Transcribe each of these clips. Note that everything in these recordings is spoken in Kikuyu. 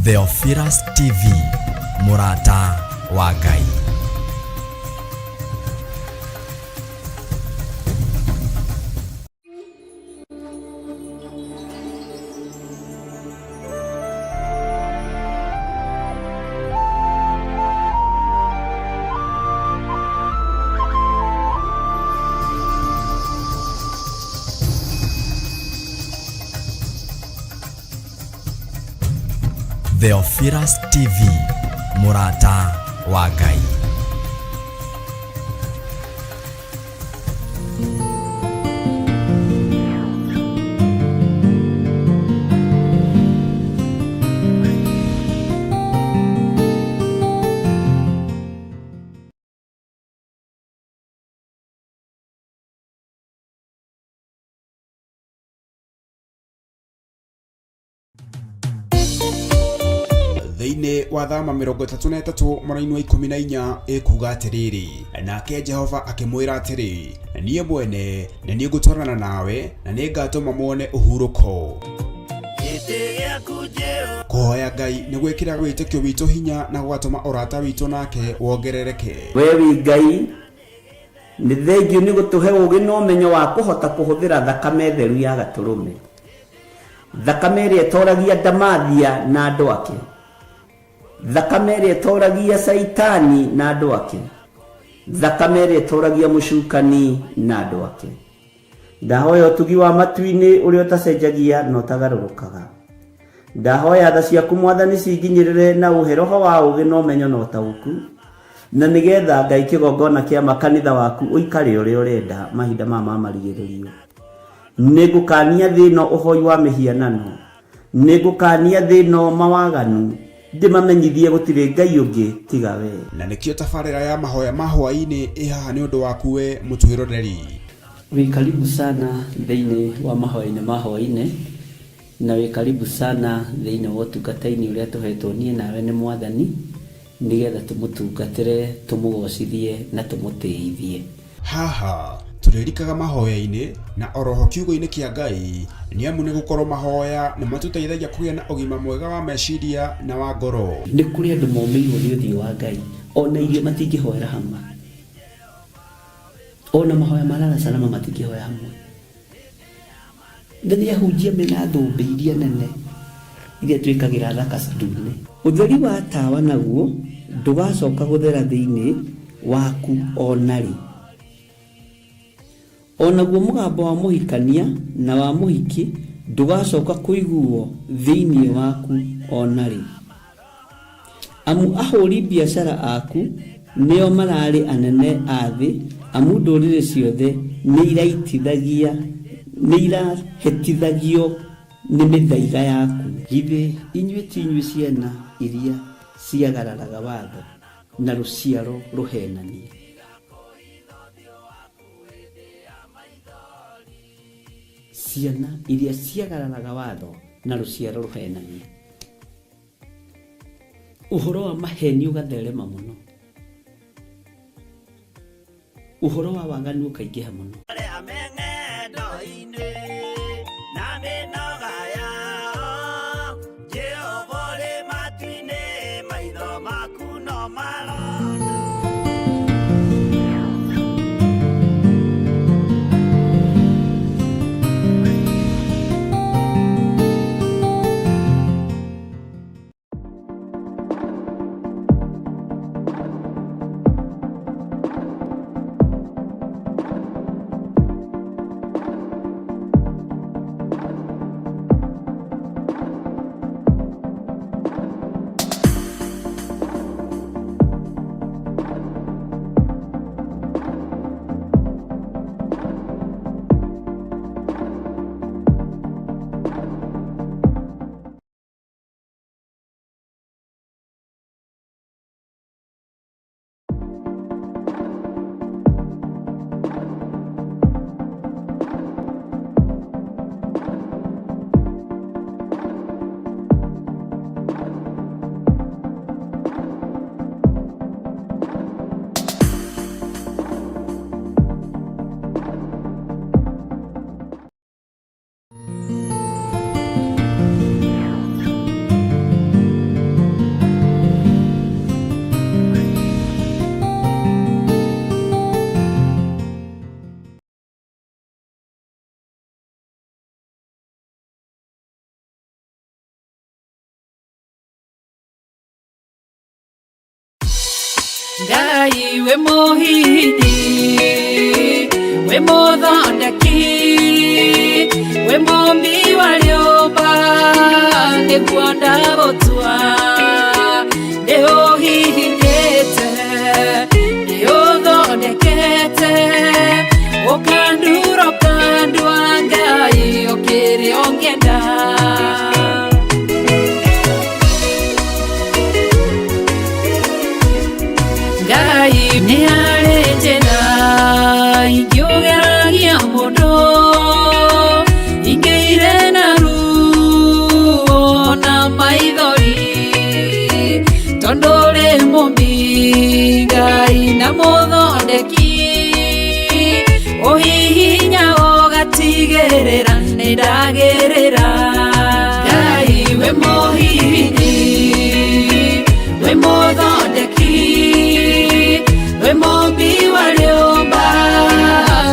Theophilus TV, mũrata wa Ngai. Theophilus TV, mũrata wa Ngai. Thĩinĩ wa Thama 33 mũraini wa 14 ĩkuga atĩrĩrĩ, nake Jehova akĩmwĩra atĩrĩ, niĩ mwene nĩ niĩ ngũtwarana nawe na nĩ ngatũma muone ũhurũko. Kũhoya Ngai nĩ gwĩkĩraga wĩtĩkio witũ hinya na gũgatũma ũrata witũ nake wongerereke. We wĩ Ngai, nĩ thengiũ nĩ gũtũhe ũũgĩ na ũmenyo wa kũhota kũhũthĩra thakame theru ya Gatũrũme. Thakame ĩrĩa ĩtoragia ndamathia na andũ ake. Thakame ĩrĩa ĩtoragia Caitani na andũ ake. Thakame ĩrĩa ĩtoragia mũcukani na andũ ake. Ndahoya ũtugi wa matu-inĩ ũrĩa ũtacenjagia na ũtagarũrũkaga. Ndahoya tha ciaku Mwathani cinginyĩrĩre na ũhe roho wa ũũgĩ na ũmenyo na ũtaũku, na nĩgetha Ngai kĩgongona kĩa ma kanitha waku ũikare ũrĩa ũrenda mahinda maya ma marigĩrĩrio. Nĩngũkaania thĩ ĩno ũhoi wa mĩhianano, nĩngũkaania thĩ ĩno mawaganu, ndĩmamenyithie gũtirĩ Ngai ũngĩ tiga wee. Na nĩkĩo tabarĩra ya mahoya ma hwaĩ-inĩ ĩ haha nĩ ũndũ waku we mũtwĩroreri. Wĩ karibu sana thĩinĩ wa mahoya-inĩ ma hwaĩ-inĩ, na wĩ karibu sana thĩinĩ wa ũtungata-inĩ ũrĩa tũhetwo niĩ nawe nĩ Mwathani, nĩgetha tũmũtungatĩre, tũmũgocithie na tũmũtĩithie. Haha tũrĩrikaga mahoya-inĩ na oroho kiugo-inĩ kĩa Ngai nĩ amu nĩ gũkorwo mahoya nĩ matũteithagia kũgĩa na ũgima mwega wa meciria na wa ngoro. Nĩ kũrĩ andũ momĩirwo nĩ ũthiũ wa Ngai, ona irio matingĩhoera hamwe, ona mahoya ma lala salama matingĩhoya hamwe. Na nĩ ahunjia mena thũmbĩ iria nene iria twĩkagĩra thaka ndune. Ũtheri wa tawa naguo ndũgacoka gũthera thĩinĩ waku o na rĩ. O naguo mũgambo wa mũhikania na wa mũhiki ndũgacoka kũiguwo thĩinĩ waku o na rĩ. Amu ahũri biacara aku nĩo mararĩ anene a thĩ, amu ndũrĩrĩ ciothe nĩirahĩtithagio nĩ mĩthaiga yaku. Githĩ inyuĩ ti inyuĩ ciana iria ciagararaga watho, na rũciaro rũheenania? Ciana iria ciagararaga watho, na rũciaro rũheenania. Ũhoro wa maheni ũgatherema mũno, ũhoro wa waganu ũkaingĩha mũno. Arĩa me ng'endo-inĩ na mĩnoga yao, Jehova ũrĩ matu-inĩ, maitho maku no marona. Ngai we mũhihinyi, we mũthondeki, we mũmbi wa rĩũmba, nĩguo ndagũtua. Nĩũhihinyĩte, nĩũthondekete, ũkandura ũkandua Ngai ũkĩrĩ ũngĩenda. Ngai nĩ harĩ njĩra ingĩũgeragia mũndũ, ingĩire na ruo na maithori, tondũ ũrĩ mũmbi Ngai na mũthondeki, ũhihinya ũgatigĩrĩra nĩndagĩrĩra. Ngai we mũhihinyi, we mũthondeki, we mũmbi wa rĩũmba,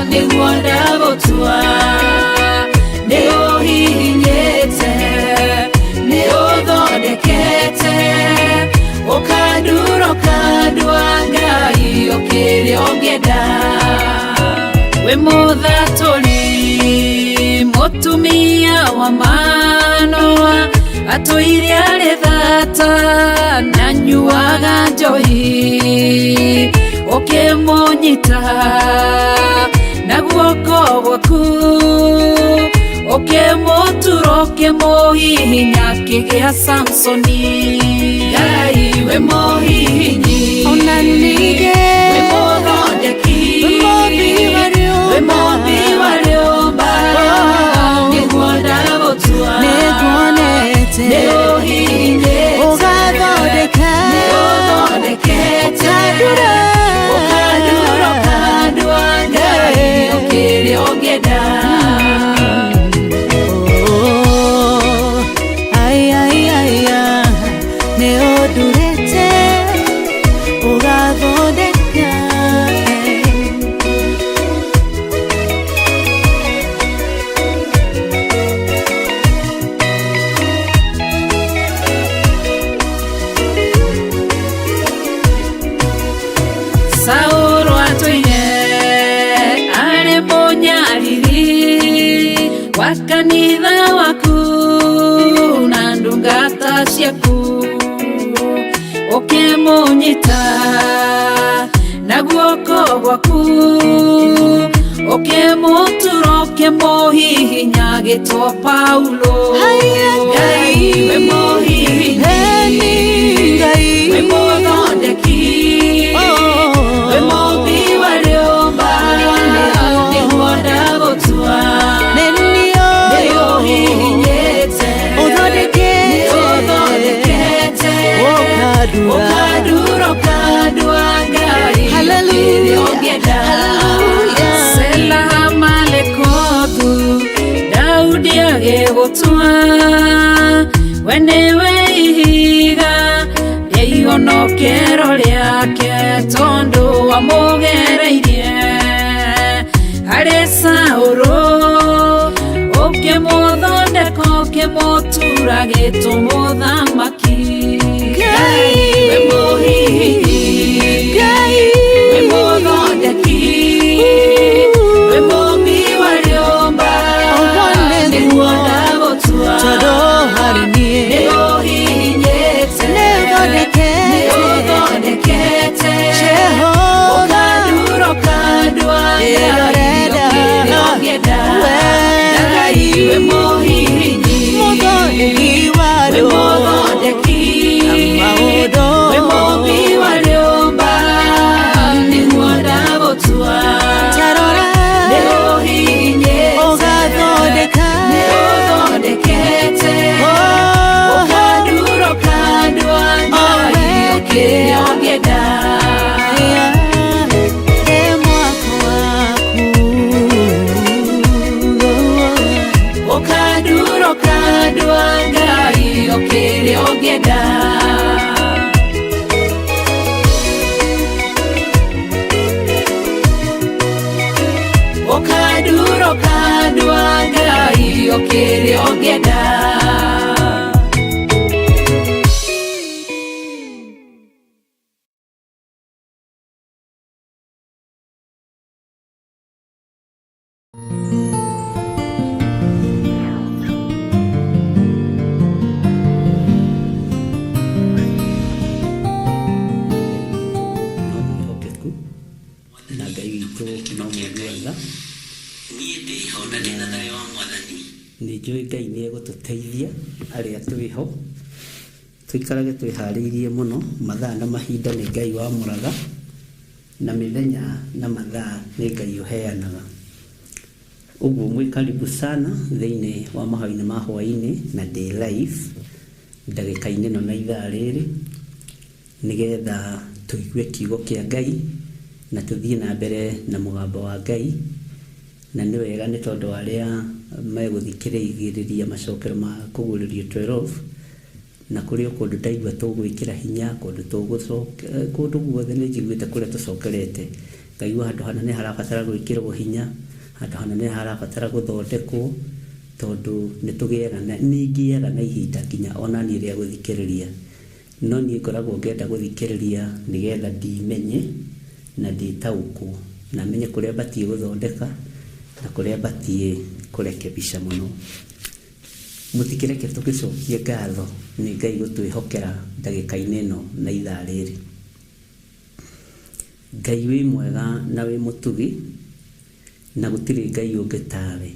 nĩguo ndagũtua. Nĩũhihinyĩte, nĩũthondekete, ũkandura ũkandua Ngai ũkĩrĩ ũngĩenda. We mũthatũri, mũtumia wa Manoa, atũire arĩ thata na nyuaga njohi, ũkĩmũnyita na guoko gwaku, ũkĩmũtura ũkĩmũhihinya akĩgĩa Samsoni. Ngai we mũhihinyi, Ona ningĩ we mũthondeki, we mũmbi wa rĩũmba, we mũmbi wa rĩũmba, nĩguo ndagũtua. Nĩnguonete Nĩũhihinyĩte, ũgathondeka, nĩũthondekete, ũkandura, ũkandura ũkandua Ngai ũkĩrĩ ũngĩenda. Oh, ai, ai, ai, ah, nĩũndurĩte ũgathondeka, eh. Saũlũ atũire arĩ mũnyariri wa kanitha waku na ndungata ciaku, ũkĩmũnyita na guoko gwaku, ũkĩmũtura ũkĩmũhihinya agĩtwo Paulo. Haiya, Ngai we mũhihinyi, Eni Ngai, we mũthondeki, Oh, we mũmbi wa rĩũmba, nĩguo ndagũtua. Nĩniĩ Nĩũhihinyĩte, ũthondekete, nĩũthondekete, ũkandura, ũkandura ũkandua Ngai Hallelujah, ũkĩrĩ ũngĩenda. hallelujah. Sela Malekothu, Daudi agĩgũtua, we nĩwe ihiga rĩa ihonokero rĩake, tondũ wamũgereirie harĩ Saũlũ, ũkĩmũthondeka ũkĩmũtura gĩtũ mũthamaki. Ngai, we mũhihinyi, Ngai, we mũthondeki, we mũmbi wa rĩũmba, Ũguo nĩguo nĩguo, ndagũtua. tondũ harĩ niĩ Nĩũhihinyĩte, nĩũthondekete, nĩũthondekete, Jehova, ũkandura ũkandua Ngai Ĩrorenda, ũkĩrĩ ũngĩenda. we Ngai we mũhihinyi, mũthondeki wa we rĩũmba. Mũigua tha. Niĩ ndĩho na ndĩna thayũ wa Mwathani. Nĩ njũĩ Ngai nĩ egũtũteithia arĩa twĩho, tũikarage twĩharĩirie mũno. Mathaa na mahinda nĩ Ngai wamũraga, na mĩthenya na mathaa nĩ Ngai ũheanaga. Ũguo mwĩ karibu sana thĩinĩ wa mahoya-inĩ ma hwaĩ-inĩ na ndĩ live ndagĩka-inĩ ĩno na ithaa rĩrĩ, nĩgetha tũigue kiugo kĩa Ngai na tũthiĩ na mbere na mũgambo wa Ngai. Na nĩ wega nĩ tondũ arĩa megũthikĩrĩria macokero ma kũguũrĩrio 12, na kũrĩ o kũndũ ndaigua tũgwĩkĩra hinya, kũndũ tũgũcoke, kũndũ guothe nĩ njiguĩte kũrĩa tũcokerete, ngaigua handũ hana nĩ harabatara gwĩkĩrwo hinya, handũ hana nĩ harabatara gũthondekwo, tondũ nĩ tũgĩaga na nĩ ngĩaga na ihinda nginya ona niĩ rĩa gũthikĩrĩria. No niĩ ngoragwo ngĩenda gũthikĩrĩria nĩgetha ndimenye na ndĩtaũkwo, na menye kũrĩa batiĩ gũthondeka na kũrĩa batiĩ kũrekebisha mũno. Mũtikĩreke tũgĩcokie ngatho nĩ Ngai gũtwĩhokera ndagĩka-inĩ ĩno na ithaa rĩrĩ. Ngai wĩ mwega na wĩ mũtugi, na gũtirĩ Ngai ũngĩ tawe.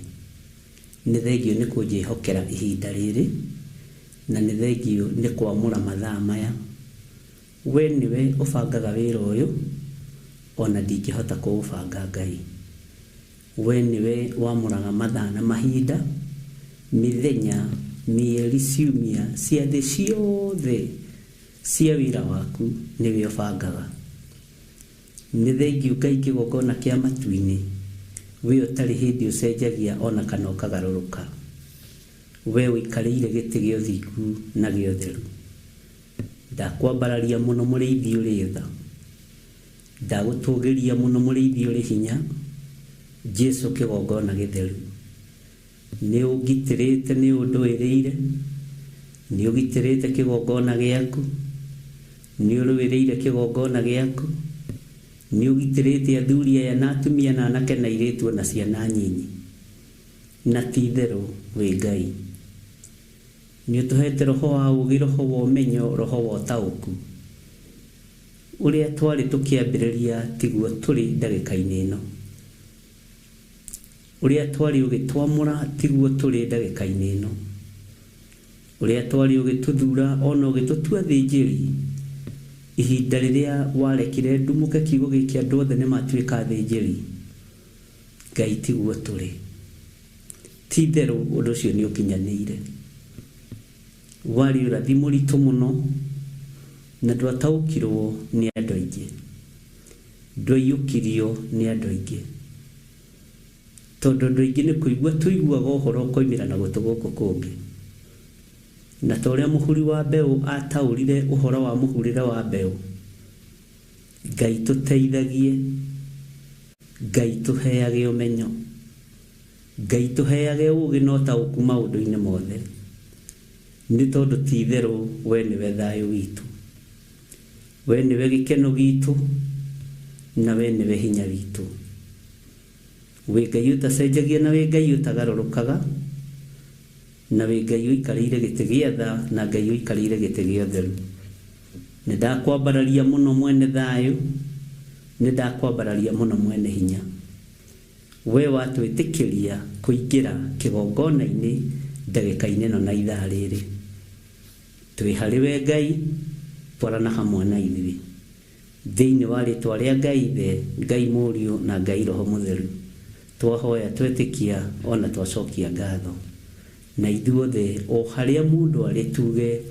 Nĩ thengio nĩ kũnjĩhokera ihinda rĩrĩ, na nĩ thengio nĩ kwamũra mathaa maya. We nĩwe ũbangaga wĩra ũyũ, ona ndingĩhota kũũbanga Ngai. We nĩwe wamũraga mathaa na mahinda, mĩthenya, mĩeri, ciumia, ciathĩ ciothe cia wĩra waku nĩwe ũbangaga. Nĩ thengio Ngai kĩgongona kĩa matu-inĩ, we ũtarĩ hĩndĩ ũcenjagia ona kana ũkagarũrũka. We ũikarĩire gĩtĩ gĩa ũthingu na gĩa ũtheru. Ndakwambararia mũno mũrĩithi ũrĩ tha, ndagũtũgĩria mũno mũrĩithi ũrĩ hinya, Jesu kĩgongona gĩtheru. Nĩ ũngitĩrĩte, nĩ ũndũĩrĩire, nĩ ũgitĩrĩte kĩgongona gĩaku, nĩ ũrũĩrĩire kĩgongona gĩaku, nĩ ũgitĩrĩte athuri aya na atumia na anake na airĩtu ona ciana nyinyi, na ti itherũ wĩ Ngai. Nĩ ũtũhete roho wa ũũgĩ, roho wa ũmenyo, roho wa ũtaũku. Ũrĩa twarĩ tũkĩambĩrĩria tiguo tũrĩ ndagĩka-inĩ ĩno. Ũrĩa twarĩ ũgĩtwamũra tiguo tũrĩ ndagĩka-inĩ ĩno. Ũrĩa twarĩ ũgĩtũthura ona ũgĩtũtua thĩnjĩri, ihinda rĩrĩa warekire ndumũke kiugo gĩkĩ andũ othe nĩ matuĩka athĩnjĩri, Ngai tiguo tũrĩ. Ti itherũ ũndũ ũcio nĩ ũkinyanĩire. Warĩ ũrathi mũritũ mũno na ndwataũkirwo nĩ andũ aingĩ, ndwaiyũkirio nĩ andũ aingĩ, tondũ andũ aingĩ nĩ kũigua tũiguaga ũhoro ũkoimĩra na gũtũ gũkũ kũngĩ. Na ta ũrĩa mũhuri wa mbeũ ataũrire ũhoro wa mũhurĩre wa mbeũ, Ngai tũteithagie, Ngai tũheage ũmenyo, Ngai tũheage ũũgĩ na ũtaũku maũndũ-inĩ mothe, nĩ tondũ ti itherũ we nĩwe thayũ witũ, we nĩwe gĩkeno gitũ, na we nĩwe hinya witũ. Wĩ Ngai ũtacenjagia na wĩ Ngai ũtagarũrũkaga, na wĩ Ngai ũikarĩire gĩtĩ gĩa tha na Ngai ũikarĩire gĩtĩ gĩa ũtheru. Nĩ ndakwambararia mũno mwene thayũ, nĩ ndakwambararia mũno mwene hinya. We watwĩtĩkĩria kũingĩra kĩgongona-inĩ ndagĩka-inĩ ĩno na ithaa rĩrĩ. Twĩ harĩ we Ngai, twarana hamwe na ithuĩ. Thĩinĩ wa rĩtwa rĩa Ngai Ithe, Ngai Mũriũ na Ngai Roho Mũtheru, twahoya twetĩkia ona twacokia ngatho. Na ithuothe o harĩa mũndũ arĩ tuge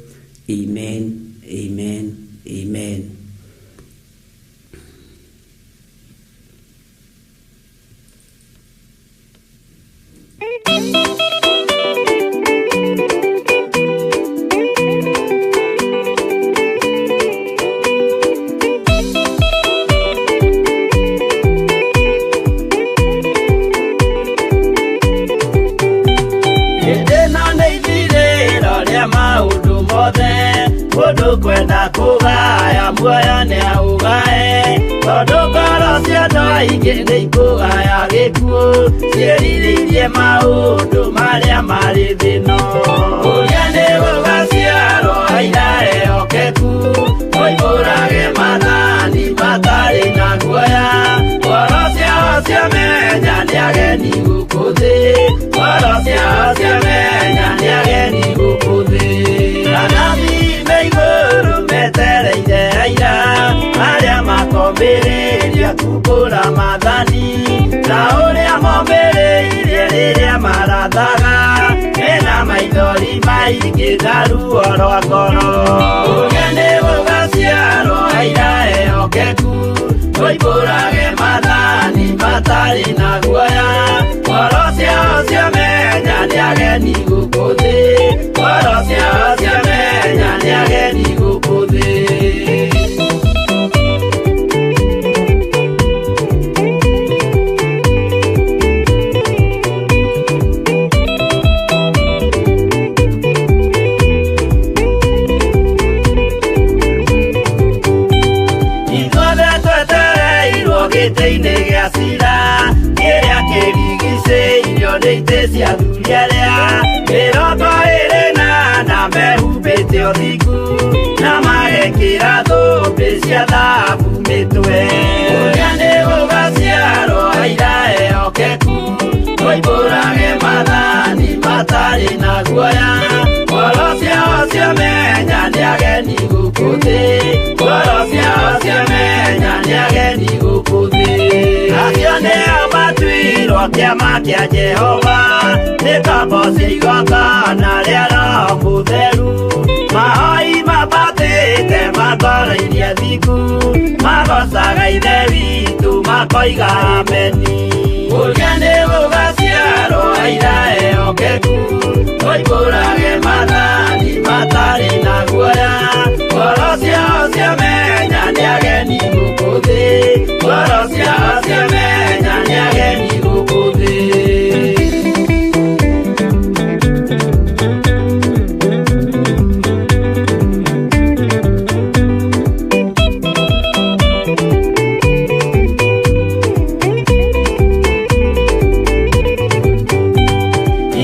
amen, amen, amen. Hĩndĩ ĩno nĩ ithirĩro rĩa maũndũ mothe, mũndũ kwenda kũgaya muoyo nĩ aũgae, tondũ ngoro cia andũ aingĩ nĩ ikũgaya gĩkuũ, ciĩrirĩirie maũndũ marĩa marĩ thĩ ĩno. Ũrĩa nĩ gũgaciarwo aira ehokeku, moimbũrage maathani matarĩ na guoya, ngoro ciao cia Makwambĩrĩria kumbũra maathani ta ũrĩa mombĩrĩirie rĩrĩa marathaga mena maithori maingĩ na ruo rwa ngoro. Ũrĩa nĩ gũgaciarwo aira ehokeku moimbũrage maathani matarĩ na guoya. Ngoro ciao ciamenya nĩ ageni gũkũ thĩ, ngoro ciao ciamenya nĩ ageni gũkũ thĩ. Ithuothe twetereirwo gĩtĩ-inĩ gĩa cira kĩrĩa kĩrigicĩirio nĩ itĩ cia athuri arĩa 24 mehumbĩte ũthingu na magekĩra thũmbĩ cia thahabu mĩtwe. Ũrĩa nĩ gũgaciarwo aira ehokeku moimbũrage maathani matarĩ na guoya. Ngoro ciao ciamenya nĩ ageni gũkũ thĩ, ngoro ciao ciamenya nĩ ageni gũkũ thĩ. Acio nĩo matuirwo kĩama kĩa Jehova nĩ ngombo cia igongona rĩa Roho Mũtheru. Mahoi mambatĩte matoroirie thingu magocaga Ithe witũ makoiga ameni. Ũrĩa nĩ gũgaciarwo aira ehokeku moimbũrage maathani matarĩ na guoya. Ngoro ciao ciamenya nĩ ageni gũkũ thĩ, ngoro ciao ciamenya nĩ ageni gũkũ thĩ.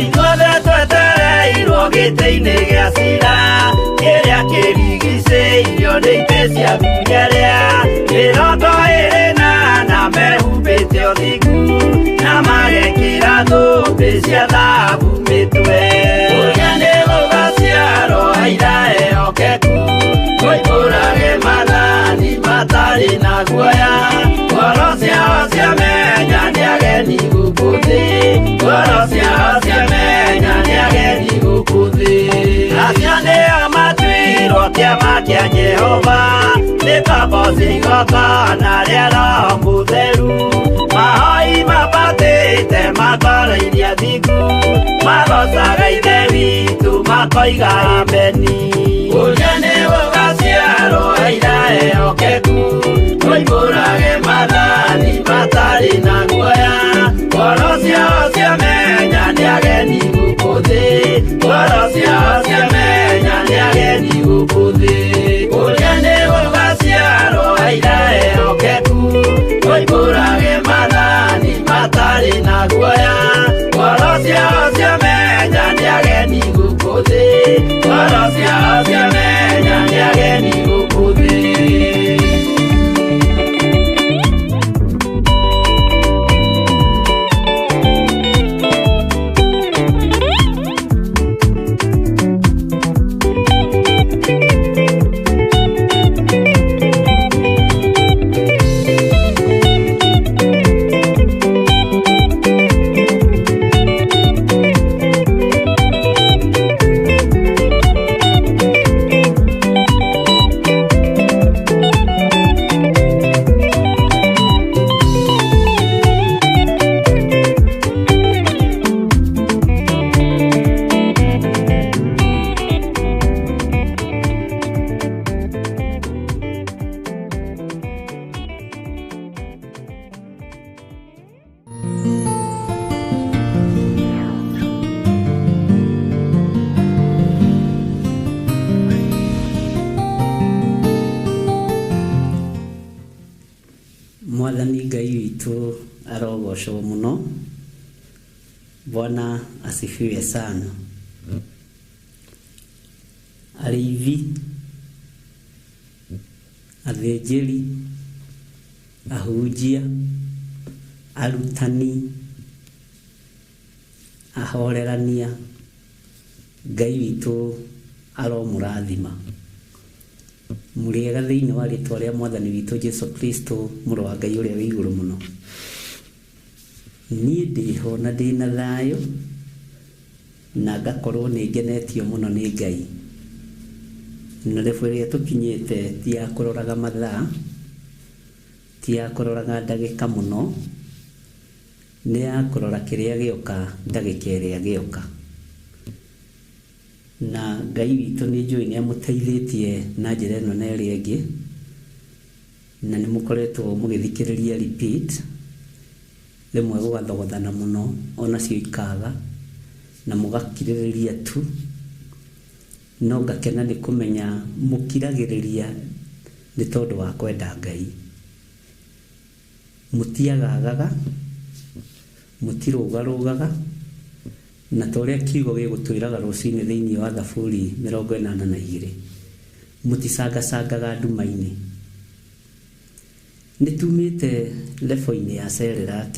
Ithuothe twetereirwo gĩtĩ-inĩ gĩa cira kĩrĩa kĩrigicĩirio nĩ itĩ cia athuri arĩa 24 mehumbĩte ũthingu na magekĩra thũmbĩ cia thahabu mĩtwe. Ũrĩa nĩ gũgaciarwo aira ehokeku moimbũrage maathani matarĩ na guoya. Ngoro ciao ciamenya nĩ ageni gũkũ thĩ, ngoro ciao ciamenya nĩ ageni gũkũ thĩ. Acio nĩo matuirwo kĩama kĩa Jehova nĩ ngombo cia igongona rĩa Roho Mũtheru. Mahoi mambatĩte matoroirie athingu magocaga Ithe witũ makoiga ameni. Ũrĩa nĩ gũgaciarwo aira ehokeku moimbũrage maathani matarĩ na guoya. Ngoro ciao ciamenya nĩ ageni gũkũ thĩ, ngoro ciao ciamenya nĩ ageni gũkũ thĩ. Ũrĩa nĩ gũgaciarwo aira ehokeku moimbũrage maathani matarĩ na guoya. Ngoro ciao ciamenya nĩ ageni gũkũ thĩ, ngoro ciao ciamenya nĩ ageni gũkũ thĩ. Mwathani Ngai witũ arogocwo mũno. Bwana asifiwe sana. Arĩithi, athĩnjĩri, ahunjia, arutani, ahorerania, Ngai witũ aromũrathima. Mũrĩega thĩinĩ wa rĩtwa rĩa Mwathani witũ Jesu Kristo, mũrũ wa Ngai ũrĩa wĩ igũrũ mũno. Niĩ ndĩho na ndĩna thayũ, na ngakorwo nĩ ngenetio mũno nĩ Ngai. Na level ĩrĩa tũkinyĩte ti ya kũroraga mathaa, ti ya kũroraga ndagĩka mũno, nĩ ya kũrora kĩrĩa gĩoka ndagĩka ĩrĩa gĩoka. Na Ngai witũ nĩ njũĩ nĩ amũteithĩtie na njĩra ĩno na ĩrĩa ĩngĩ, na nĩ mũkoretwo mũgĩthikĩrĩria repeat, rĩmwe gũgathogothana mũno onacio ikaga, na mũgakirĩrĩria tu. No ngakena nĩ kũmenya mũkiragĩrĩria nĩ tondũ wa kwenda Ngai. Mũtiagagaga, mũtirũgarũgaga, na ta ũrĩa kiugo gĩgũtwĩraga rũcinĩ thĩinĩ wa Thaburi 82, mũticangacangaga nduma-inĩ. Nĩ tumĩte level-inĩ ya Cerelac,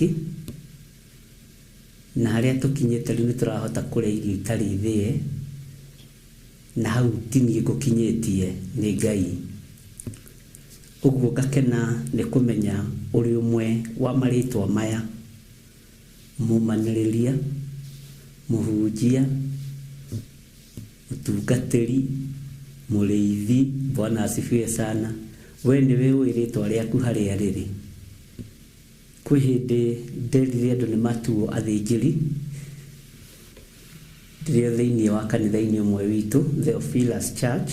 na harĩa tũkinyĩte rĩu nĩ tũrahota kũrĩa irio itarĩ thĩe, na hau ti niĩ ngũkinyĩtie, nĩ Ngai. Ũguo ngakena nĩ kũmenya ũrĩ ũmwe wa marĩtwa maya, mũmanĩrĩria, mũhunjia, mũtungatĩri, mũrĩithi. Bwana asifiwe sana. We nĩwe ũĩ rĩtwa rĩaku harĩa rĩrĩ. Kwĩ hĩndĩ nderire andũ nĩ matuo athĩnjĩri, ndĩrĩ thĩinĩ wa kanitha-inĩ ũmwe witũ, Theophilus Church,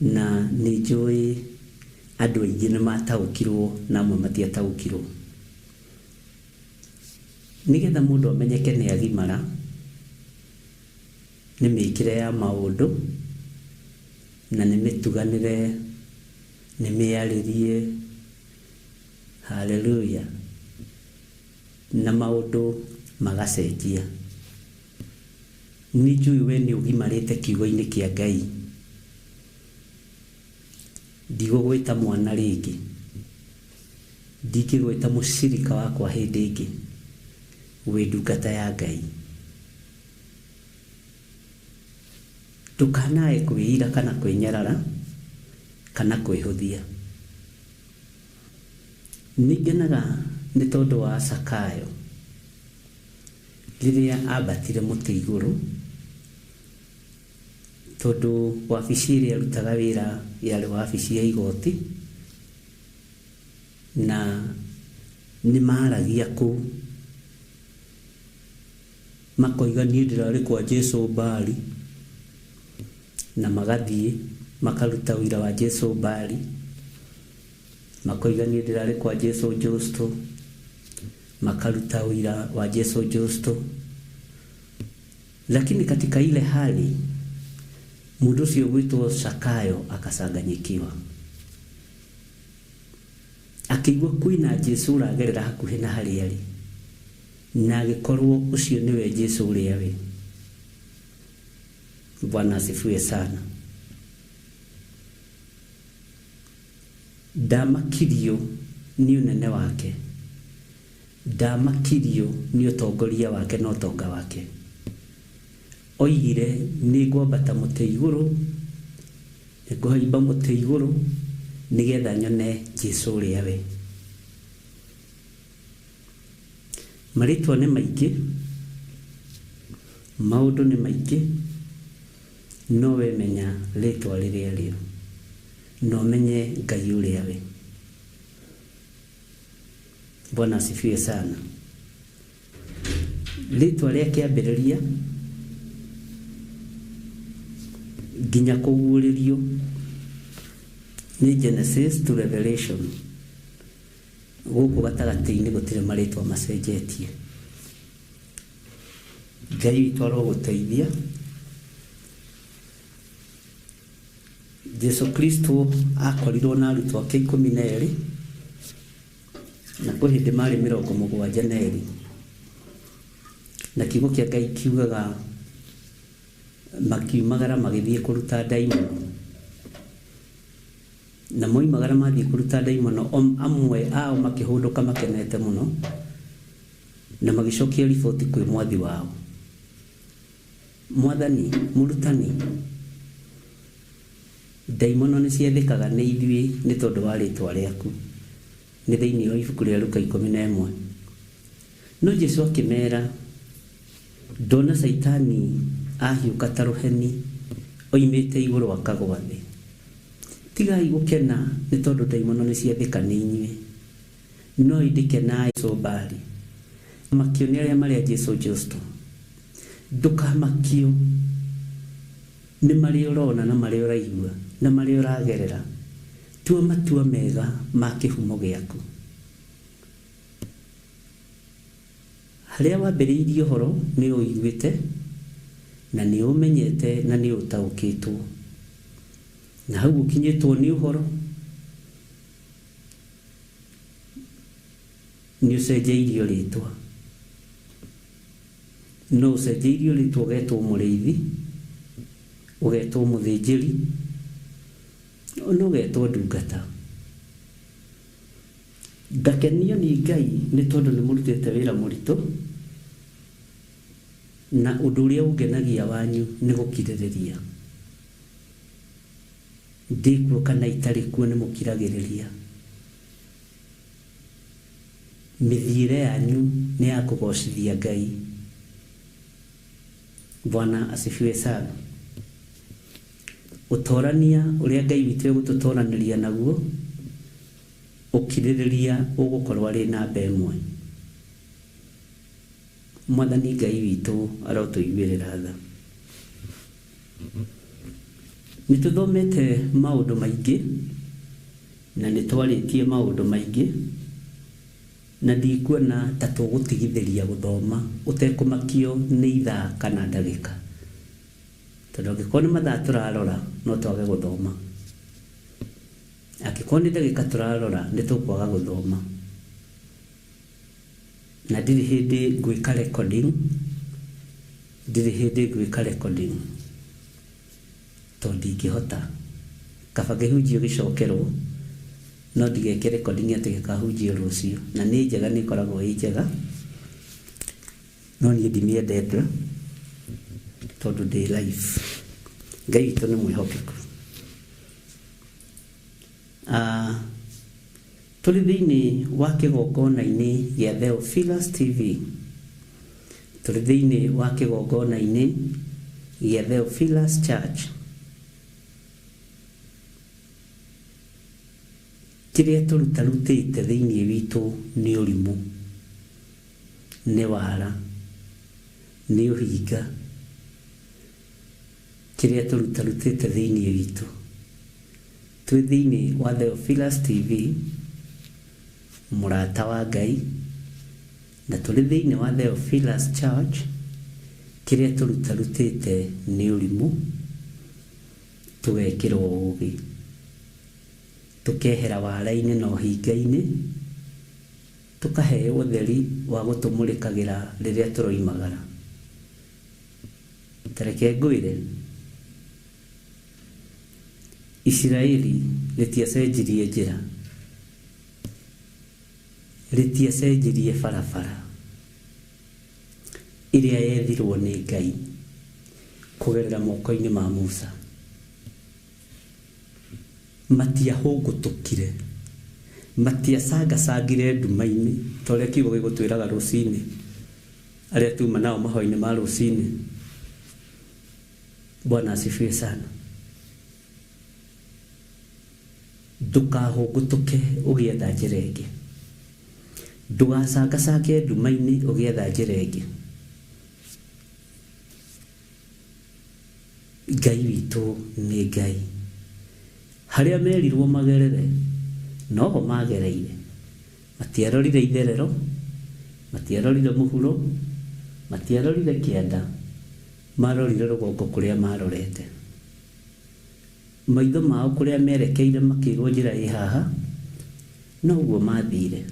na nĩ njũĩ andũ aingĩ nĩ mataũkirwo na amwe matiataũkirwo. Nĩgetha mũndũ amenyeke nĩ agimara, nĩ mĩkĩre ya maũndũ, na nĩ mĩtuganĩre, nĩ mĩarĩrie. Haleluya. Na maũndũ magacenjia. Nĩ njũĩ we nĩ ũgimarĩte kiugo-inĩ kĩa Ngai. Ndigũgwĩta mwana rĩngĩ, ndingĩgwĩta mũcirika wakwa hĩndĩ ĩngĩ, wĩ ndungata ya Ngai. Ndũkanae kwĩira kana kwĩnyarara kana kwĩhũthia. Nĩ ngenaga nĩ tondũ wa Zakayo rĩrĩa ambatire mũtĩ igũrũ, tondũ wabici ĩrĩa arutaga wĩra yarĩ wabici ya igoti, na nĩ maragia kũu makoiga niĩ ndĩrarĩ kwa Jesu Mbari, na magathiĩ makaruta ũira wa Jesu Mbari, makoiga niĩ ndĩrarĩ kwa Jesu Justo, makaruta ũira wa Jesu Justo. Lakini katika ile hali mũndũ ũcio gwĩtwo Zakayo akacanganyikiwa, akĩigua kwĩna Jesu ũragerera hakuhĩ na harĩa arĩ, na agĩkorwo ũcio nĩwe Jesu ũrĩa we. Bwana asifiwe sana. Ndamakirio nĩ ũnene wake, ndamakirio nĩ ũtongoria wake na ũtonga wake. Oigire nĩ ngwambata mũtĩ igũrũ, nĩ ngũhaimba mũtĩ igũrũ nĩgetha nyone Jesu ũrĩa we. Marĩtwa nĩ maingĩ, maũndũ nĩ maingĩ, no we menya rĩtwa rĩrĩa rĩo, na ũmenye Ngai ũrĩa we. Bwana asifiwe sana. Rĩtwa rĩa kĩambĩrĩria nginya kũguũrĩrio nĩ Genesis to Revelation. Gũkũ gatagatĩ-inĩ gũtirĩ marĩtwa macenjetie. Ngai witũ arogũteithia. Jesu Kristo akorirwo na arutwo ake 12, na kwĩ hĩndĩ marĩ 72, na kiugo kĩa Ngai kiugaga makiumagara magĩthiĩ kũruta ndaimono, na moimagara mathiĩ kũruta ndaimono, amwe ao makĩhũndũka makenete mũno, na magĩcokia riboti kwĩ mwathi wao. Mwathani, mũrutani, Ndaimono nĩ ciathĩkaga nĩ ithuĩ nĩ tondũ wa rĩtwa rĩaku. Nĩ thĩinĩ wa ibuku rĩa Luka 11. No Jesu akĩmera, ndona Caitani ahiũka ta rũheni oimĩte igũrũ akagwa thĩ. Tigai gũkena nĩ tondũ ndaimono nĩ ciathĩka nĩ inyuĩ, no ĩndĩ kenai Jesu mbari. Makio nĩ arĩa marĩa Jesu Justo. Ndũkamakio nĩ marĩa ũrona na marĩa ũraigua na marĩa ũragerera. Tua matua mega ma kĩhumo gĩaku. Harĩa wambĩrĩirie ũhoro nĩ ũiguĩte na nĩ ũmenyete na nĩ ũtaũkĩtwo. Na hau ũkinyĩtwo nĩ ũhoro nĩ ũcenjeirio rĩtwa. No ũcenjeirio rĩtwa ũgetwo mũrĩithi, ũgetwo mũthĩnjĩri, na ũgetwo ndungata. Ngakenio nĩ Ngai nĩ tondũ nĩ mũrutĩte wĩra mũritũ, na ũndũ ũrĩa ũngenagia wanyu nĩ gũkirĩrĩria. Ndĩkuo kana itarĩ kuo nĩ mũkiragĩrĩria. Mĩthiĩre yanyu nĩ ya kũgocithia Ngai. Bwana asifiwe sana. Ũtorania ũrĩa Ngai witũ egũtũtoranĩria naguo, ũkirĩrĩria ũgũkorwo arĩ namba ĩmwe. Mwathani Ngai witũ arotũiguĩrĩra tha. Nĩ tũthomete maũndũ maingĩ na nĩ twarĩtie maũndũ maingĩ, na ndikuona ta tũgũtigithĩria gũthoma ũtekũmakio nĩ ithaa kana ndagĩka. Tondũ angĩkorwo nĩ mathaa tũrarora no twage gũthoma, angĩkorwo nĩ ndagĩka tũrarora nĩ tũkwaga gũthoma. Na ndirĩ hĩndĩ ngwĩka recording, ndirĩ hĩndĩ ngwĩka recording tondũ ndingĩhota. Kaba kĩhunjio gĩcokerwo, no ndigeke recording atĩ gĩkahunjio rũciũ. Na nĩ njega, nĩ ĩkoragwo ĩ njega, no niĩ ndimĩendete tondũ ndĩ live. Ngai witũ nĩ mwĩhokeku. Tũrĩ thĩinĩ wa kĩgongona-inĩ gĩa Theophilus TV. Tũrĩ thĩinĩ wa kĩgongona-inĩ gĩa Theophilus Church. Kĩrĩa tũrutarutĩte thĩinĩ witũ nĩ ũrimũ, nĩ wara, nĩ ũhinga. Kĩrĩa tũrutarutĩte thĩinĩ witũ. Twĩ thĩinĩ wa Theophilus TV, mũrata wa Ngai, na tũrĩ thĩinĩ wa Theophilus Church. Kĩrĩa tũrutarutĩte nĩ ũrimũ, tũgekĩrwo ũũgĩ, tũkehera wara-inĩ na ũhinga-inĩ, tũkaheo ũtheri wa gũtũmũrĩkagĩra rĩrĩa tũroimagara. Ta reke ngwĩre, Isiraeli rĩtiacenjirie njĩra, rĩtiacenjirie barabara ĩrĩa yethirwo nĩ Ngai kũgerera moko-inĩ ma Musa. Matiahũngũtũkire, matiacangacangire nduma-inĩ ta ũrĩa kiugo gĩgũtwĩraga rũcinĩ, arĩa tuma nao mahoya-inĩ ma rũcinĩ. Bwana asifiwe sana. Ndũkahũngũtũke ũgĩetha njĩra ĩngĩ, ndũgacangacange nduma-inĩ ũgĩetha njĩra ĩngĩ. Ngai witũ nĩ Ngai. Harĩa merirwo magerere noho magereire. Matiarorire itherero, matiarorire mũhuro, matiarorire kĩanda, marorire rũgongo kũrĩa marorete. Maitho mao kũrĩa merekeire makĩrwo njĩra ĩ haha, noguo mathire.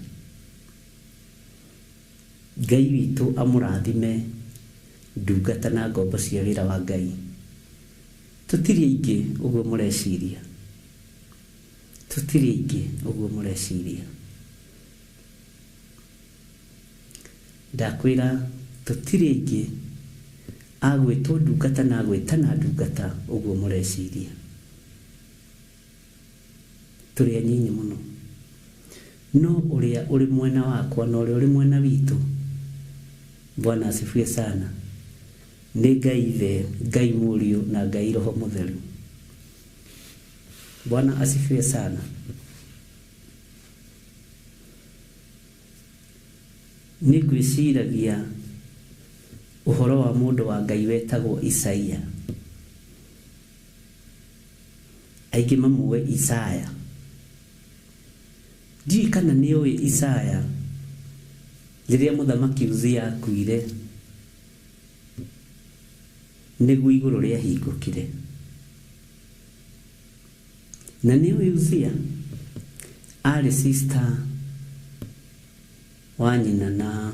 Ngai witũ amũrathime ndungata na ngombo cia wĩra wa Ngai. Tũtirĩ aingĩ ũguo mũreciria, tũtirĩ aingĩ ũguo mũreciria. Ndakwĩra tũtirĩ aingĩ agwĩtwo ndungata na agwĩtana ndungata ũguo mũreciria. Tũrĩ anyinyi mũno. No ũrĩa ũrĩ mwena wakwa na ũrĩa ũrĩ mwena witũ, Bwana asifiwe sana, nĩ Ngai Ithe, Ngai Mũriũ na Ngai Roho Mũtheru. Bwana asifiwe sana. Nĩ ngwĩciragia ũhoro wa mũndũ wa Ngai wetagwo Isaia. Aingĩ mamũĩ Isaya. Ndiũĩ kana nĩ ũĩ Isaya rĩrĩa mũthamaki Uzia akuire nĩguo igũrũ rĩahingũkire. Na nĩ ũĩ Uzia arĩ sister wa nyina na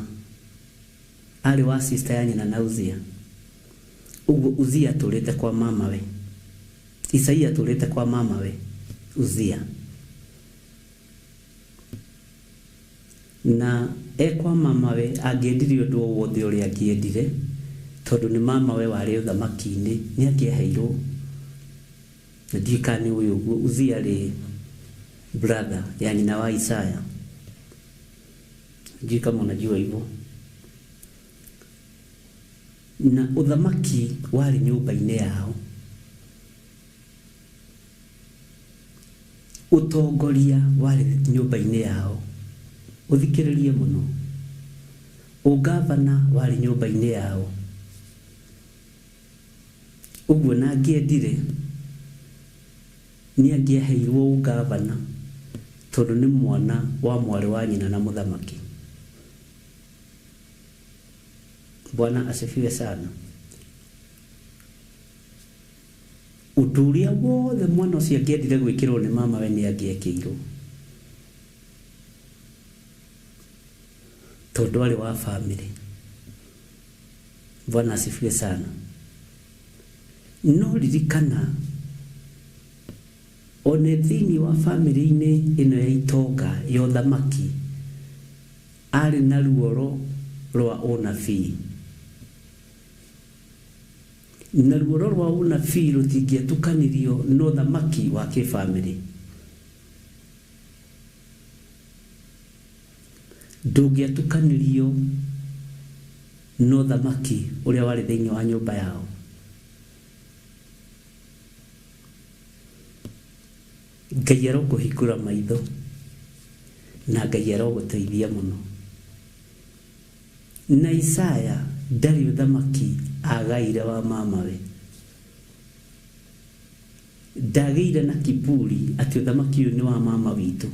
arĩ wa sister ya nyina na Uzia. Ũguo Uzia atũrĩte kwa mamawe. Isaia atũrĩte kwa mamawe Uzia. Na e kwa mamawe angĩendire ũndũ o wothe ũrĩa angĩendire, tondũ nĩ mamawe warĩ ũthamaki-inĩ, nĩ angĩaheirwo. Na ndiũĩ kana nĩ ũĩ ũguo, Uzia arĩ brother ya nyina wa Isaya. Ndiũĩ kama unajua hivyo. Na ũthamaki warĩ nyũmba-inĩ yao. Ũtongoria warĩ nyũmba-inĩ yao. Ũthikĩrĩrie mũno. Ũngavana warĩ nyũmba-inĩ yao. Ũguo na angĩendire nĩ angĩaheirwo ũngavana tondũ nĩ mwana wa mwarĩ wa nyina na mũthamaki. Bwana asifiwe sana. Ũndũ ũrĩa wothe mwana ũcio angĩendire gwĩkĩrwo nĩ mamawe nĩ angĩekĩirwo, tondũ arĩ wa family. Bwana asifiwe sana. No ririkana one thĩinĩ wa family-inĩ ĩno ya itonga ya ũthamaki arĩ na ruoro rwa ũnabii. Na ruoro rwa ũnabii rũtingĩatukanirio na ũthamaki wa kĩbamĩrĩ. Ndũngĩatukanirio na ũthamaki ũrĩa warĩ thĩinĩ wa nyũmba yao. Ngai arokũhingũra maitho na Ngai arogũteithia mũno. Na Isaya ndarĩ ũthamaki agaire wa mamawe. Ndagĩire na kiburi atĩ ũthamaki ũyũ nĩ wa mama witũ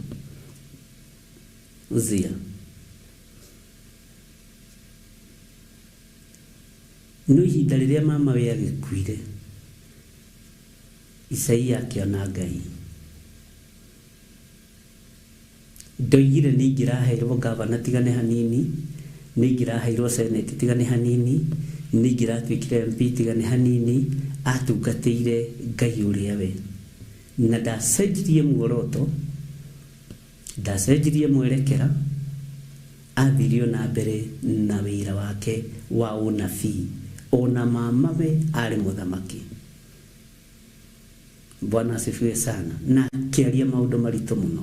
Uzia. No ihinda rĩrĩa mamawe agĩkuire, Isaia akĩona Ngai. Ndoigire nĩ ingĩraheirwo ngavana tigane hanini, nĩ ingĩraheirwo senate tigane hanini, nĩ ingĩratuĩkire MP tigane hanini, atungatĩire Ngai ũrĩa we. Na ndacenjirie muoroto, ndacenjirie mwerekera, athirio na mbere na wĩra wake wa ũnabii. Ona mamawe arĩ mũthamaki. Bwana asifiwe sana. Na akĩaria maũndũ maritũ mũno.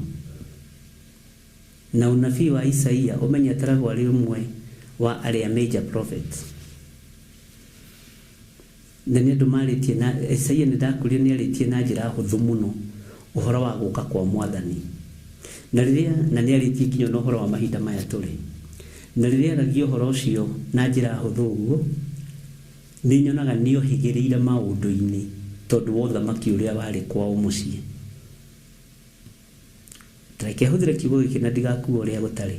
Na unabii wa Isaia ũmenye ataragwo arĩ ũmwe wa arĩa major prophets. Na nĩ andũ marĩtie na Isaia nĩ ndakũria nĩ arĩtie na njĩra hũthũ mũno ũhoro wa gũka kwa mwathani. Na rĩrĩa na nĩ arĩtie nginya na ũhoro wa mahinda maya tũrĩ. Na rĩrĩa aragia ũhoro ũcio na njĩra hũthũ ũguo, nĩ nyonaga nĩ ohĩgĩrĩire maũndũ-inĩ tondũ wa ũthamaki ũrĩa warĩ kwao mũciĩ. Reke hũthĩre kiugo gĩkĩ na ndigakua ũrĩa gũtarĩ.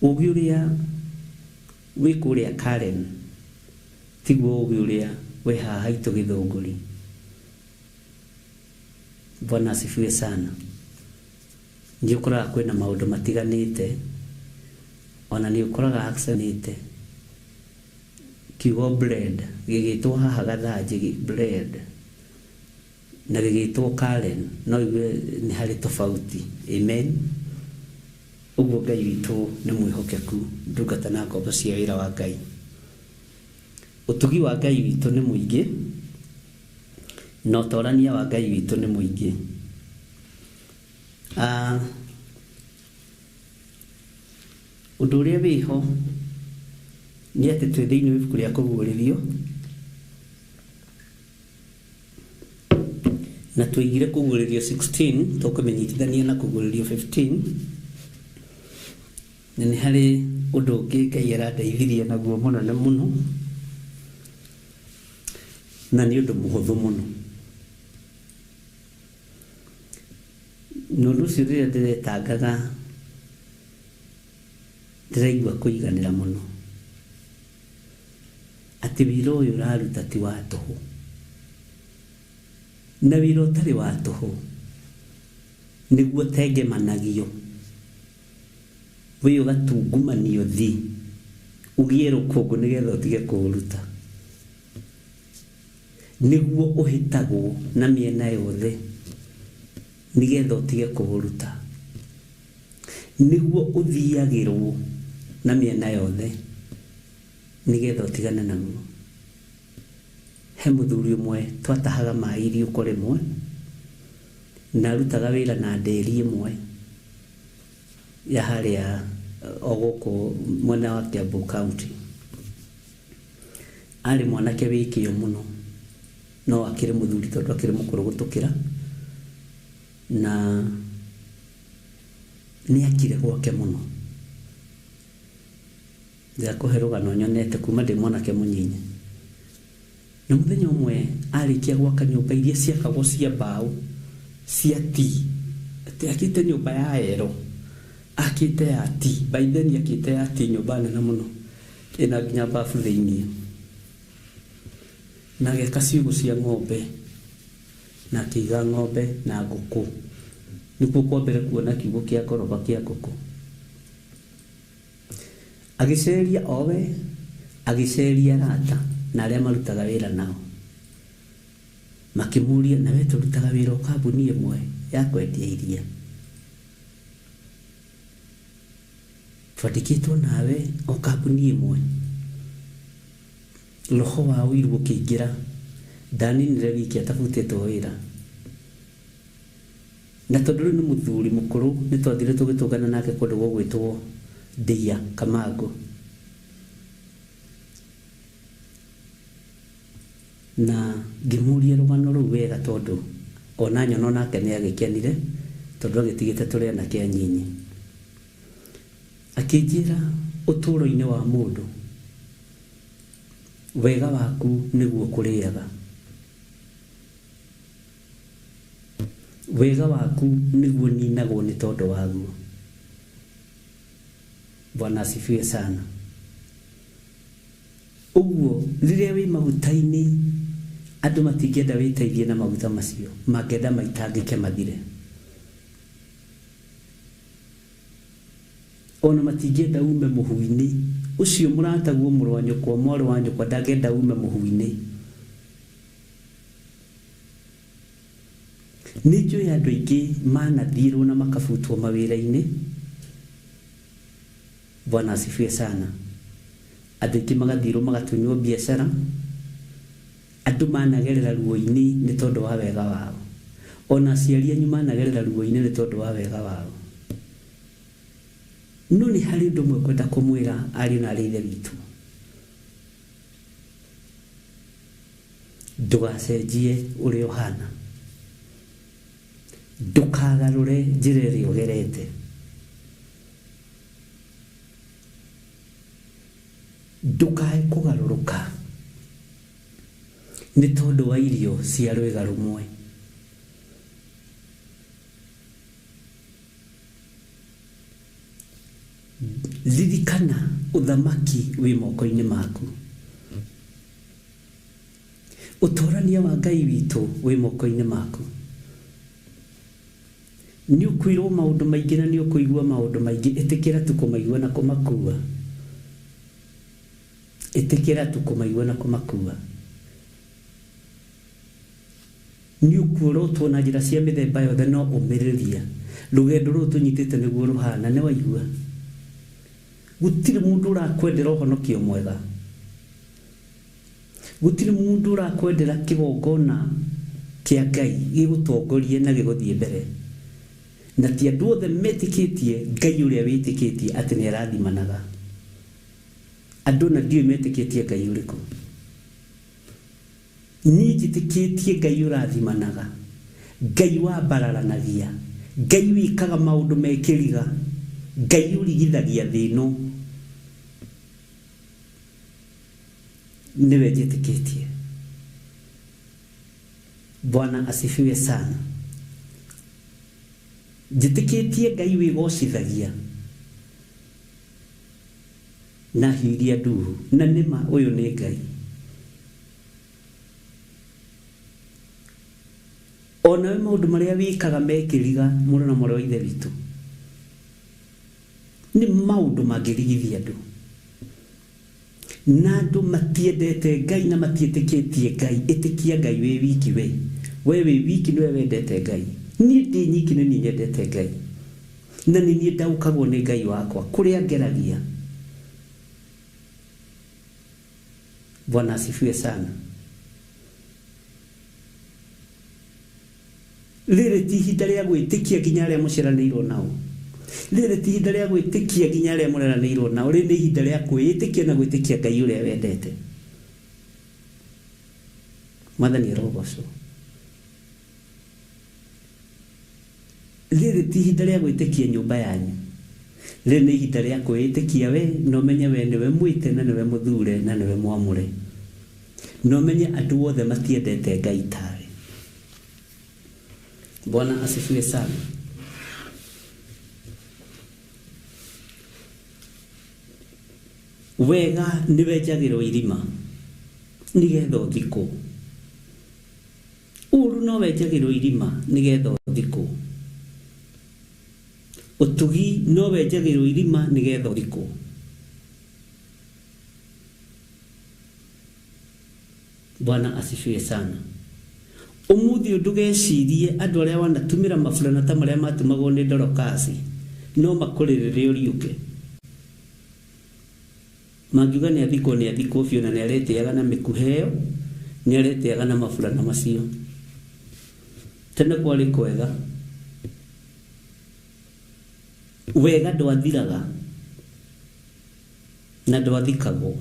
Ũũgĩ ũrĩa wĩ kũrĩa Karen tiguo ũũgĩ ũrĩa wĩ haha haitũ Gĩthũngũri. Bwana asifiwe sana. Nĩ ũkoraga kwĩna maũndũ matiganĩte, ona nĩ ũkoraga accent kiugo bread gĩgĩtwo haha Gathanjĩ bread na gĩgĩtwo Karen, no igue nĩ harĩ tofauti. Amen. Ũguo Ngai witũ nĩ mwĩhokeku, ndungata na ngombo cia wĩra wa Ngai. Ũtugi wa Ngai witũ nĩ mũingĩ na ũtorania wa Ngai witũ nĩ mũingĩ. Ũndũ ũrĩa wĩho nĩ atĩ twĩ thĩinĩ wa ibuku rĩa kũguũrĩrio na tũigire kũguũrĩrio 16 tũkũmĩnyitithania na kũguũrĩrio 15 na nĩ harĩ ũndũ ũngĩ Ngai arandeithirie naguo mũnene mũno na nĩ ũndũ mũhũthũ mũno. Na ũndũ ũcio rĩrĩa ndĩretangaga ndĩraigua kũiganĩra mũno atĩ wĩra ũyũ ũraruta ti wa tũhũ, na wĩra ũtarĩ wa tũhũ nĩguo tengemanagio wĩ ũgatungumanio thi ũgĩe rũkũngũ nĩgetha ũtige kũũruta, nĩguo ũhĩtagwo na mĩena yothe nĩgetha ũtige kũũruta, nĩguo ũthiagĩrwo na mĩena yothe nĩgetha ũtigane naguo. He mũthuri ũmwe twatahaga maĩ iriũko rĩmwe na arutaga wĩra na nderi ĩmwe ya harĩa o gũkũ mwena wa Kiambu County. Arĩ mwanake wĩ kĩo mũno no akĩrĩ mũthuri tondũ akĩrĩ mũkũrũ gũtũkĩra, na nĩ akire gwake mũno. Ndĩrakũhe rũgano nyonete kuma ndĩ mwanake mũnyinyi. Na mũthenya ũmwe arĩkia gwaka nyũmba iria ciakagwo cia mbaũ cia ti, atĩ akĩte nyũmba ya ero, akĩte ya ti, by then akĩte ya ti, nyũmba nene mũno ĩna nginya babu thĩiniĩ, na agĩaka ciugũ cia ng'ombe na akĩiga ng'ombe na ngũkũ. Nĩkuo kwa mbere kuona kiugũ kĩa ngoroba kĩa ngũkũ. Agĩceria owe, agĩceria arata na arĩa marutaga wĩra nao, makĩmũria nawe tũrutaga wĩra o kambuni ĩmwe ya kwendia iria, twandĩkĩtwo nawe o kambuni ĩmwe. Roho wa ũiru ũkĩingĩra, ndaninire wiki atabutĩtwo wĩra, na tondũ rĩu nĩ mũthuri mũkũrũ nĩ twathire tũgĩtũngana nake kũndũ gũgwĩtwo Ndia Kamango, na ngĩmũria rũgano rũu wega tondũ ona nyono nake nĩ agĩkenire tondũ agĩtigĩte tũrĩ anake anyinyi. Akĩnjĩra ũtũũro-inĩ wa mũndũ wega waku nĩguo kũrĩaga, wega waku nĩguo ninagwo nĩ tondũ waguo. Bwana asifiwe sana. Ũguo rĩrĩa wĩ maguta-inĩ andũ matingĩenda wĩteithie na maguta macio, mangĩenda maitangĩke mathire. Ona matingĩenda ume mũhu-inĩ ũcio mũrataguo mũrũ wa nyũkwa mwarĩ wa nyũkwa ndangĩenda ume mũhu-inĩ. Nĩ njũĩ andũ aingĩ manathirwo na makabutwo mawĩra-inĩ. Bwana asifiwe sana. Andũ aingĩ magathirwo magatunywo biacara, andũ managerera ruo-inĩ nĩ tondũ wa wega wao, ona aciari anyu managerera ruo-inĩ nĩ tondũ wa wega wao. No nĩ harĩ ũndũ ũmwe ngwenda kũmwĩra ariũ na aarĩ a Ithe witũ, ndũgacenjie ũrĩa ũhana, ndũkagarũre njĩra ĩrĩa ũgerete, ndũkae kũgarũrũka nĩ tondũ wa irio cia rwĩga rũmwe. Ririkana ũthamaki wĩ moko-inĩ maku, ũtũrania wa Ngai witũ wĩ moko-inĩ maku. Nĩ ũkwĩrwo maũndũ maingĩ na nĩ ũkũigua maũndũ maingĩ, ĩtĩkĩra tu kũmaigua na kũmakua, ĩtĩkĩra tu kũmaigua na kũmakua. Nĩ ũkuorotwo na njĩra cia mĩthemba yothe no ũmĩrĩria. Rũgendo rũrũ tũnyitĩte nĩguo rũhana, nĩ waigua? Gũtirĩ mũndũ ũrakwendera ũhonokio mwega, gũtirĩ mũndũ ũrakwendera kĩgongona kĩa Ngai gĩgũtongorie na gĩgũthiĩ mbere. Na ti andũ othe metĩkĩtie Ngai ũrĩa wĩtĩkĩtie atĩ nĩ arathimanaga. Andũ na ndiũĩ metĩkĩtie Ngai ũrĩkũ. Niĩ njĩtĩkĩtie Ngai ũrathimanaga, Ngai wambararanagia, Ngai wĩkaga maũndũ me kĩriga, Ngai ũrigithagia thĩ ĩno. Nĩwe njĩtĩkĩtie. Bwana asifiwe sana. Njĩtĩkĩtie Ngai wĩgocithagia na hiũ iria nduhu, na nĩma ũyũ nĩ Ngai. Onawe maũndũ marĩa wĩkaga me kĩriga, mũrũ na mwarĩ wa Ithe witũ, nĩ maũndũ mangĩrigithia andũ. Na andũ matiendete Ngai na matiĩtĩkĩtie Ngai. Ĩtĩkia Ngai wĩ wiki we. We wĩ wiki nĩwe wendete Ngai. Niĩ ndĩ nyiki nĩ niĩ nyendete Ngai. Na nĩ niĩ ndaũkagwo nĩ Ngai wakwa kũrĩa ngeragia. Bwana asifiwe sana. Rĩrĩ ti ihinda rĩa gwĩtĩkia nginya arĩa mũciaranĩirwo nao. Rĩrĩ ti ihinda rĩa gwĩtĩkia nginya arĩa mũreranĩirwo nao. Rĩrĩ nĩ ihinda rĩa kwĩĩtĩkia na gwĩtĩkia Ngai ũrĩa wendete. Mwathani arogocwo. Rĩrĩ ti ihinda rĩa gwĩtĩkia nyũmba yanyu. Rĩrĩ nĩ ihinda rĩa kwĩĩtĩkia we, na ũmenye we nĩwe mwĩte na nĩwe mũthure na nĩwe mwamũre. Na ũmenye andũ othe matiendete Ngai tawe. Bwana asifiwe sana. Wega nĩ wenjagĩrwo irima nĩgetha ũthikwo. Ũũru no wenjagĩrwo irima nĩgetha ũthikwo. Ũtugi no wenjagĩrwo irima nĩgetha ũthikwo. Bwana asifiwe sana. Ũmũthĩ ũyũ ndũgecirie andũ arĩa wanatumĩra maburana ta marĩa matumagwo nĩ Dorokasi no makũrĩrĩre ũriũke. Mangiuga nĩ athikwo nĩ athikwo biũ, na nĩ aretĩaga na mĩkuha ĩyo, nĩ aretĩaga na maburana macio. Tene kwarĩ kwega. Wega ndwathiraga na ndwathikagwo.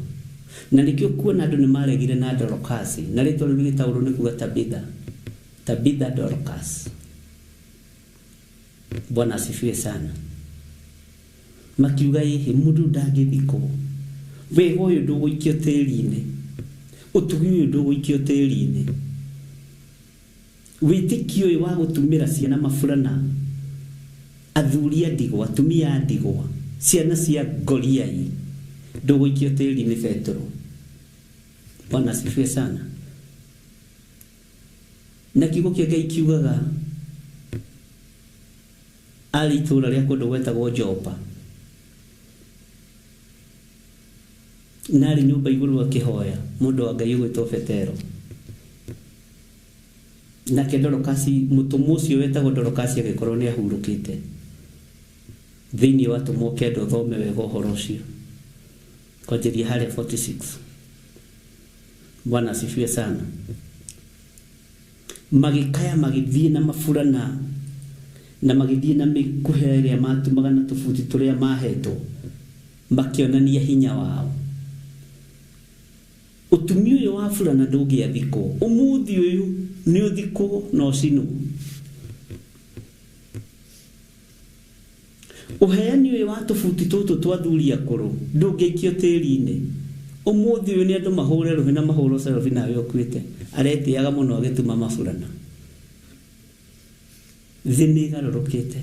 Na nĩkĩo kuona andũ nĩ maregire na Dorokasi, na rĩtwa rĩu rĩgĩtaũrwo nĩ kuga Tabitha. Tabitha Dorcas. Bwana asifiwe sana. Makiuga ĩhĩ mũndũ ndangĩthikwo. Wega ũyũ ndũgũikio tĩri-inĩ. Ũtugi ũyũ ndũgũikio tĩri-inĩ. Wĩtĩkio ũyũ wa gũtumĩra ciana maburana, athuri a ndigwa, atumia a ndigwa, ciana cia ngoriai, ndũgũikio tĩri-inĩ Petero. Bwana asifiwe sana. Na kiugo kĩa Ngai kiugaga arĩ itũũra rĩa kũndũ gwetagwo Jopa, na arĩ nyũmba igũrũ akĩhoya mũndũ wa Ngai ũgwĩtwo Petero. Nake Dorokasi, mũtũmwo ũcio wetagwo Dorokasi agĩkorwo nĩ ahurũkĩte. Thĩinĩ wa atũmwo kenda ũthome wega ũhoro ũcio kwanjĩria harĩa 46. Bwana asifiwe sana. Magĩkaya magĩthiĩ na maburana na magĩthiĩ na mĩkuha ĩrĩa matumaga na tũbuti tũrĩa mahetwo, makĩonania hinya wao. Ũtumi ũyũ wa burana ndũngĩathikwo. Ũmũthĩ ũyũ nĩ ũthikwo na ũcinwo. Ũheani ũyũ wa tũbuti tũtũ twa athuri akũrũ ndũngĩikio tĩri-inĩ. Ũmũthĩ ũyũ nĩ andũ mahũre rũhĩ na mahũrwo selfie nawe ũkuĩte. Aretĩaga mũno agĩtuma maburana. Thĩ nĩ ĩgarũrũkĩte.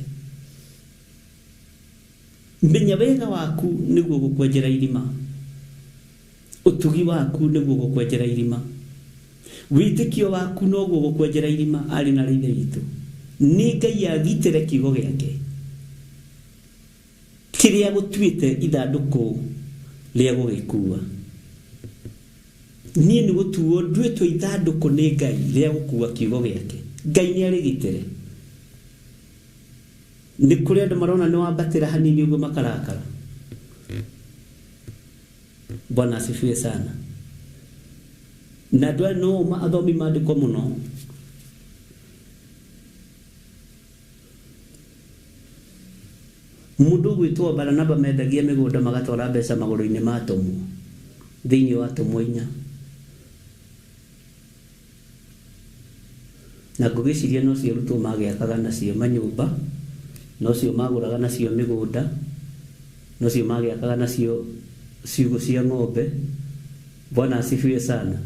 Menya wega waku nĩguo gũkwenjera irima. Ũtugi waku nĩguo gũkwenjera irima. Wĩtĩkio waku noguo gũkwenjera irima. Arĩ na Ithe witũ. Nĩ Ngai agitĩre kiugo gĩake kĩrĩa gũtuĩte ithandũkũ rĩa gũgĩkua. Niĩ nĩ gũtuo nduĩtwo ithandũkũ nĩ Ngai rĩa gũkua kiugo gĩake. Ngai nĩ arĩgitĩre. Nĩ kũrĩ andũ marona nĩ wambatĩra hanini ũguo makarakara. Bwana asifiwe sana. Na andũ aya no athomi maandĩko mũno. Mũndũ ũgwĩtwo Baranaba mendagia mĩgũnda magatwara mbeca magũrũ-inĩ ma atũmwo thĩinĩ wa atũmwo 4. Na ngũgĩciria nocio arutwo magĩakaga nacio manyũmba, nocio magũraga nacio mĩgũnda, nocio magĩakaga nacio ciugũ cia ng'ombe. Bwana asifiwe sana.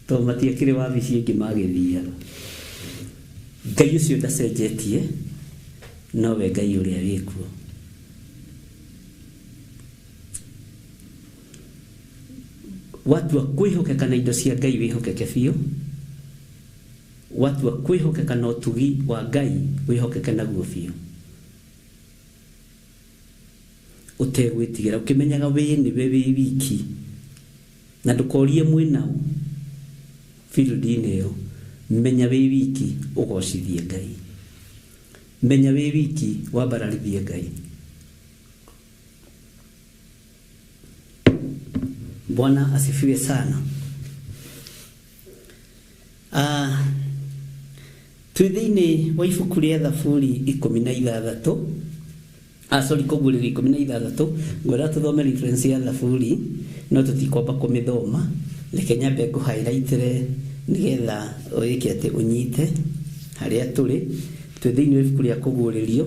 To matiakĩrĩ wabici ĩngĩ magĩthiaga. Ngai ũcio ndacenjetie, nowe Ngai ũrĩa wĩkuo. Watua kwĩhokeka na indo cia Ngai wĩhokeke biũ. Watua kwĩhokeka na ũtugi wa Ngai wĩhokeke naguo biũ. Ũtegwĩtigĩra ũkĩmenyaga wĩ nĩwe wĩ wiki na ndũkorie mwĩnao field-inĩ ĩyo. Menya wĩ wiki ũgocithie Ngai. Menya wĩ wiki wambararithie Ngai. Bwana asifiwe sana. Twĩ thĩinĩ wa ibuku rĩa Thaburi 16, sorry, Kũguũrĩrio 16, ngwenda tũthome reference ya Thaburi, no tũtikwamba kũmĩthoma. Reke nyambe ngũ-highlight-ĩre nĩgetha wĩke atĩ ũnyite harĩa tũrĩ. Twĩ thĩinĩ wa ibuku rĩa Kũguũrĩrio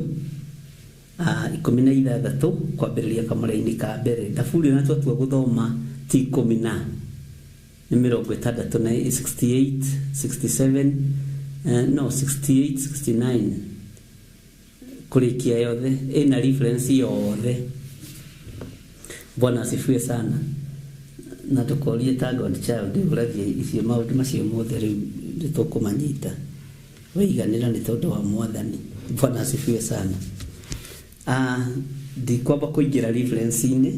16 kwambĩrĩria kamũra-inĩ ka mbere. Thaburi ona twatua gũthoma ti 10 na nĩ 68 na 68, 67, no 68, 69 kũrĩkia yothe ĩna reference yothe. Bwana asifiwe sana. Na ndũkorie ta God child ũragia icio maũndũ macio mothe rĩu nĩtũkũmanyita. Wĩiganĩra nĩ tondũ wa Mwathani. Bwana asifiwe sana. Ndikwamba kũingĩra reference-inĩ,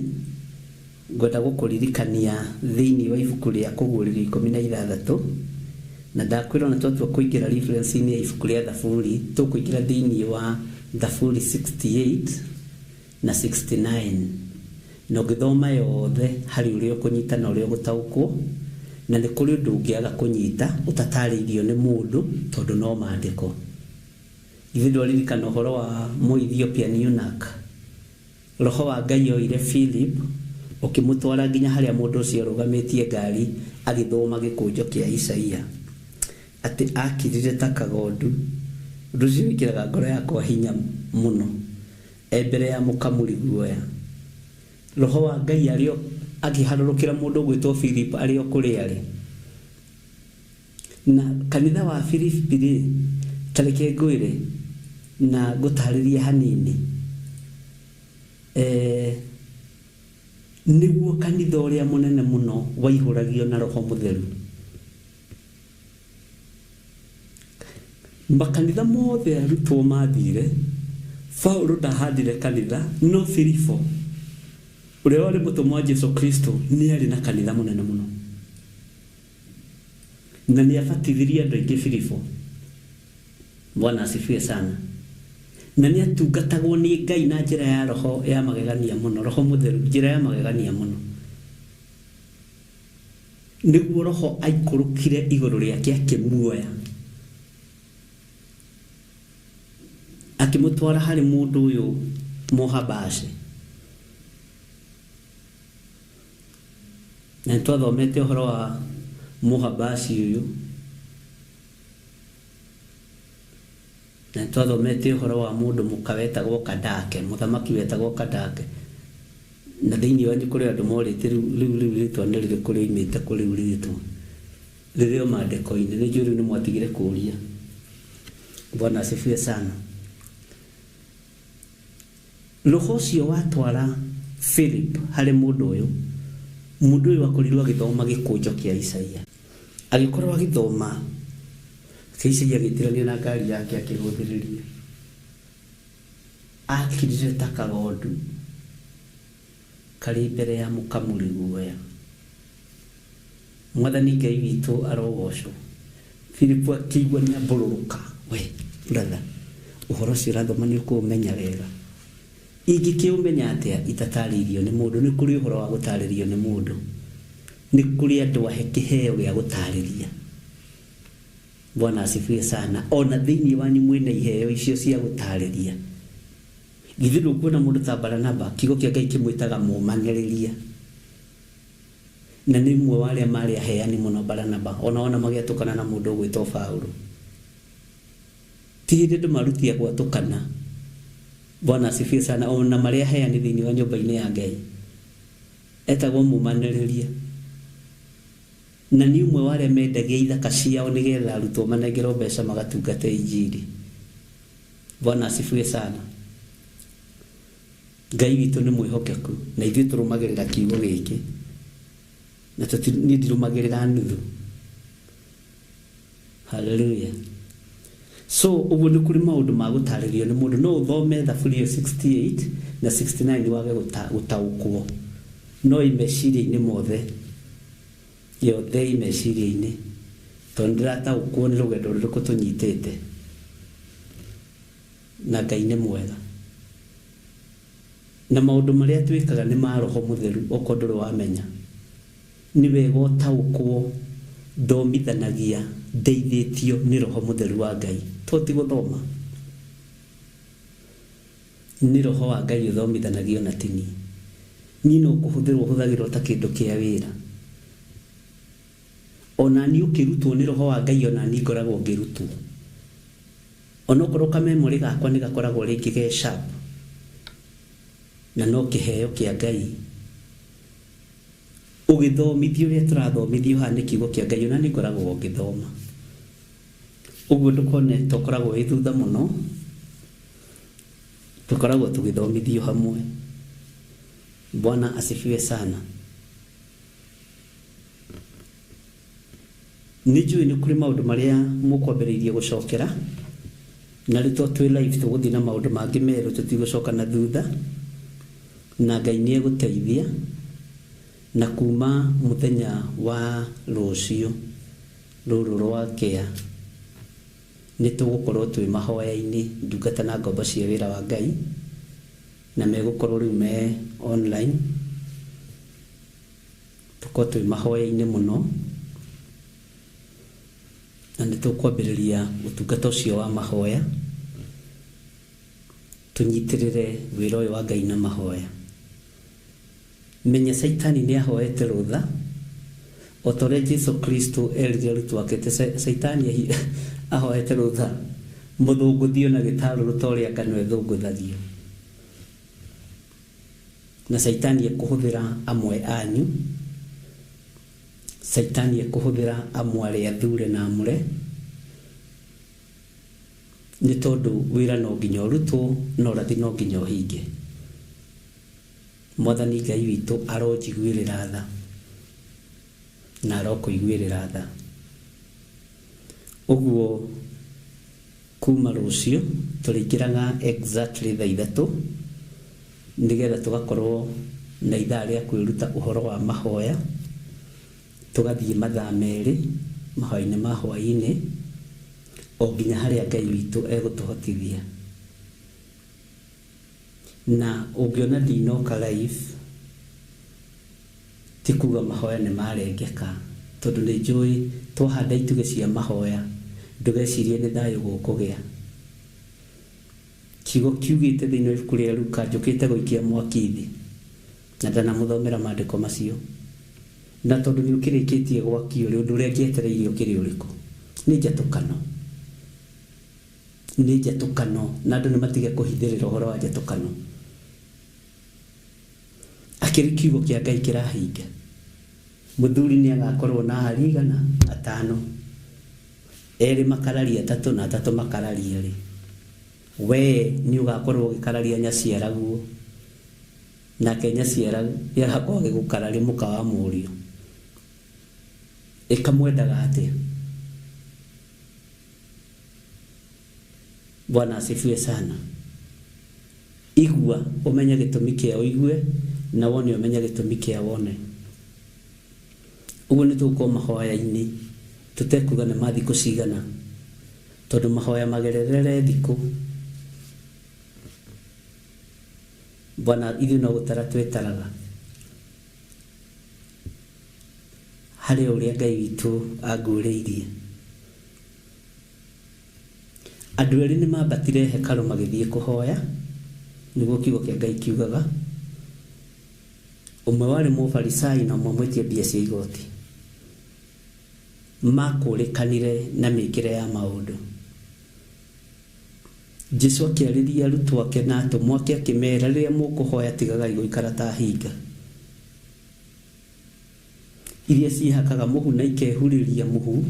ngwenda gũkũririkania thĩinĩ wa ibuku rĩa Kũguũrĩrio 16, na ndakwĩra ona twatua kũingĩra reference-inĩ ya ibuku rĩa Thaburi, tũkũingĩra thĩinĩ wa Thaburi 68 na 69. Na ũngĩthoma yothe harĩ ũrĩa ũkũnyita na ũrĩa ũgũtaũkwo, na nĩ kũrĩ ũndũ ũngĩaga kũnyita ũtatarĩirio nĩ mũndũ tondũ no maandĩko. Ithuĩ ndwaririkana ũhoro wa Mũethiopian eunuch. Roho wa Ngai oire Philip ũkĩmũtwara nginya harĩa mũndũ ũcio arũgamĩtie ngari agĩthoma gĩkũnjo kĩa Isaia, atĩ akirire ta kagondu. Ũndũ ũcio wĩkĩraga ngoro yakwa hinya mũno e mbere ya mũkamuri guoya. Roho wa Ngai arĩ akĩharũrũkĩra mũndũ ũgwĩtwo Philip arĩ o kũrĩa arĩ. Na kanitha wa Philip rĩ, ta reke ngwĩre na ngũtarĩrie hanini. Nĩguo kanitha ũrĩa mũnene mũno waihũragio na Roho Mũtheru. Makanitha mothe arutwo mathire, Paulo ndahandire kanitha, no Filipo ũrĩa warĩ mũtũmwo wa Jesu Kristo nĩ arĩ na kanitha mũnene mũno. Na nĩ abatithirie andũ aingĩ Filipo. Bwana asifiwe sana. Na nĩ atungatagwo nĩ Ngai na njĩra ya roho ya magegania mũno, Roho Mũtheru, njĩra ya magegania mũno. Nĩguo roho aikũrũkire igũrũ rĩake akĩmuoya, akĩmũtwara harĩ mũndũ ũyũ Mũhabashi. Na nĩtwathomete ũhoro wa Mũhabashi ũyũ, na nĩtwathomete ũhoro wa mũndũ mũka wetagwo Kandake, mũthamaki wetagwo Kandake. Na thĩinĩ wanyu kũrĩ andũ morĩte rĩu rĩtwa nĩ rĩrĩkũ rĩoimĩte kũ rĩu rĩtwa rĩrĩ o maandĩko-inĩ. Nĩ njũĩ rĩu nĩ mwatigire kũũria. Bwana asifiwe sana. Roho ũcio watwara Philip harĩ mũndũ ũyũ, mũndũ ũyũ akorirwo agĩthoma gĩkũnjo kĩa Isaia. Agĩkorwo agĩthoma kĩa Isaia agĩtirania na ngari yake akĩgũthĩrĩria. Akirire ta kagondu karĩ mbere ya mũkamuri guoya. Mwathani Ngai witũ arogocwo. Philip akĩigua nĩ ambũrũrũka. We brother, ũhoro ũcio ũrathoma nĩ ũkũũmenya wega. Ingĩkĩũmenya atĩa itatarĩirio nĩ mũndũ? Nĩ kũrĩ ũhoro wa gũtarĩrio nĩ mũndũ. Nĩ kũrĩ andũ ahe kĩheo gĩa gũtarĩria. Bwana asifiwe sana. Ona thĩinĩ wanyu mwĩna iheo icio cia gũtarĩria. Githĩ ndũkuona mũndũ ta Baranaba, kiugo kĩa Ngai kĩmwĩtaga mũmanĩrĩria, na nĩ ũmwe wa arĩa marĩ aheani mũno Baranaba, ona ona magĩatũkana na mũndũ ũgwĩtwo Paulo. Ti hĩndĩ andũ marutia gwatũkana. Bwana asifiwe sana. Ona marĩa aheani thĩinĩ wa nyũmba-inĩ ya Ngai etagwo mũmanĩrĩria, na nĩ ũmwe wa arĩa mendagia ithaka ciao nĩgetha arutwo manengerwo mbeca magatungate injiri. Bwana asifiwe sana. Ngai witũ nĩ mwĩhokeku na ithuĩ tũrũmagĩrĩra kiugo gĩkĩ, na niĩ ndirũmagĩrĩra nuthu. Hallelujah. So ũguo nĩ kũrĩ maũndũ ma gũtarĩrio nĩ mũndũ. No ũthome thaburi ĩyo 68 na 69 wage gũtaũkwo, no ĩ meciria-inĩ mothe, yothe ĩ meciria-inĩ, tondũ ndĩrataũkwo nĩ rũgendo rũrĩkũ tũnyitĩte, na Ngai nĩ mwega, na maũndũ marĩa twĩkaga nĩ ma Roho Mũtheru. Okorwo ndũrĩ wamenya, nĩ wega ũtaũkwo ndomithanagia ndeithĩtio nĩ Roho Mũtheru wa Ngai. To ti gũthoma, nĩ Roho wa Ngai ũthomithanagio na ti niĩ. Niĩ no kũhũthĩrwo hũthagĩrwo ta kĩndũ kĩa wĩra. Ona niĩ ũkĩrutwo nĩ Roho wa Ngai, ona niĩ ngoragwo ngĩrutwo. Onokorwo kamemori gakwa nĩ gakoragwo rĩngĩ ge sharp, na no kĩheo kĩa Ngai. Ũgĩthomithio ũrĩa tũrathomithio haha nĩ kiugo kĩa Ngai, ona niĩ ngoragwo ngĩthoma. Ũguo ndũkone tũkoragwo wĩ thutha mũno, tũkoragwo tũgĩthomithio hamwe. Bwana asifiwe sana. Nĩ njũĩ nĩ kũrĩ maũndũ marĩa mũkwambĩrĩirie gũcokera, na rĩu to twĩ live tũgũthiĩ na maũndũ mangĩ merũ, tũtigũcoka na thutha, na Ngai nĩ egũteithia. Na kuma mũthenya wa rũciũ rũrũ rwa kĩa, nĩ tũgũkorwo twĩ mahoya-inĩ, ndungata na ngombo cia wĩra wa Ngai, na megũkorwo rĩu me online. Tũkorwo twĩ mahoya-inĩ mũno, na nĩ tũkwambĩrĩria ũtungata ũcio wa mahoya, tũnyitĩrĩre wĩra ũyũ wa Ngai na mahoya. Menya Caitani nĩ ahoete rũtha, o ta ũrĩa Jesu Kristo erire arutwo ake atĩ Caitani ahoete rũtha mũthũngũthio na gĩtarũrũ ta ũrĩa ngano ĩthũngũthagio. Na Caitani ekũhũthĩra amwe anyu, Caitani ekũhũthĩra amwe arĩa athure na amũre, nĩ tondũ wĩra no nginya ũrutwo, na ũrathi no nginya ũhinge. Mwathani Ngai witũ aronjiguĩrĩra tha, na arokũiguĩrĩra tha. Ũguo kuma rũciũ tũrĩingĩraga exactly thaa 3, nĩgetha tũgakorwo na ithaa rĩa kwĩruta ũhoro wa mahoya. Tũgathiĩ mathaa 2 mahoya-inĩ ma hwaĩ-inĩ, o nginya harĩa Ngai witũ egũtũhotithia. Na ũngĩona ndinoka live, ti kuga mahoya nĩ marengeka, tondũ nĩ njũĩ twahanda itugĩ cia mahoya, ndũgecirie nĩ thayũ gũkũgĩa. Kiugo kiugĩte thĩinĩ wa ibuku rĩa Luka, njũkĩte gũikia mwaki thĩ, na ndanamũthomera maandĩko macio. Na tondũ nĩ ũkĩrĩkĩtie gwakio rĩ, ũndũ ũrĩa ngĩetereire ũkĩrĩ ũrĩkũ? Nĩ njatũkano. Nĩ njatũkano, na andũ nĩ matige kũhithĩrĩra ũhoro wa njatũkano. Akĩrĩ kiugo kĩa Ngai kĩrahinga. Mũthuri nĩ agakorwo na ahari igana atano, erĩ makararia atatũ, na atatũ makararia erĩ. We nĩ ũgakorwo ũgĩkararia nyaciaraguo, nake nyaciara nĩ agakorwo agĩgũkararia mũka wa mũriũ. Ĩkamwendaga atĩa? Bwana asifiwe sana. Igua ũmenye gĩtũmi kĩa ũigue, na wone ũmenye gĩtũmi kĩa wone. Ũguo nĩ tũgũkorwo mahoya-inĩ, tũtekuga nĩ ma thikũ cigana, tondũ mahoya magererere thikũ. Bwana, ithuĩ no gũtara twetaraga harĩ ũrĩa Ngai witũ anguũrĩirie. Andũ erĩ nĩ mambatire hekarũ magĩthiĩ kũhoya, Nĩguo kiugo kĩa Ngai kiugaga. Ũmwe warĩ mũfarisai na ũmwe mwĩtia mbia cia igoti. Makũrĩkanire na mĩkĩre ya maũndũ. Jesu akĩarĩria arutwo ake na atũmwo ake akĩmera rĩrĩa mũkũhoya tigagai gũikara ta hinga iria ciĩhakaga mũhu na ikehurĩria mũhu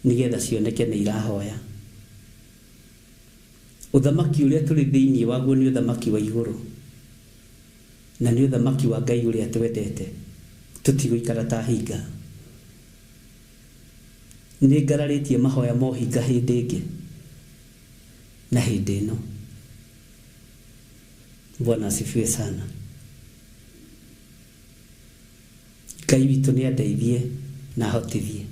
nĩgetha cioneke nĩ irahoya. Ũthamaki ũrĩa tũrĩ thĩinĩ waguo nĩ ũthamaki wa igũrũ na nĩ ũthamaki wa Ngai ũrĩa twendete. Tũtigũikara ta hinga. Nĩ ngararĩtie mahoya ma ũhinga hĩndĩ ĩngĩ na hĩndĩ ĩno. Bwana asifiwe sana. Ngai witũ nĩ andeithie na ahotithie.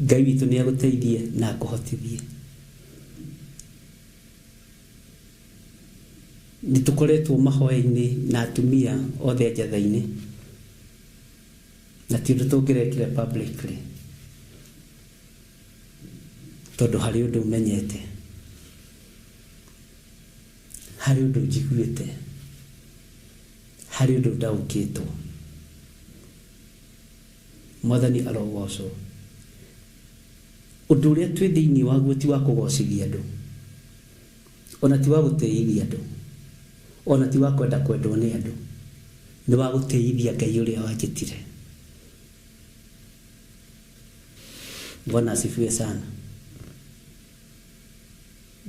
Ngai witũ nĩ agũteithie na akũhotithie. Nĩ tũkoretwo mahoya-inĩ na atumia othe a njatha-inĩ na ti ũndũ tũngĩrekire publicly tondũ harĩ ũndũ ũmenyete, harĩ ũndũ njiguĩte, harĩ ũndũ ndaũkĩtwo. Mwathani arogocwo. Ũndũ ũrĩa twĩ thĩinĩ waguo ti wa kũgocithia andũ, ona ti wa gũtĩithia andũ, ona ti wa kwenda kwendwo nĩ andũ, nĩ wa gũtĩithia Ngai ũrĩa wanjĩtire. Bwana asifiwe sana.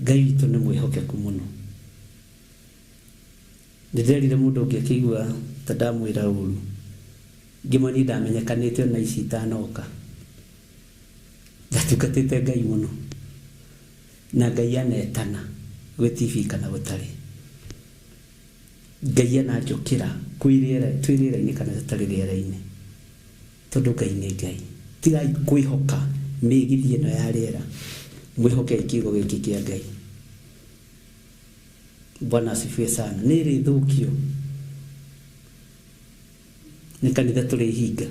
Ngai witũ nĩ mwĩhokeku mũno. Nĩnderire mũndũ ũngĩ akĩigua ta ndamwĩra ũru, ngĩmwĩra niĩ ndamenyekanĩte ona ici itanoka. Ndatungatĩte Ngai mũno na Ngai anetana gwĩ TV kana gũtarĩ. Ngai ananjũkĩra kwĩ rĩera, twĩ rĩera-inĩ kana tũtarĩ rĩera-inĩ, tondũ Ngai nĩ Ngai. Tigai kwĩhoka mĩgithi ĩno ya rĩera, mwĩhokei kiugo gĩkĩ kĩa Ngai. Bwana asifiwe sana. Nĩ ĩrĩthũkio nĩ kanitha tũrĩhinga.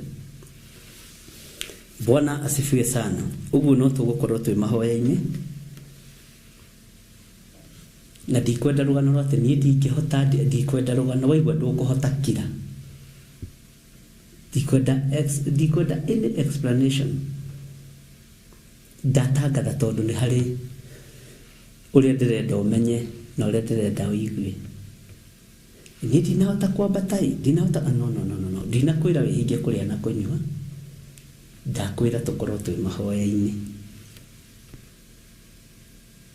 Bwana asifiwe sana. Ũguo no tũgũkorwo twĩ mahoya-inĩ na ndikwenda rũgano rwa atĩ niĩ ndingĩhota, ndikwenda rũgano waigua ndũkũhota kira. Ndikwenda any explanation. Ndatangatha tondũ nĩ harĩ ũrĩa ndĩrenda ũmenye na ũrĩa ndĩrenda ũigue. Niĩ ndinahota kwambata ĩ, ndinahota, no, no, no, no, no. Ndinakwĩra wĩhinge kũrĩa na kũnyua, ndakwĩra tũkorwo twĩ mahoya-inĩ.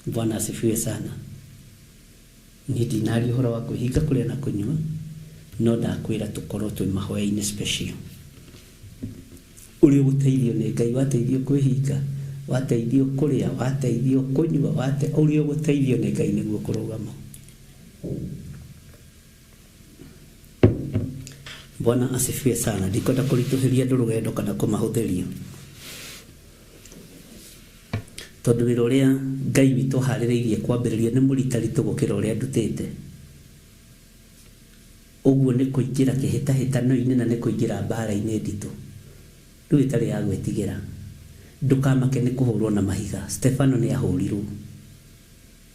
Bwana asifiwe sana. Niĩ ndinaria ũhoro wa kwĩhinga kũrĩa na kũnyua, no ndakwĩra tũkorwo twĩ mahoya-inĩ special. Ũrĩa ũgũteithio nĩ Ngai, wateithio kwĩhinga, wateithio kũrĩa, wateithio kũnyua, ũrĩa ũgũteithio nĩ Ngai nĩguo kũrũgama. Bwana asifiwe sana. Ndikwenda kũritũhĩria andũ rũgendo kana kũmahũthĩria, tondũ wĩra ũrĩa Ngai witũ aharĩrĩirie kwambĩrĩria nĩ mũritaritũ gũkĩra ũrĩa ndutĩte. Ũguo nĩ kũingĩra kĩhĩtahĩtano-inĩ na nĩ kũingĩra mbara-inĩ nditũ rĩu ĩtarĩ ya gwĩtigĩra. Ndũkamake nĩ kũhũrwo na mahiga. Stefano nĩ ahũrirwo.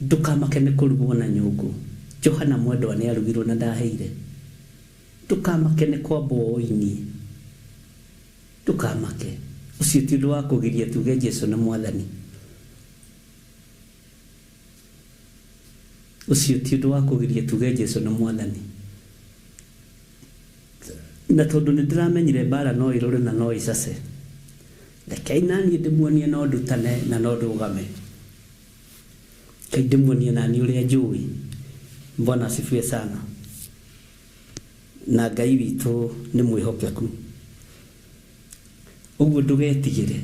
Ndũkamake nĩ kũrugwo na nyũngũ. Johana mwendwa nĩ arugirwo na ndaheire. Ndũkamake nĩ kwambwo ũini. Ndũkamake. Ũcio ti ũndũ wa kũgiria tuge Jesu nĩ mwathani. Ũcio ti ũndũ wa kũgiria tuge Jesu nĩ mwathani. Na tondũ nĩ ndĩramenyire mbara no ĩrũre na no ĩcace, rekei naniĩ ndĩmuonie no ndutane na no ndũgame. Rekei ndĩmuonie naniĩ ũrĩa njũĩ. Bwana asifiwe sana. Na Ngai witũ nĩ mwĩhokeku. Ũguo ndũgetigĩre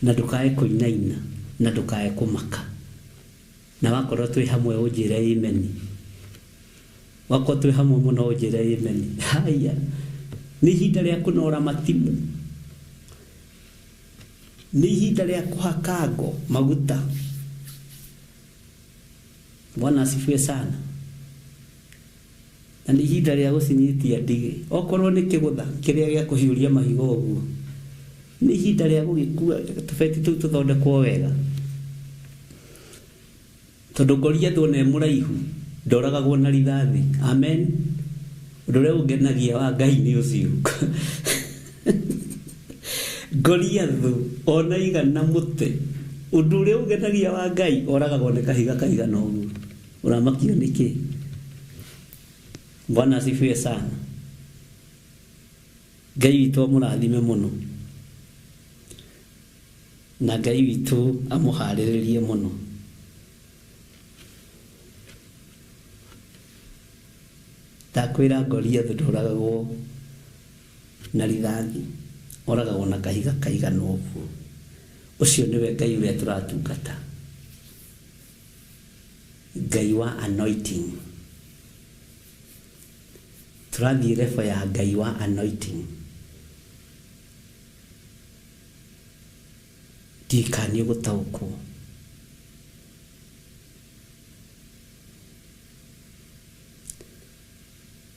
na ndũkae kũinaina na ndũkae kũmaka. Na wakorwo twĩ hamwe ũnjĩre amen. Wakorwo twĩ hamwe mũno ũnjĩre amen. Haya, nĩ ihinda rĩa kũnora matimũ, nĩ ihinda rĩa kũhaka ngo maguta. Bwana asifiwe sana. Na nĩ ihinda rĩa gũcinyitia ndigĩ, okorwo nĩ kĩgũtha kĩrĩa gĩa kũhiũria mahiga ũguo, nĩ ihinda rĩa gũgĩkua tũbeti tũu tũthondekwo wega. Tondũ Goliath ona e mũraihu ndoragagwo na rithathi. Amen. Ũndũ ũrĩa ũngenagia wa Ngai nĩ ũcio. Goliath ona igana mũtĩ, ũndũ ũrĩa ũngenagia wa Ngai oragagwo nĩ kahiga kaigana ũguo. Ũramakio nĩkĩ? Bwana asifiwe sana. Ngai witũ amũrathime mũno, na Ngai witũ amũharĩrĩrie mũno. Ndakwĩra Goliath ndoragagwo na rithathi, oragagwo na kahiga kaigana ũguo. Ũcio nĩwe Ngai ũrĩa tũratungata, Ngai wa anointing. Tũrathiĩ level ya Ngai wa anointing. Ndiũĩ kana nĩ ũgũtaũkwo.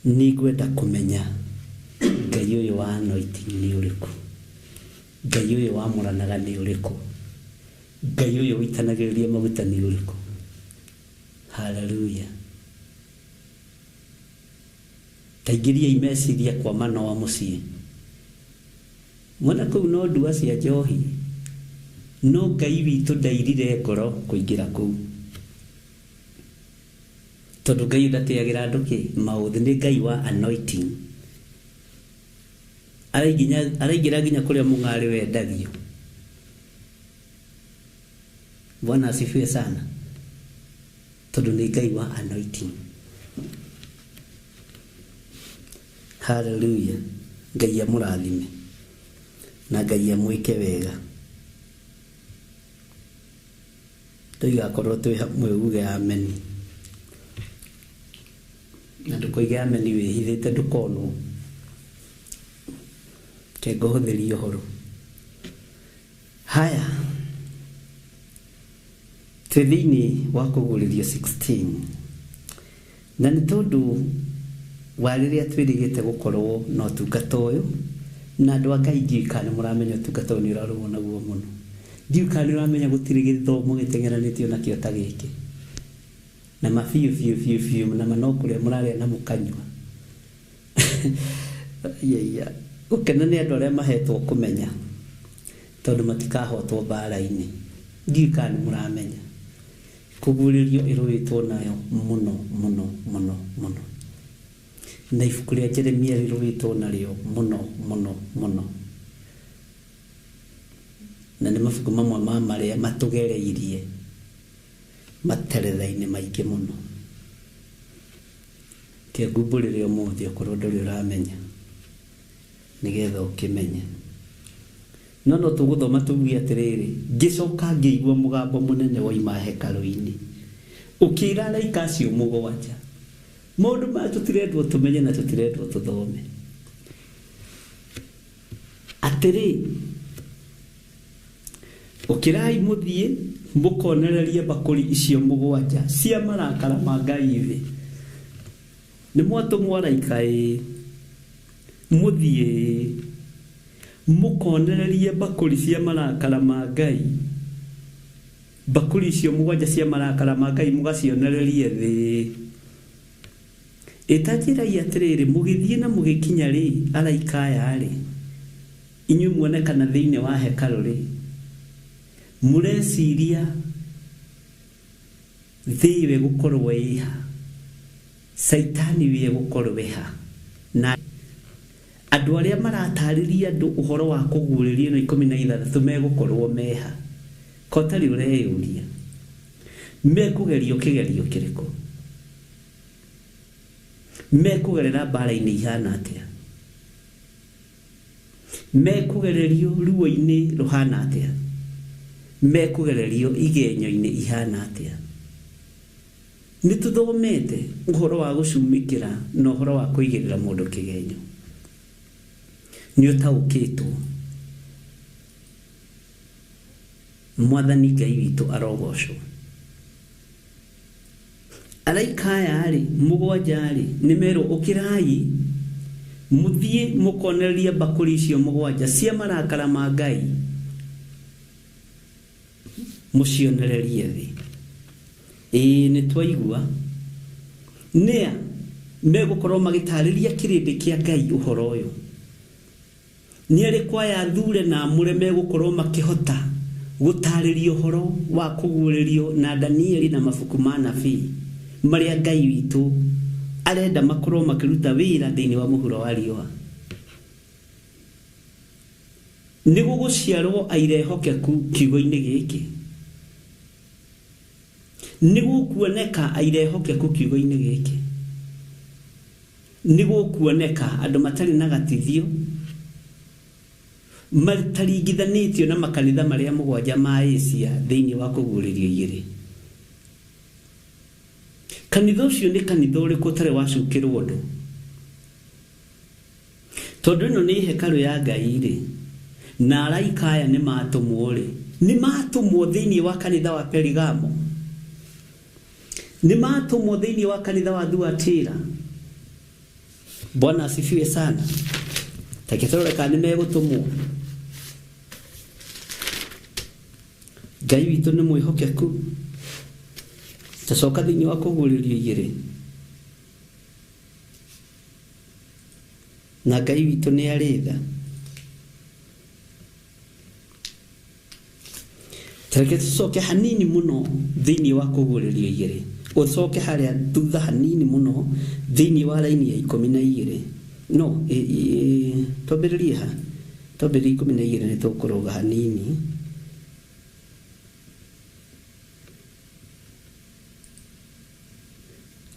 Nĩngwenda kũmenya Ngai ũyũ wa anointing nĩ ũrĩkũ, Ngai ũyũ wamũranaga nĩ ũrĩkũ, Ngai ũyũ ũitanagĩrĩria maguta nĩ ũrĩkũ. Haleluya. Taingĩriai meciria kwa Manoa mũciĩ. Mwena kũu no ndua cia njohi, no Ngai witũ ndairire ngoro kũingĩra kũu. Tondũ Ngai ndateagĩra andũ kĩ maũthĩ, nĩ Ngai wa anointing. Araingĩra nginya kũrĩa mũng'arĩ wendagio. Bwana asifiwe sana. Tondũ nĩ Ngai wa anointing. Hallelujah. Ngai amũrathime na Ngai amwĩke wega. Tũigakorwo twĩ hamwe uge ameni. Na ndũkoige ameni wĩhithĩte ndũkonwo. Ke ngũhũthĩrie ũhoro. Haya, twĩ thĩinĩ wa kũguũrĩrio 16, na nĩ tondũ wa rĩrĩa twĩrĩgĩte gũkorwo na ũtungata ũyũ na andũ a Ngai, ndiũĩ kana nĩ mũramenya ũtungata ũyũ nĩ ũrarũo naguo mũno. Ndiũĩ kana nĩ ũramenya gũtirĩ gĩthomo gĩteng'eranĩtio nakĩo ta gĩkĩ. Na ma biũ biũ biũ biũ, na ma no kũrĩa mũrarĩa na mũkanyua. Iya. Gũkena nĩ andũ arĩa mahetwo kũmenya, tondũ matikahotwo mbara-inĩ. Ndiũĩ kana nĩ mũramenya. Kũguũrĩrio ĩrũĩtwo nayo mũno mũno mũno mũno. Na ibuku rĩa Jeremia rĩrũĩtwo narĩo mũno mũno mũno. Na nĩ mabuku mamwe ma marĩa matũgereirie materetha-inĩ maingĩ mũno. Ke ngumbũrĩre ũmũthĩ okorwo ndũrĩ ũramenya, nĩgetha ũkĩmenye. No no tũgũthoma tuge atĩrĩrĩ, ngĩcoka ngĩigua mũgambo mũnene woima hekarũ-inĩ ũkĩra araika acio mũgwanja, maũndũ maya tũtirendwo tũmenye na tũtirendwo tũthome. Atĩrĩ, ũkĩrai mũthiĩ mũkonererie mbakũri icio mũgwanja cia marakara ma Ngai thĩ. Nĩ mwatũmwo araika ĩĩ, mũthiĩ mũkonererie mbakũri cia marakara ma Ngai, mbakũri icio mũgwanja cia marakara ma Ngai mũgacionererie thĩ. Ĩtanjĩrai atĩrĩrĩ, mũgĩthiĩ na mũgĩkinya rĩ, araika aya rĩ, inyuĩ muonekana thĩinĩ wa hekarũ rĩ, mũreciria thĩ ĩyo ĩgũkorwo ĩha, Caitani ĩyo ĩgũkorwo ĩha, na andũ arĩa maratarĩria andũ ũhoro wa kũguũrĩrio ĩno 16 megũkorwo meha. Ko ũtarĩ ũreyũria, mekũgerio kĩgerio kĩrĩkũ? Mekũgerera mbara-inĩ ihana atĩa? Mekũgererio ruo-inĩ rũhana atĩa? Mekũgererio igenyo-inĩ ihana atĩa? Nĩ tũthomete ũhoro wa gũcumĩkĩra na ũhoro wa kũigĩrĩra mũndũ kĩgenyo. Nĩ ũtaũkĩtwo. Mwathani Ngai witũ arogocwo. Araika aya rĩ mũgwanja rĩ nĩ merwo ũkĩrai mũthiĩ mũkonererie mbakũri icio mũgwanja cia marakara ma Ngai, mũcionererie thĩ. Ĩĩ nĩ twaigua. Nĩa megũkorwo magĩtarĩria kĩrĩndĩ kĩa Ngai ũhoro ũyũ? Nĩ arĩkũ aya athure na amũre megũkorwo makĩhota gũtarĩria ũhoro wa kũguũrĩrio na Danieli na mabuku ma nabii marĩa Ngai witũ arenda makorwo makĩruta wĩra thĩinĩ wa mũhuro wa riũa? Nĩ gũgũciarwo aira ehokeku kiugo-inĩ gĩkĩ. Nĩ gũkuoneka aira ehokeku kiugo-inĩ gĩkĩ. Nĩ gũkuoneka andũ matarĩ na gatithio mataringithanĩtio na makanitha marĩa mũgwanja ma Asia thĩinĩ wa kũguũrĩrio igĩrĩ. Kanitha ũcio nĩ kanitha ũrĩkũ ũtarĩ wacukĩrwo ũndũ? Tondũ ĩno nĩ hekarũ ya Ngai rĩ, na araika aya nĩ matũmwo rĩ, nĩ matũmwo thĩinĩ wa kanitha wa Perigamo, nĩ matũmwo thĩinĩ wa kanitha wa Thuatira. Bwana asifiwe sana. Take tũrore kana nĩ megũtũmwo. Ngai witũ nĩ mwĩhokeku. Tacoka thĩinĩ wa kũguũrĩrio igĩrĩ. Na Ngai witũ nĩ arĩ tha. Tareke tũcoke hanini mũno thĩinĩ wa kũguũrĩrio igĩrĩ. Ũcoke harĩa thutha hanini mũno thĩinĩ wa raini ya 12. No, twambĩrĩrie ha? Twambĩrĩrie 12 nĩ tũkũrũga hanini.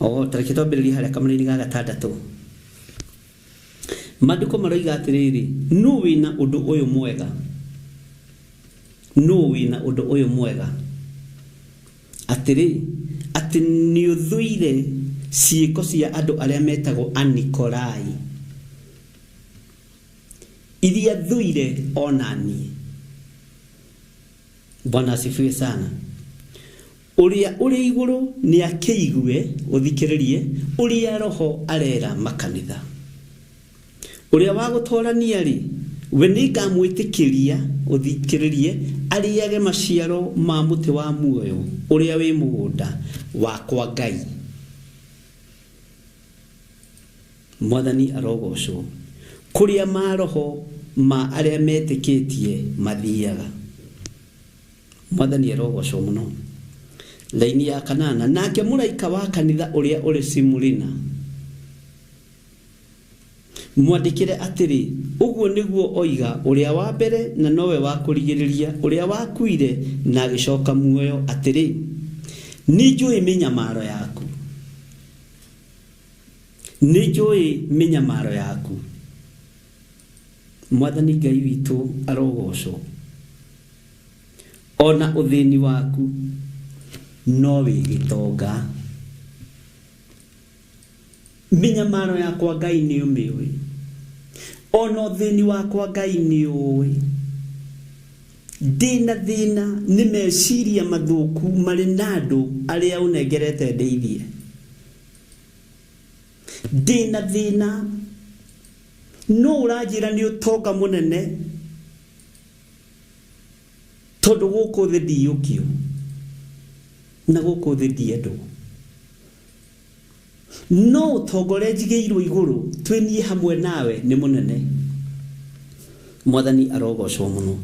O, tareke twambĩrĩrie harĩa kamũraini ga gatandatũ. Maandĩko maroiga atĩrĩrĩ, nũ wĩna ũndũ ũyũ mwega? Nũ wĩna ũndũ ũyũ mwega? Atĩrĩ, atĩ nĩũthũire ciĩko cia andũ arĩa metagwo Anikolai, iria thũire ona niĩ. Bwana asifiwe sana. Ũrĩa ũrĩ igũrũ nĩ akĩigue, ũthikĩrĩrie ũrĩa Roho arera makanitha. Ũrĩa wa gũtorania rĩ, we nĩngamwĩtĩkĩria, ũthikĩrĩrie, arĩage maciaro ma mũtĩ wa muoyo ũrĩa wĩ mũgũnda wakwa Ngai. Mwathani arogocwo. Kũrĩa maroho ma arĩa metĩkĩtie mathiaga. Mwathani arogocwo mũno. Laini ya kanana, nake mũraika wa kanitha ũrĩa ũrĩ Simurina mwandĩkĩre atĩrĩ, ũguo nĩguo oiga ũrĩa wa mbere na nowe wa kũrigĩrĩria, ũrĩa wakuire na agĩcoka muoyo, atĩrĩ, nĩnjũĩ mĩnyamaro yaku. Nĩnjũĩ mĩnyamaro yaku. Mwathani Ngai witũ arogocwo. Ona ũthĩni waku no wĩ gĩtonga. Mĩnyamaro yakwa Ngai nĩ ũmĩũĩ. Ona ũthĩni wakwa Ngai nĩ ũĩ. Ndĩna thĩna nĩ meciria mathũku marĩ na andũ arĩa ũnengerete ndeithie. Ndĩna thĩna no ũranjĩra nĩ ũtonga mũnene tondũ gũkũ thĩ ndiyũkio na gũkũ thĩ ndiendwo. No ũtonga ũrĩa njigĩirwo igũrũ twĩ niĩ hamwe nawe nĩ mũnene. Mwathani arogocwo mũno.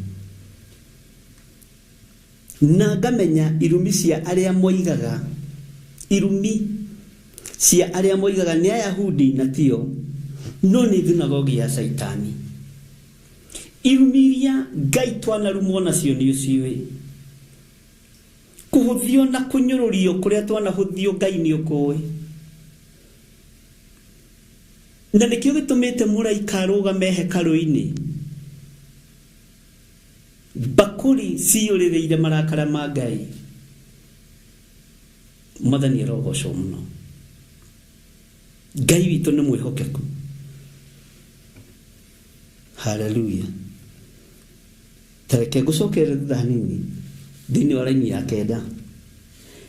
Na ngamenya irumi cia arĩa moigaga, irumi cia arĩa moigaga nĩ Ayahudi na tio, no nĩ thunagogi ya Caitani. Irumi iria Ngai twanarumwo nacio nĩ ũciũĩ. Kũhũthio na kũnyũrũrio kũrĩa twanahũthio Ngai nĩ ũkũĩ. Na nĩkĩo gĩtũmĩte mũraika arũgame hekarũ-inĩ. Mbakũri ciyũrĩrĩire marakara ma Ngai. Mwathani arogocwo mũno. Ngai witũ nĩ mwĩhokeku. Haleluya. Tareke ngũcokerere thutha hanini thĩinĩ wa raini ya kenda.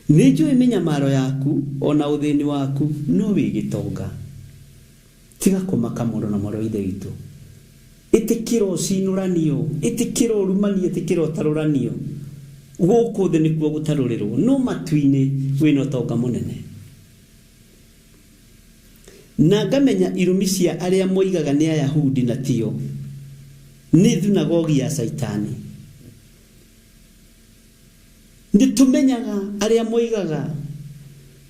Nĩnjũĩ mĩnyamaro yaku ona ũthĩni waku, no wĩ gĩtonga. Tiga kũmaka mũndũ na mwarĩ wa Ithe witũ. Ĩtĩkĩra ũcinũranio, ĩtĩkĩra ũrumanio, ĩtĩkĩra ũtarũranio. Gũkũ thĩ nĩkuo gũtarũrĩrwo, no matu-inĩ wĩna ũtonga mũnene. Na ngamenya irumi cia arĩa moigaga nĩ Ayahudi na tio, nĩ thunagogi ya Caitani. Nĩ tũmenyaga arĩa moigaga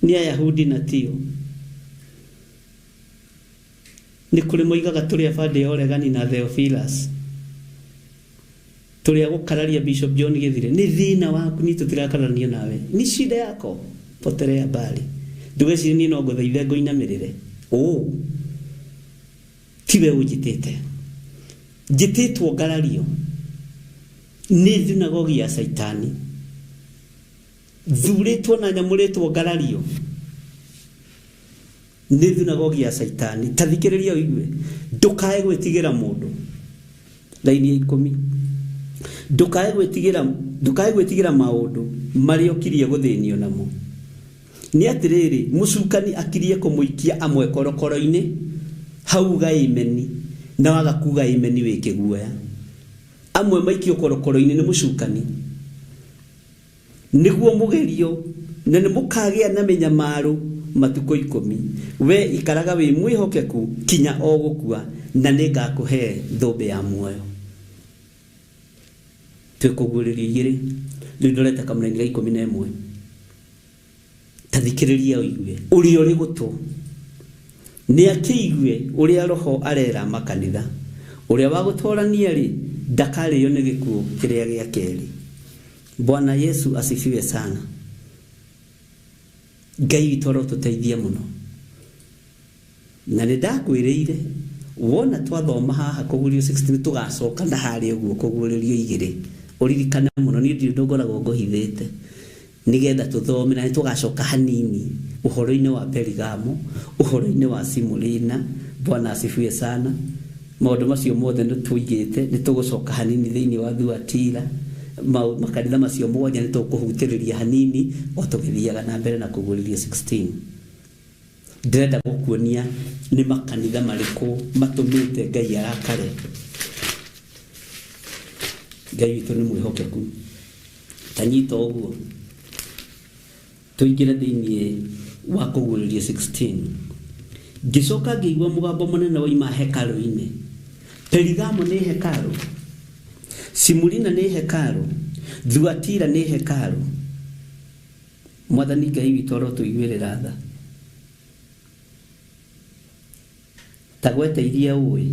nĩ Ayahudi na tio. Nĩ kũrĩ moigaga tũrĩ abandĩ ya Oregani na Theophilus, tũrĩ a gũkararia Bishop John Gĩthire. Nĩ thĩna waku, niĩ tũtirakarania nawe, ni shida yako, potelea mbali. Ndũgecirie niĩ no ngũthaithe ngũinamĩrĩre. Ũ tiwe ũnjĩtĩte, njĩtĩtwo ngarario nĩ thunagogi ya Caitani, thurĩtwo na nyamũrĩtwo ngarario nĩ thunagogi ya Caitani. Ta thikĩrĩria ũigue, ndũkae gwĩtigĩra mũndũ. Laini ya 10, ndũkae gwĩtigĩra maũndũ marĩa ũkirie gũthĩnio namo. Nĩ atĩrĩrĩ, mũcukani akirie kũmũikia amwe korokoro-inĩ hau gaimeni, na waga kuga imeni wĩ kĩguoya. Amwe maikio korokoro-inĩ nĩ mũcukani nĩguo mũgerio, na nĩ mũkagĩa na mĩnyamaro matukũ 10. We ikaraga wĩ mwĩhokeku kinya o gũkua, na nĩngakũhe thũmbĩ ya muoyo. Twĩkũguũrĩrio 2, rĩu ndorete kamũraini ga 11. Ta thikĩrĩria ũigue, ũrĩa ũrĩ gũtũ nĩ akĩigue ũrĩa Roho arera makanitha. Ũrĩa wa gũtorania rĩ, ndakarĩo nĩ gĩkuũ kĩrĩa gĩa kerĩ. Bwana Yesu asifiwe sana. Ngai witũ arotũteithia mũno. Na nĩ ndakwĩrĩire wona twathoma haha kũguũrĩrio 16 tũgacoka na harĩa ũguo kũguũrĩrio 2. Ũririkane mũno, niĩ ndirĩ ũndũ ngoragwo ngũhithĩte, nĩgetha tũthome na nĩtũgacoka hanini ũhoro-inĩ wa Perigamo, ũhoro-inĩ wa Simulina. Bwana asifiwe sana. Maũndũ macio mothe nĩtũigĩte, nĩtũgũcoka hanini thĩinĩ wa Thuatira. Makanitha macio mũgwanja nĩtũkũhutĩrĩria hanini o tũgĩthiaga na mbere na kũguũrĩrio 16. Ndĩrenda gũkuonia nĩ makanitha marĩkũ matũmĩte Ngai arakare. Ngai witũ nĩ mwĩhokeku. Ta nyita ũguo tũingĩre thĩinĩ wa kũguũrĩrio 16. Ngĩcoka ngĩigua mũgambo mũnene woima hekarũ-inĩ. Perigamo nĩ hekarũ, Simulina nĩ hekarũ, Thuatira nĩ hekarũ. Mwathani Ngai witũ arotũiguĩrĩra tha. Ta gweta iria ũĩ,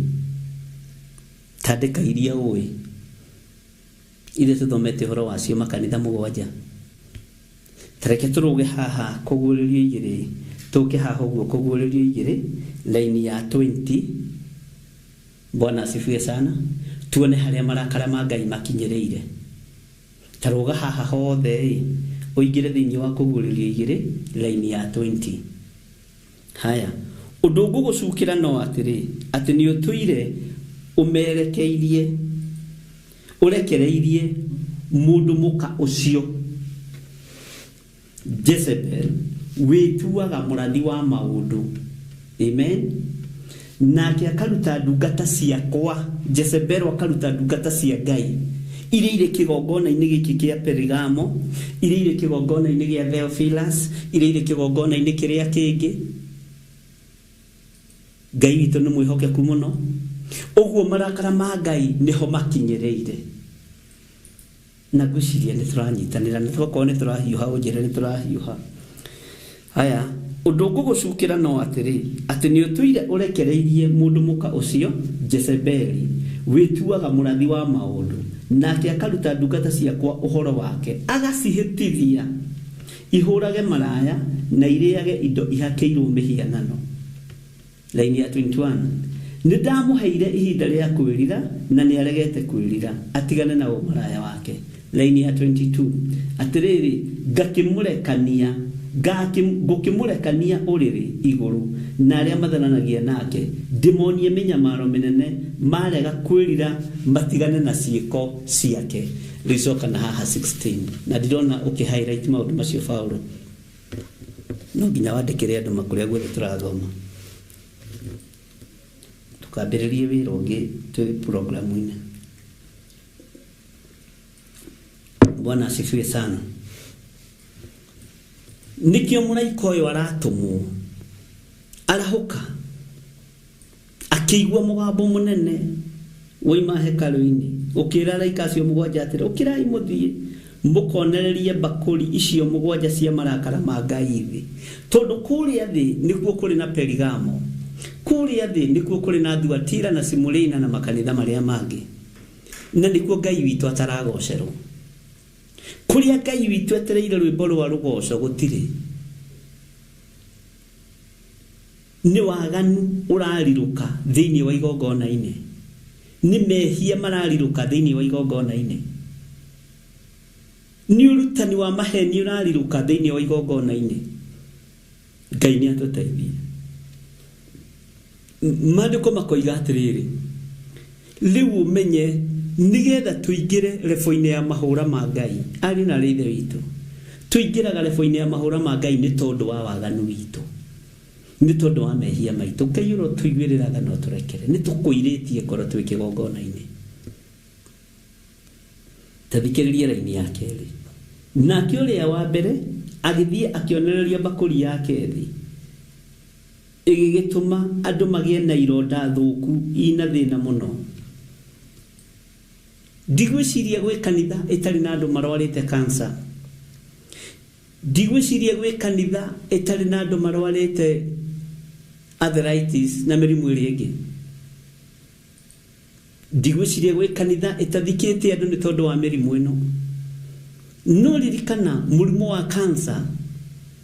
tandĩka iria ũĩ, iria tũthomete ũhoro wacio makanitha 7. Ta reke tũrũge haha kũguũrĩrio 2, tũke haha ũguo kũguũrĩrio 2, laini ya 20. Bwana asifiwe sana. Tuone harĩa marakara ma Ngai makinyĩrĩire. Ta rũga haha hothe ĩ, ũingĩre thĩinĩ wa kũguũrĩrio 2, laini ya 20. Haya, ũndũ ngũgũcukĩra no atĩrĩ, atĩ nĩ ũtũire ũmerekeirie, ũrekereirie mũndũ mũka ũcio Jezebel, wĩtuaga mũrathi wa maũndũ. Amen. Nake akaruta ndungata ciakwa, Jezebel akaruta ndungata cia Ngai iria irĩ kĩgongona-inĩ gĩkĩ kĩa Perigamo, iria irĩ kĩgongona-inĩ gĩa Theophilus, iria irĩ kĩgongona-inĩ kĩrĩa kĩngĩ. Ngai witũ nĩ mwĩhokeku mũno. Ũguo marakara ma Ngai nĩho makinyĩrĩire. Na ngwĩciria nĩ tũranyitanĩra, nĩ twakorwo nĩ tũrahiũha, ũnjĩre nĩ tũrahiũha. Haya, ũndũ ngũgũcukĩra no atĩrĩ, atĩ nĩ ũtũire ũrekereirie mũndũ mũka ũcio Jezebeli, wĩtuaga mũrathi wa maũndũ, nake akaruta ndungata ciakwa ũhoro wake, agacihĩtithia ihũrage maraya na irĩage indo ihakĩirwo mĩhianano. Laini ya 21, nĩ ndamũheire ihinda rĩa kwĩrira na nĩ aregete kwĩrira, atigane na ũmaraya wake. Laini ya 22, atĩrĩrĩ, ngũkĩmũrekania ũrĩrĩ igũrũ na arĩa matharanagia nake, ndĩmonie mĩnyamaro mĩnene marega kwĩrira matigane na ciĩko ciake. Rĩu coka na haha 16, na ndirona ũkĩ highlight maũndũ macio Paulo. No nginya wandĩkĩre andũ makũrĩa guothe tũrathoma. Tũkambĩrĩrie wĩra ũngĩ twĩ programu-inĩ. Bwana asifiwe sana. Nĩkĩo mũraika ũyũ aratũmwo arahũka akĩigua mũgambo mũnene woima hekarũ-inĩ ũkĩra araika acio mũgwanja atĩrĩ, ũkĩrai mũthiĩ mũkonererie mbakũri icio mũgwanja cia marakara ma Ngai thĩ, tondũ kũrĩa thĩ nĩkuo kũrĩ na Perigamo, kũrĩa thĩ nĩkuo kũrĩ na Thuatira na Simulina na makanitha marĩa mangĩ, na nĩkuo Ngai witũ ataragocerwo. Kũrĩa Ngai witũ etereire rwĩmbo rwa rũgoco gũtirĩ. Nĩ waganu ũrarirũka thĩinĩ wa igongona-inĩ, nĩ mehia mararirũka thĩinĩ wa igongona-inĩ, nĩ ũrutani wa maheni ũrarirũka thĩinĩ wa igongona-inĩ. Ngai nĩ atũteithie. Maandĩko makoiga atĩrĩrĩ, rĩu ũmenye nĩgetha tũingĩre rebo-inĩ ya mahũra ma Ngai, arĩ na Ithe witũ, tũingĩraga rebo-inĩ ya mahũra ma Ngai nĩ tondũ wa waganu witũ, nĩ tondũ wa mehia maitũ. Ngai ũrotũiguĩrĩra tha na ũtũrekere, nĩ tũkũirĩtie ngoro twĩ kĩgongona-inĩ. Ta thikĩrĩria raini ya kerĩ. Nake ũrĩa wa mbere agĩthiĩ akĩonereria mbakũri yake thĩ, ĩgĩgĩtũma andũ magĩe na ironda thũku ina thĩna mũno. Ndigwĩciria gwĩ kanitha ĩtarĩ na andũ marwarĩte cancer, ndigwĩciria gwĩ kanitha ĩtarĩ na andũ marwarĩte arthritis na mĩrimũ ĩrĩa ĩngĩ, ndigwĩciria gwĩ kanitha ĩtathikĩte andũ nĩ tondũ wa mĩrimũ ĩno. No ririkana mũrimũ wa cancer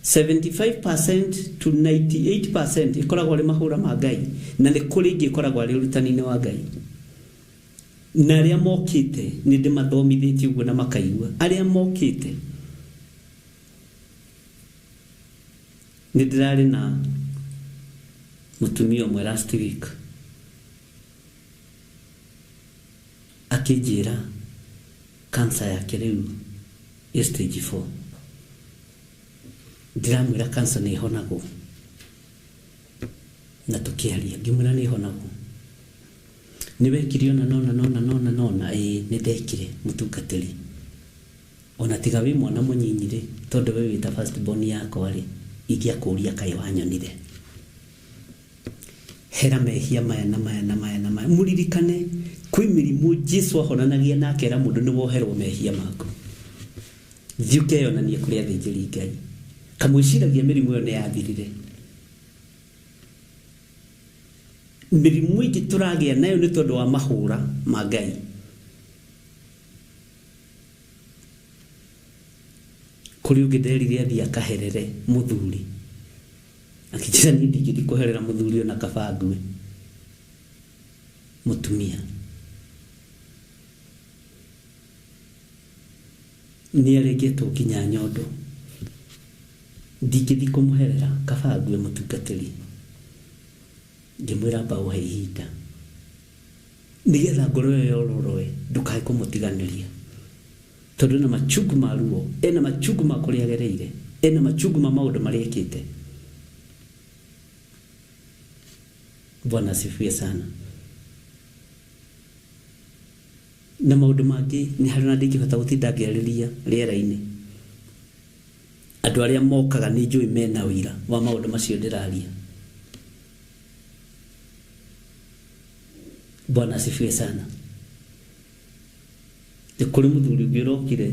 75% to 98% ĩkoragwo arĩ mahũra ma Ngai, na nĩ kũrĩ ĩngĩ ĩkoragwo arĩ ũrutani-inĩ wa Ngai. Na arĩa mokĩte nĩ ndĩmathomithĩtie ũguo na makaigua. Arĩa mokĩte nĩ ndĩrarĩ na mũtumia ũmwe last week akĩnjĩra cancer yake rĩu ĩ stage 4. Ndĩramwĩra cancer nĩ ĩhonagwo, na tũkĩaria ngĩmwĩra nĩ ĩhonagwo. Nĩ wekire ona nona nona nona nona, ĩĩ nĩ ndekire mũtungatĩri, ona tiga wĩ mwana mũnyinyi rĩ, tondũ we wĩta first born yakwa rĩ, ingĩakũria kaĩ wanyonire. Hera mehia maya na maya na maya na maya. Mũririkane kwĩ mĩrimũ Jesu ahonanagia na akera mũndũ nĩ woherwo mehia maku, thiĩ ũkeyonanie kũrĩ athĩnjĩri Ngai. Kamwĩciragia mĩrimũ ĩyo nĩ yathirire. Mĩrimũ ĩngĩ tũragĩa nayo nĩ tondũ wa mahũra ma Ngai. Kũrĩ ũngĩ nderire athiĩ akaherere mũthuri, akĩnjĩra niĩ ndingĩthiĩ kũherera mũthuri ona kaba ngue. Mũtumia nĩ arengetwo nginya nyondo, ndingĩthiĩ kũmũherera kaba ngue mũtungatĩri. Ngĩmwĩra amba ũhe ihinda nĩgetha ngoro ĩyo yororoe, ndũkae kũmũtiganĩria, tondũ ena machungu ma ruo, ena machungu ma kũrĩa agereire, ena machungu ma maũndũ marĩa ekĩte. Bwana asifiwe sana. Na maũndũ mangĩ nĩ harĩa ndingĩhota gũtinda ngĩarĩria rĩera-inĩ. Andũ arĩa mokaga nĩ njũĩ mena ũira wa maũndũ macio ndĩraria. Bwana asifiwe sana. Nĩ kũrĩ mũthuri ũngĩ ũrokire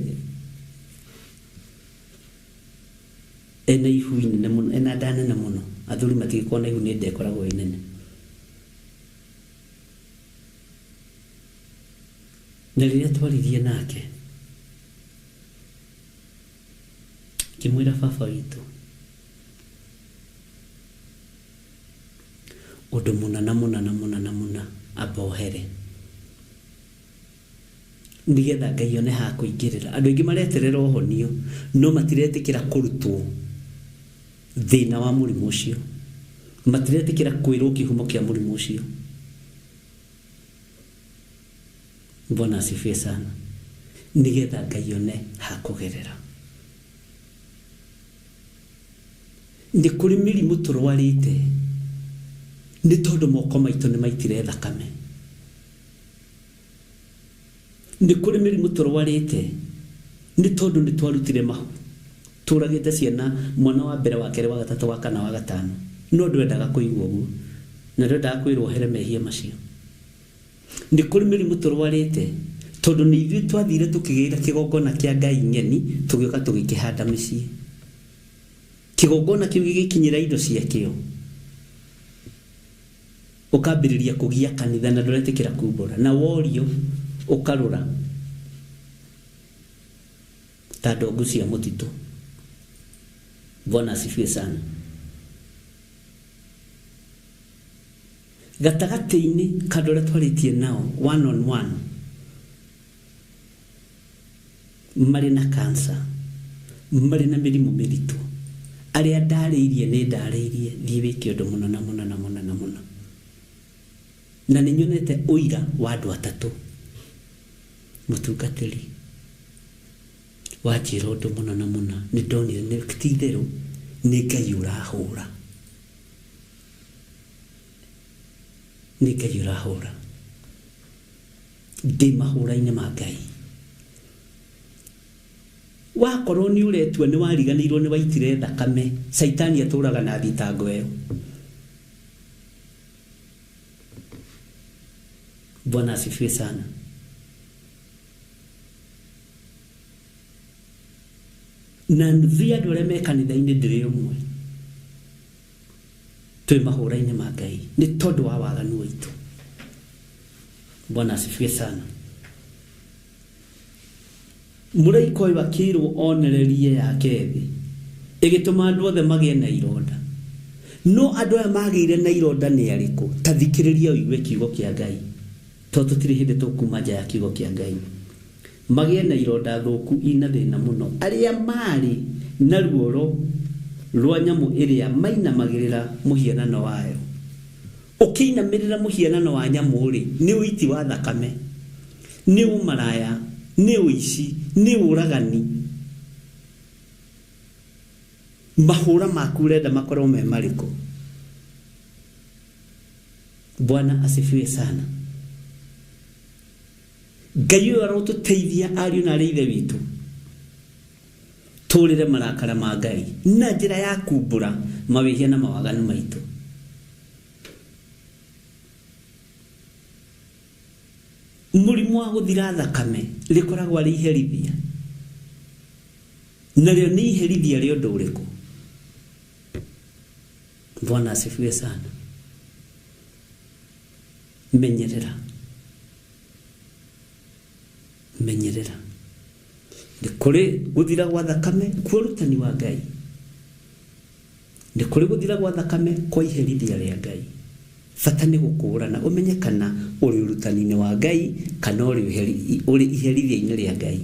ena ihu inene mũno, ena nda nene mũno. Athuri matingĩkorwo na ihu nĩ nda ĩkoragwo ĩ nene. Na rĩrĩa twaririe nake ngĩmwĩra baba witũ ũndũ mũna na mũna na mũna na mũna amba ohere, nĩgetha Ngai one ha kũingĩrĩra. Andũ aingĩ mareterera ũhonio no matiretĩkĩra kũrutwo thĩna wa mũrimũ ũcio, matiretĩkĩra kwĩrwo kĩhumo kĩa mũrimũ ũcio. Bwana asifiwe sana. Nĩgetha Ngai one ha kũgerera. Nĩ kũrĩ mĩrimũ tũrwarĩte nĩ tondũ moko maitũ nĩ maitire thakame. Nĩ kũrĩ mĩrimũ tũrwarĩte Nĩ tondũ nĩ twarutire mahu. Tũragĩte ciana mwana wa mbere wa kerĩ wa gatatũ wa kana wa gatano. No ndwendaga kũigua ũguo. Na ndwendaga kwĩrwo here mehia macio. Nĩ kũrĩ mĩrimũ tũrwarĩte tondũ nĩ ithuĩ twathire tũkĩgĩra kĩgongona kĩa Ngai ng'eni tũgĩũka tũgĩkĩhanda mĩciĩ. Kĩgongona kĩu gĩgĩkinyĩra indo ciakĩo. Ũkambĩrĩria kũgia kanitha na ndũretĩkĩra kumbũra na worio ũkarũra ta ndongu cia mũtitũ. Bwana asifiwe sana. Gatagatĩ-inĩ ka andũ arĩa twarĩtie nao one on one marĩ na cancer, marĩ na mĩrimũ mĩritũ, arĩa ndarĩirie nĩ ndarĩirie thiĩ wĩke ũndũ mũna na mũna na mũna na mũna. Na nĩ nyonete ũira wa andũ atatũ. Mũtungatĩri wanjĩra ũndũ mũna na mũna, nĩ ndonire nĩ ti itherũ nĩ Ngai ũrahũra. Nĩ Ngai ũrahũra. Ndĩ mahũra-inĩ ma Ngai. Wakorwo nĩ ũretua nĩ wariganĩirwo nĩ waitire thakame, Caitani atũraga na thitango ĩyo. Bwana asifiwe sana. Na nuthu ya andũ arĩa me kanitha-inĩ ndĩrĩ ũmwe. Twĩ mahũra-inĩ ma Ngai nĩ tondũ wa waganu witũ. Bwana asifiwe sana. Mũraika ũyũ akĩrwo onererie yake thĩ ĩgĩtũma andũ othe magĩe na ironda. No andũ aya magĩire na ironda nĩ arĩkũ? Ta thikĩrĩria ũigue kiugo kĩa Ngai, tondũ tũtirĩ hĩndĩ tũkuma nja ya kiugo kĩa Ngai. Magĩe na ironda thũku ina thĩna mũno, arĩa marĩ na ruoro rwa nyamũ ĩrĩa mainamagĩrĩra mũhianano wayo. Ũkĩinamĩrĩra mũhianano wa nyamũ rĩ, nĩ ũiti wa thakame, nĩ ũmaraya, nĩ ũici, nĩ ũragani. Mahũra maku ũrenda makorwo me marĩkũ? Bwana asifiwe sana. Ngai ũyũ arotũteithia ariũ na arĩ ithe witũ tũrĩre marakara ma Ngai na njĩra ya kumbũra mawĩhia na mawaganu maitũ. Mũrimũ wa gũthira thakame rĩkoragwo arĩ iherithia, narĩo nĩ iherithia rĩa ũndũ ũrĩkũ? Bwana asifiwe sana. Menyerera, menyerera. Nĩ kũrĩ gũthira gwa thakame kwa ũrutani wa Ngai, nĩ kũrĩ gũthira gwa thakame kwa iherithia rĩa Ngai. Bata nĩ gũkũũrana ũmenye kana ũrĩ ũrutani-inĩ wa Ngai kana ũrĩ iherithia-inĩ rĩa Ngai.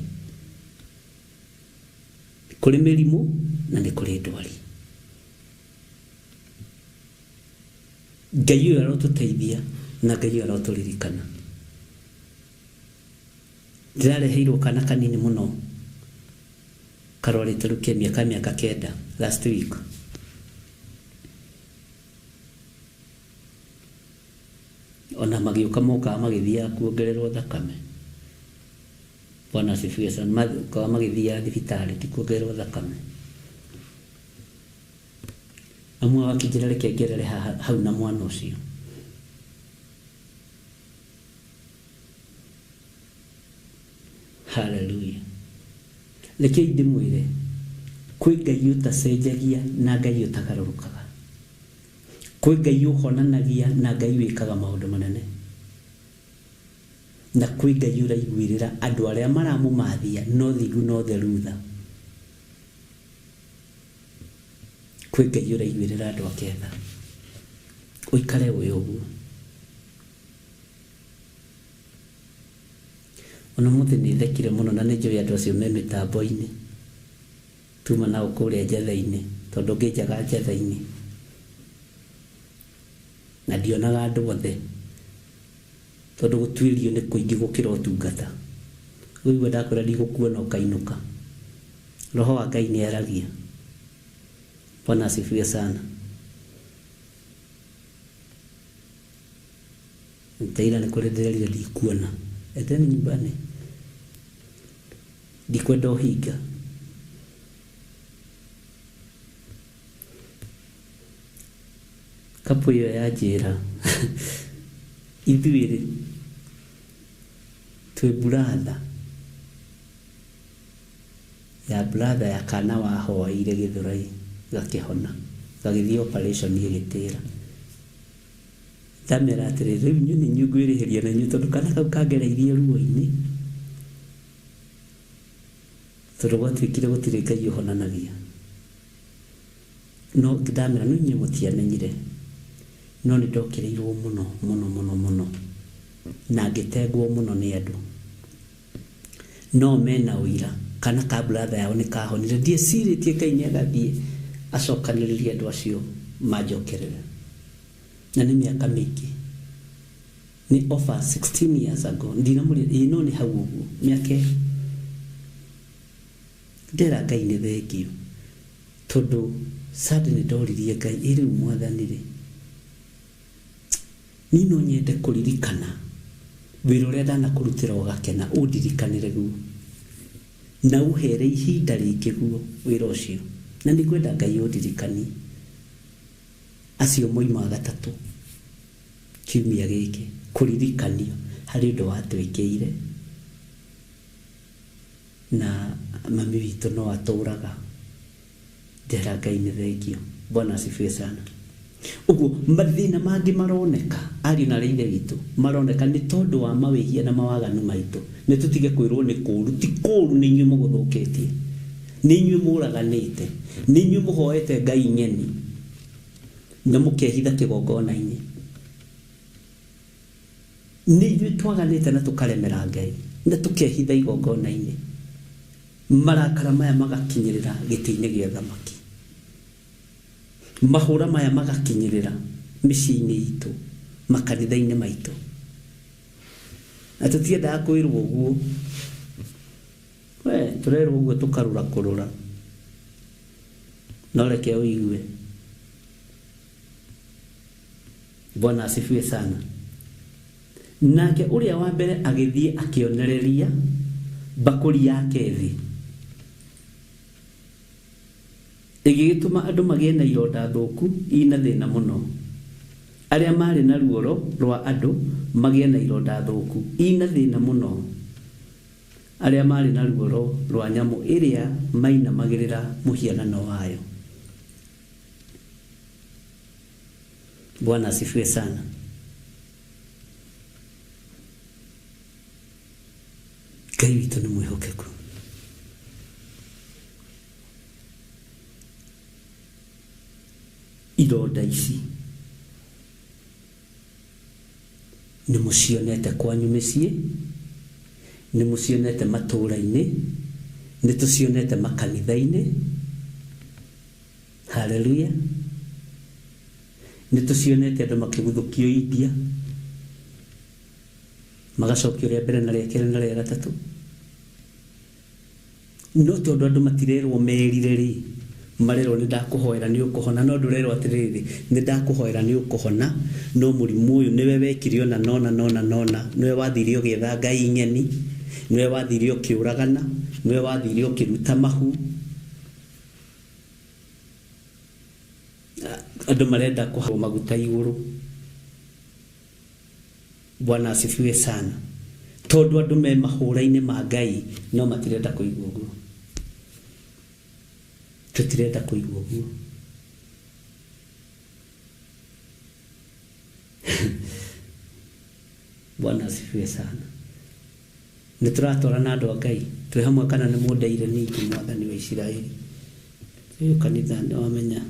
Kũrĩ mĩrimũ na nĩ kũrĩ ndwari. Ngai ũyũ arotũteithia na Ngai ũyũ arotũririkana. Ndĩrareheirwo kana kanini mũno karwarĩte leukemia ka mĩaka 9 last week. Ona magĩũka mokaga magĩthiaga kuongererwo thakame. Bwana asifiwe sana. Mokaga magĩthiaga thibitarĩ ti kuongererwo thakame. Amwe wakĩnjĩra reke ngerere hau na mwana ũcio. Hallelujah. Reke ndĩmwĩre kwĩ Ngai ũtacenjagia na Ngai ũtagarũrũkaga, kwĩ Ngai ũhonanagia na Ngai wĩkaga maũndũ manene, na kwĩ Ngai ũraiguĩrĩra andũ arĩa maramũmathia no thingu no theru tha. Kwĩ Ngai ũraiguĩrĩra andũ ake tha. Ũikare ũĩ ũguo. Ona mũthĩ nĩ thekire mũno na nĩ njũĩ andũ acio me mĩtambo-inĩ. Tuma nao kũrĩa njetha-inĩ, tondũ ngĩnjaga njetha-inĩ na ndionaga andũ othe, tondũ gũtuĩrio nĩ kũingĩ gũkĩra ũtungata. Ũigua ndakwĩra ndigũkuona ũkainũka. Roho wa Ngai nĩ aragia. Bwana asifiwe sana. Ntaira nĩ kũrĩ ndĩrerire ndikuona. Endeni nyumbani. Ndikwenda ũhinga. Kapu ĩyo ya njĩra ithuĩ rĩ twĩ brother ya brother ya kana wahoeire Gĩthũrai gakĩhona gagĩthiĩ operation ĩgĩtĩra. Ndamera atĩrĩ, rĩu inyuĩ nĩ inyuĩ ngwĩrĩhĩria na inyuĩ tondũ kana kau kangereirie ruo-inĩ, tondũ gwatuĩkire gũtirĩ Ngai ũhonanagia. No ndamera no inyuĩ mũtiamenyire, no nĩ ndokĩrĩirwo mũno mũno mũno mũno na ngĩtengwo mũno nĩ andũ. No mena ũira kana ka brother yao nĩ kahonire. Ndiecirĩtie Ngai nĩ agathiĩ acokanĩrĩrie andũ acio manjokerere. Na nĩ mĩaka mĩingĩ, nĩ over 16 years ago. Ndinamũrĩa ĩĩ, no nĩ hau ũguo mĩaka ĩyo. Ndera Ngai nĩ thengiũ tondũ suddenly ndoririe Ngai, ĩ rĩu Mwathani rĩ, niĩ no nyende kũririkana wĩra ũrĩa ndanakũrutĩra ũgakena, ũndirikanĩre guo na ũhere ihinda rĩngĩ guo wĩra ũcio, na nĩ ngwenda Ngai ũndirikanie acio moima gatatũ kiumia gĩkĩ kũririkanio harĩ ũndũ watwĩkĩire na mami witũ no atũraga. Ndera Ngai nĩ thengio. Bwana asifiwe sana. Ũguo mathĩna mangĩ maroneka ariũ na ithe witũ maroneka nĩ tondũ wa mawĩhia na mawaganu maitũ. Nĩ tũtige kwĩrwo nĩ kũũru, ti kũũru, nĩ inyuĩ mũgũthũkĩtie, nĩ inyuĩ mũraganĩte, nĩ inyuĩ mũhoete Ngai ng'eni na mũkehitha kĩgongona-inĩ. Nĩ ithuĩ twaganĩte na tũkaremera Ngai na tũkehitha igongona-inĩ. Marakara maya magakinyĩrĩra gĩtĩ-inĩ gĩa thamaki, mahũra maya magakinyĩrĩra mĩciĩ-inĩ itũ, makanitha-inĩ maitũ. Na tũtiendaga kwĩrwo ũguo. We tũrerwo ũguo tũkarũra kũrũra, no reke ũigue. Bwana asifiwe sana. Nake ũrĩa wa mbere agĩthiĩ akĩonereria mbakũri yake thĩ, ĩgĩgĩtũma andũ magĩe na ironda thũku ina thĩna mũno. Arĩa marĩ na ruoro rwa andũ magĩe na ironda thũku ina thĩna mũno. Arĩa marĩ na ruoro rwa nyamũ ĩrĩa mainamagĩrĩra mũhianano wayo. Bwana asifiwe sana. Ngai witũ nĩ mwĩhokeku. Ironda ici nĩ mũcionete kwanyu mĩciĩ, nĩ mũcionete matũũra-inĩ, nĩ tũcionete makanitha-inĩ. Haleluya. Nĩ tũcionete andũ makĩguthũkio India, magacokio rĩa mbere na rĩa kerĩ na rĩa gatatũ. No tondũ andũ matirerwo merire rĩ, marerwo nĩ ndakũhoera nĩ ũkũhona, no ndũrerwo atĩrĩrĩ, nĩ ndakũhoera nĩ ũkũhona, no mũrimũ ũyũ nĩwe wekire ona nona nona nona, nĩwe wathire ũgĩetha Ngai ng'eni, nĩwe wathire ũkĩũragana, nĩwe wathire ũkĩruta mahu. Andũ marenda kũhakwo maguta igũrũ. Bwana asifiwe sana. Tondũ andũ me mahũra-inĩ ma Ngai no matirenda kũigua ũguo. Tũtirenda kũigua ũguo. Bwana asifiwe sana. Nĩ tũratwarana andũ a Ngai twĩ hamwe kana nĩ mũndeire ningĩ Mwathani wa Isiraeli. Ũyũ kanitha nĩ wamenya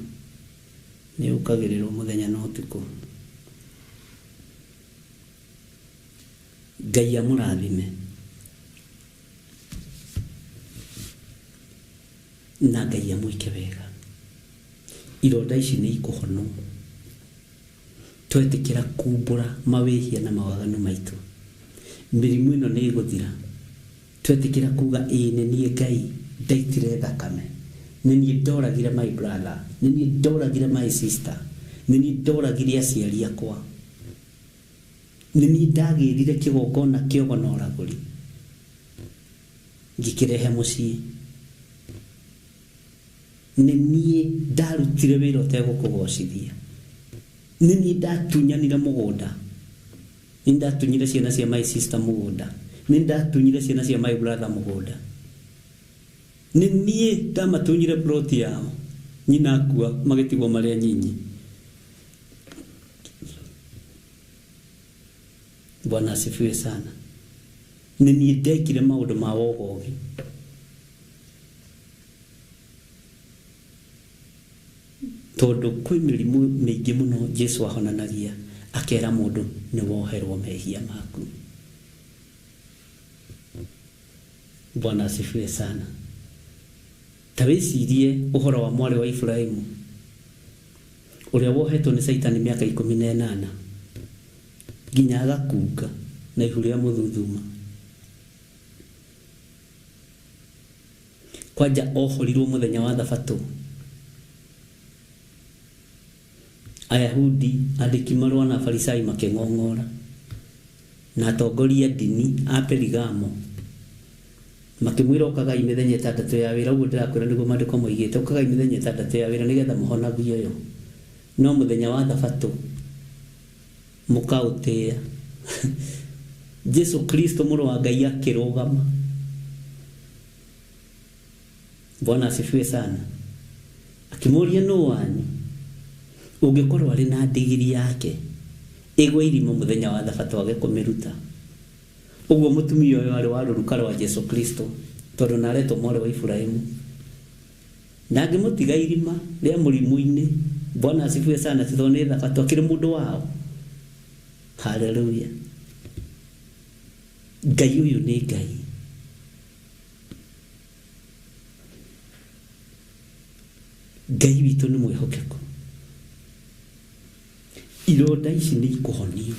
nĩ ũkagĩrĩrwo mũthenya na ũtukũ. Ngai amũrathime na Ngai amwĩke wega. Ironda ici nĩ ikũhonwo twetĩkĩra kumbũra mawĩhia na mawaganu maitũ. Mĩrimũ ĩno nĩ ĩgũthira twetĩkĩra kuga ĩĩ nĩ niĩ Ngai ndaitire thakame, nĩ niĩ ndoragire my brother, nĩ niĩ ndoragire my sister, nĩ niĩ ndoragire aciari akwa, nĩ niĩ ndagĩrire kĩgongona kĩogo na ũragũri. Ngĩkĩrehe mũciĩ. Nĩ niĩ ndarutire wĩra ũtegũkũgocithia. Nĩ niĩ ndatunyanire mũgũnda. Nĩ ndatunyire ciana cia my sister mũgũnda. Nĩ ndatunyire ciana cia my brother mũgũnda. Nĩ niĩ ndamatunyire plot yao. Nyina akua magĩtigwo marĩ anyinyi. Bwana asifiwe sana. Nĩ niĩ ndekire maũndũ ma wogogi. Tondũ kwĩ mĩrimũ mĩingĩ mũno Jesu ahonanagia akera mũndũ nĩ woherwo mehia maku. Bwana asifiwe sana. Ta wĩcirie ũhoro wa mwarĩ wa Iburahĩmu ũrĩa wohetwo nĩ Caitani mĩaka 18 nginya agakunga na ihu rĩa mũthuthuma. Kwanja ohorirwo mũthenya wa Thabatũ. Ayahudi andĩki marũa na Afarisai makĩng'ong'ora na atongoria ndini a Perigamo makĩmwĩra ũkagai mĩthenya 6 ya wĩra. Ũguo ndĩrakwĩra nĩguo maandĩko moigĩte, ũkagai mĩthenya 6 ya wĩra nĩgetha mũhonagio yo, no mũthenya wa Thabatũ mũkaũtĩĩa. Jesu Kristo mũrũ wa Ngai akĩrũgama. Bwana asifiwe sana. Akĩmũria nũ wanyu ũngĩkorwo arĩ na ndigiri yake ĩgwe irima mũthenya wa Thabatũ age kũmĩruta. Ũguo mũtumia ũyũ arĩ wa rũruka rwa Jesu Kristo tondũ na aretwo mwarĩ wa Iburahĩmu, na angĩmũtiga irima rĩa mũrimũ-inĩ. Bwana asifiwe sana. Tondũ nĩ Thabatũ akĩrĩ mũndũ wao. Haleluya. Ngai ũyũ nĩ Ngai. Ngai witũ nĩ mwĩhokeku. Ironda ici nĩ ikũhonio.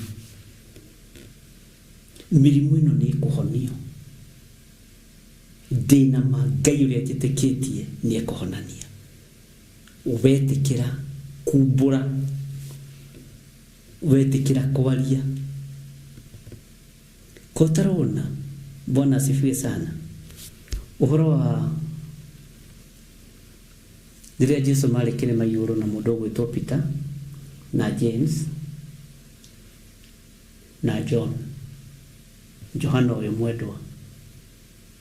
Mĩrimũ ĩno nĩ ĩkũhonio. Ndĩna ma Ngai ũrĩa njĩtĩkĩtie nĩ ekũhonania. Wetĩkĩra kumbũra, wetĩkĩra kwaria. Kotarona. Bwana asifiwe sana. Ũhoro wa rĩrĩa Jesu marĩ kĩrĩma igũrũ na mũndũ ũgwĩtwo Peter na James na John, Johana ũyũ mwendwa,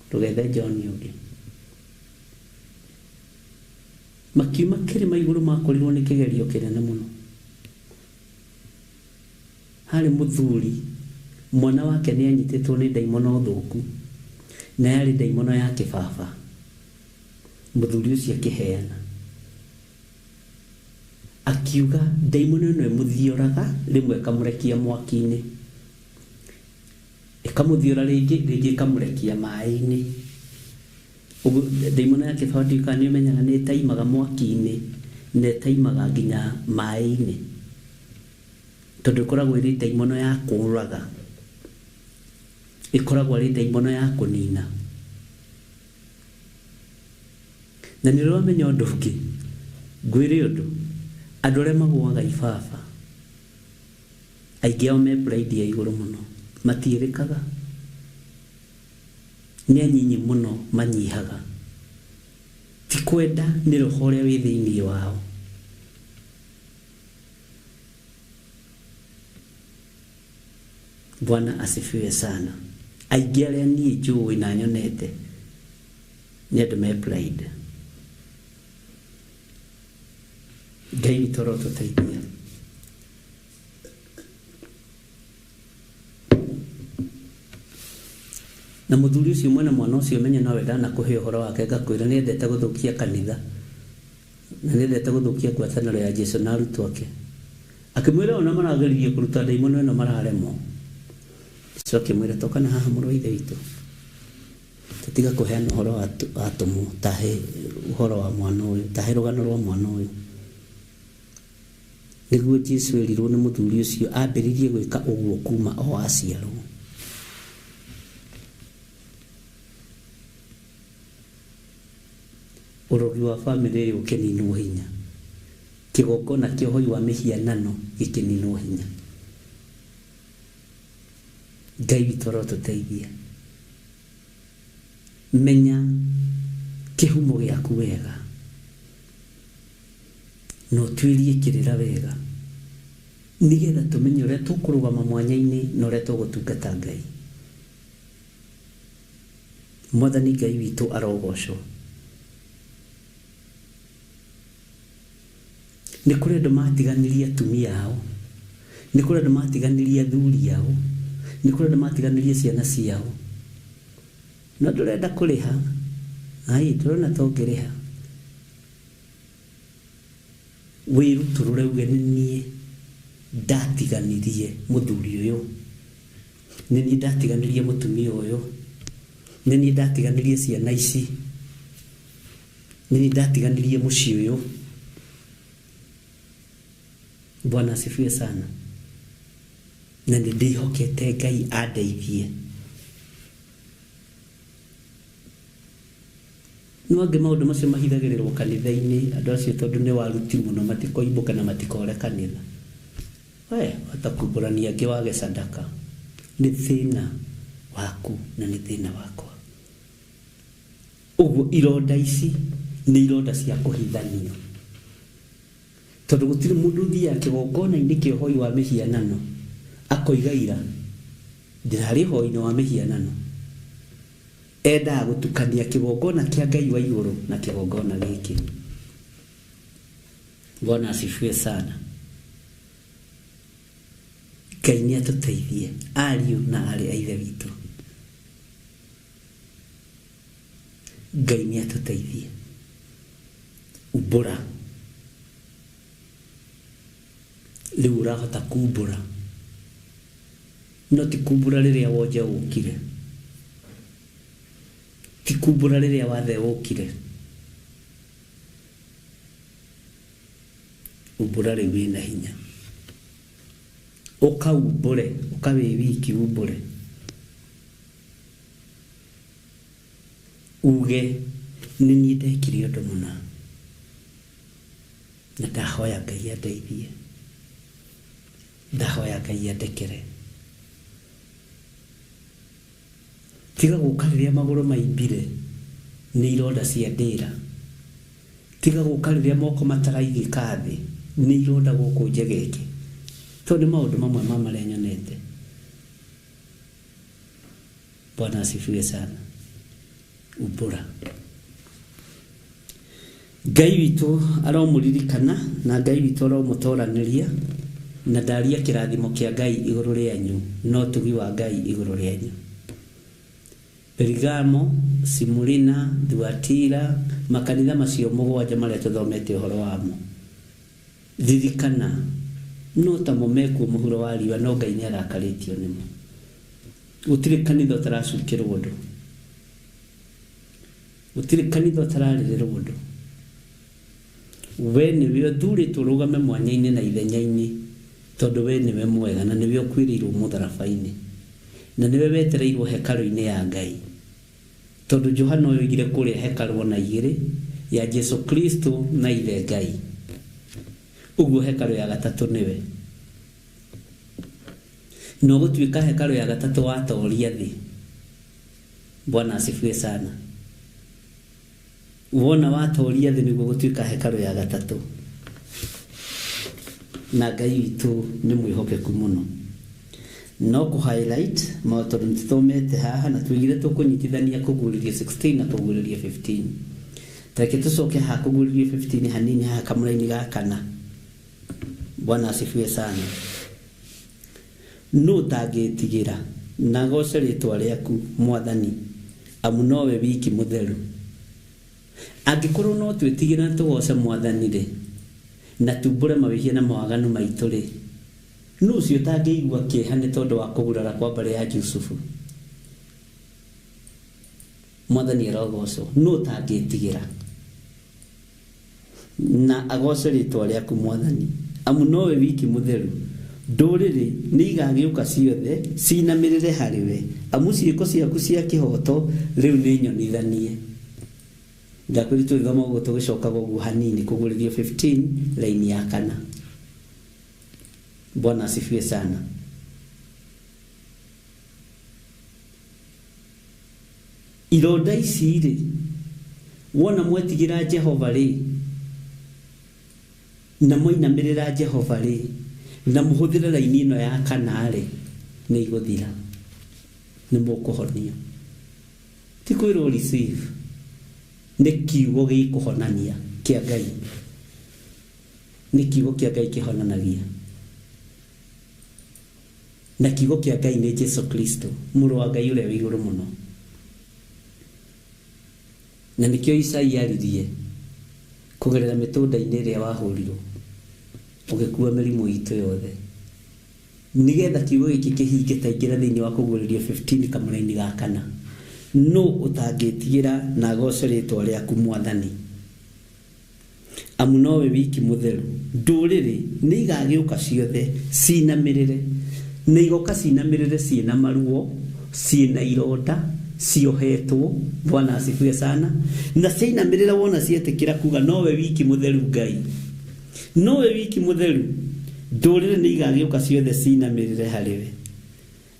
ndũgethe John ũngĩ, makiuma kĩrĩma igũrũ makorirwo nĩ kĩgerio kĩnene mũno. Harĩ mũthuri mwana wake nĩ anyitĩtwo nĩ ndaimono thũku, na yarĩ ndaimono ya kĩbaba. Mũthuri ũcio akĩheana akiuga ndaimono ĩno ĩmũthioraga rĩmwe ĩkamũrekia mwaki-inĩ, ĩkamũthiora rĩngĩ rĩngĩ ĩkamũrekia maĩ-inĩ. Ũguo ndaimono ya kĩbaba ndiũĩ kana nĩ ũmenyaga nĩ ĩtaimaga mwaki-inĩ na ĩtaimaga nginya maĩ-inĩ, tondũ ĩkoragwo ĩrĩ ndaimono ya kũũraga, ĩkoragwo ĩrĩ ndaimono ya kũnina. Na nĩ ũramenya ũndũ ũngĩ, ngwĩre ũndũ, andũ arĩa magũaga ibaba aingĩ ao me pride ya igũrũ mũno, matiĩrĩkaga, nĩ anyinyi mũno manyihaga. Ti kwenda, nĩ roho ũrĩa wĩ thĩinĩ wao. Bwana asifiwe sana. Aingĩ arĩa niĩ njũĩ na nyonete nĩ andũ me pride. Ngai witũ arotũteithia. Na mũthuri ũcio mwene mwana ũcio menye nowe ndanakũhe ũhoro wake, ngakwĩra nĩ endete gũthũkia kanitha na nĩ endete gũthũkia ngwatanĩro ya Jesu na arutwo ake. Akĩmwĩra ona marageririe kũruta ndaimono ĩno mararemwo. Jesu akĩmwĩra toka na haha mũrũ wa ithe witũ, tũtiga kũheana ũhoro wa atũmwo, tahe ũhoro wa mwana ũyũ, tahe rũgano rwa mwana ũyũ. Nĩguo Jesu erirwo nĩ mũthuri ũcio ambĩrĩrie gwĩka ũguo kuma o aciarwo. Ũrogi wa bamĩrĩ ĩyo ũkĩninwo hinya, kĩgongona kĩa ũhoi wa mĩhianano gĩkĩninwo hinya. Ngai witũ arotũteithia. Menya kĩhumo gĩaku wega na ũtuĩrie kĩrĩra wega nĩgetha tũmenye ũrĩa tũkũrũgama mwanya-inĩ na ũrĩa tũgũtungata Ngai. Mwathani Ngai witũ arogocwo. Nĩ kũrĩ andũ matiganĩrie atumia ao, nĩ kũrĩ andũ matiganĩrie athuri ao, nĩ kũrĩ andũ matiganĩrie ciana ciao, no ndũrenda kũrĩha. Ai, ndũrona ta ũngĩrĩha. Wĩrutũrũre uge nĩ niĩ ndatiganirie mũthuri ũyũ, nĩ niĩ ndatiganirie mũtumia ũyũ, nĩ niĩ ndatiganirie ciana ici, nĩ niĩ ndatiganirie mũciĩ ũyũ. Bwana asifiwe sana. Na nĩ ndĩhokete Ngai andeithie. No angĩ maũndũ macio mahithagĩrĩrwo kanitha-inĩ, andũ acio tondũ nĩ waruti mũno matikoimbũke na matikore kanitha. We wahota kumbũrania angĩ wage sadaka. Nĩ thĩna waku na nĩ thĩna wakwa. Ũguo ironda ici nĩ ironda cia kũhithanio, tondũ gũtirĩ mũndũ ũthiaga kĩgongona-inĩ kĩa ũhoi wa mĩhianano akoiga ira ndĩrarĩ ũhoi-inĩ wa mĩhianano. Endaga gũtukania kĩgongona kĩa Ngai wa igũrũ na kĩgongona gĩkĩ. Bwana asifiwe sana. Ngai nĩ atũteithie ariũ na aarĩ a Ithe witũ. Ngai nĩ atũteithie. Umbũra rĩu ũrahota kumbũra, no ti kumbũra rĩrĩa wonje ũkire, ti kumbũra rĩrĩa wathe ũkire. Umbũra rĩu wĩna hinya, ũkaumbũre, ũka wĩ wiki umbũre, uge nĩ niĩ ndekire ũndũ mũna na ndahoya Ngai andeithie, ndahoya Ngai andekere. Tiga gũka rĩrĩa magũrũ maimbire nĩ ironda cia ndĩra, tiga gũka rĩrĩa moko mataraigĩka thĩ nĩ ironda gũkũ njegeke. Tondũ nĩ maũndũ mamwe ma marĩa nyonete. Bwana asifiwe sana. Umbũra. Ngai witũ aromũririkana na Ngai witũ aromũtoranĩria, na ndaria kĩrathimo kĩa Ngai igũrũ rĩanyu no ũtugi wa Ngai igũrũ rĩanyu. Perigamo, Simulina, Thuatira, makanitha macio mũgwanja marĩa tũthomete ũhoro wamo. Ririkana no tamo mekuo mũhuro wa riũa, no Ngai nĩ arakarĩtio nĩmo. Gũtirĩ kanitha ũtaracukĩrwo ũndũ, gũtirĩ kanitha ũtararĩrĩrwo ũndũ. We nĩwe ũthurĩtwo ũrũgame mwanya-inĩ na ithenya-inĩ, tondũ we nĩwe mwega na nĩwe ũkuĩrĩirwo mũtharaba-inĩ, na nĩwe wetereirwo hekarũ-inĩ ya Ngai. Tondũ Johana ũyũ oigire kũrĩa hekarũ ona igĩrĩ, ya Jesu Kristo na ithe Ngai. Ũguo hekarũ ya gatatũ nĩwe. No gũtuĩka hekarũ ya gatatũ watoria thĩ. Bwana asifiwe sana. Wona watoria thĩ nĩguo gũtuĩka hekarũ ya gatatũ. Na Ngai witũ nĩ mwĩhokeku mũno. No kũ highlight maũndũ tondũ nĩtũthomete haha na tuigire tũkũnyitithania kũguũrĩrio 16 na kũguũrĩrio 15. Tareke tũcoke haha kũguũrĩrio 15 hanini haha kamũraini ga kana. Bwana asifiwe sana. Nũ ũtangĩtigĩra na agoce rĩtwa rĩaku Mwathani, amu nowe wiki mũtheru. Angĩkorwo no twĩtigĩre na tũgoce Mwathani rĩ, na tumbũre mawĩhia na mawaganu maitũ rĩ, nũ ũcio ũtangĩigua kĩeha nĩ tondũ wa kũgurara kwa mbarĩ ya Jusufu? Mwathani arogocwo. Nũ ũtangĩtigĩra na agoce rĩtwa rĩaku Mwathani, amu nowe wiki mũtheru. Ndũrĩrĩ nĩ igagĩũka ciothe cinamĩrĩre harĩwe, amu ciĩko ciaku cia kĩhooto rĩu nĩ nyonithanie. Ndakwĩrire tũgĩthoma ũguo tũgĩcokaga ũguo hanini kũguũrĩrio 15 laini ya kana. Bwana asifiwe sana. Ironda ici rĩ, wona mwetigĩra Jehova rĩ, na mwainamĩrĩra Jehova rĩ, na mũhũthĩre raini ĩno ya kana rĩ, nĩ igũthira, nĩ mũkũhonio. Ti kwĩrwo receive, nĩ kiugo gĩkũhonania kĩa Ngai, nĩ kiugo kĩa Ngai kĩhonanagia, na kiugo kĩa Ngai nĩ Jesu Kristo, mũrũ wa Ngai ũrĩa wĩ igũrũ mũno. Na nĩkĩo Isaia aririe kũgerera mĩtũnda-inĩ ĩrĩa wahũrirwo ũgĩkua mĩrimũ itũ yothe, nĩgetha kiugo gĩkĩ kĩhinge. Ta ingĩra thĩinĩ wa kũguũrĩrio 15 kamũraini ga kana, nũ ũtangĩtigĩra na agoce rĩtwa rĩaku Mwathani, amu nowe wiki mũtheru. Ndũrĩrĩ nĩ igagĩũka ciothe cinamĩrĩre, na igoka cinamĩrĩre ciĩna maruo, ciĩna ironda, ciohetwo. Bwana asifiwe sana. Na ciainamĩrĩra wona cietĩkĩra kuga nowe wiki mũtheru Ngai, nowe wiki mũtheru, ndũrĩrĩ nĩ igagĩũka ciothe cinamĩrĩre harĩwe,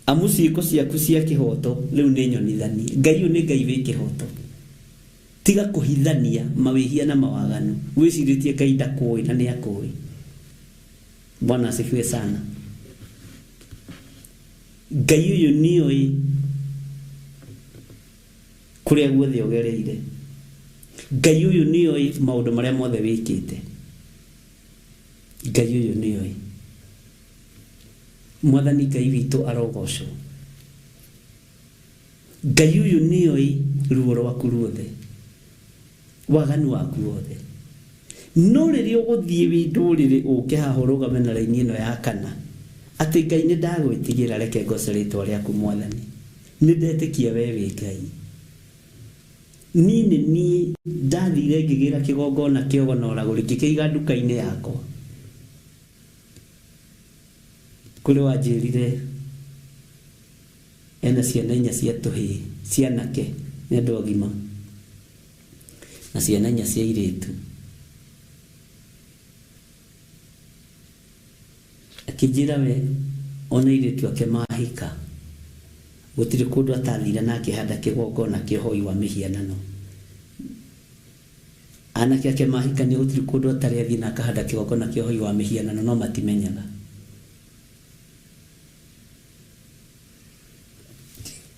amu ciĩko ciaku cia kĩhoto rĩu nĩ nyonithanie. Ngai ũyũ nĩ Ngai wĩ kĩhoto. Tiga kũhithania mawĩhia na mawaganu, wĩcirĩtie Ngai ndakũĩ, na nĩ akũĩ. Bwana asifiwe sana. Ngai ũyũ nĩoĩ kũrĩa guothe ũgereire. Ngai ũyũ nĩoĩ maũndũ marĩa mothe wĩkĩte. Ngai ũyũ nĩoĩ. Mwathani Ngai witũ arogocwo. Ngai ũyũ nĩoĩ ruo rwaku ruothe, waganu waku wothe. No rĩrĩa ũgũthiĩ wĩ ndũrĩrĩ ũke haha ũrũgame na raini ĩno ya kana, atĩ Ngai nĩ ndagwĩtigĩra, reke ngoce rĩtwa rĩaku Mwathani, nĩ ndetĩkia we wĩ Ngai. Niĩ nĩ niĩ ndathire ngĩgĩra kĩgongona kĩogo na ũragũri, ngĩkĩiga nduka-inĩ yakwa. Kũrĩ wanjĩrire ena ciana inya cia tũhĩĩ, cianake, nĩ andũ agima, na ciana inya cia airĩtu. Akĩnjĩra we ona airĩtu ake mahika, gũtirĩ kũndũ atathire na akĩhanda kĩgongona kĩa ũhoi wa mĩhianano. Anake ake mahikania, gũtirĩ kũndũ atarĩ athiĩ na akahanda kĩgongona kĩa ũhoi wa mĩhianano, no matimenyaga.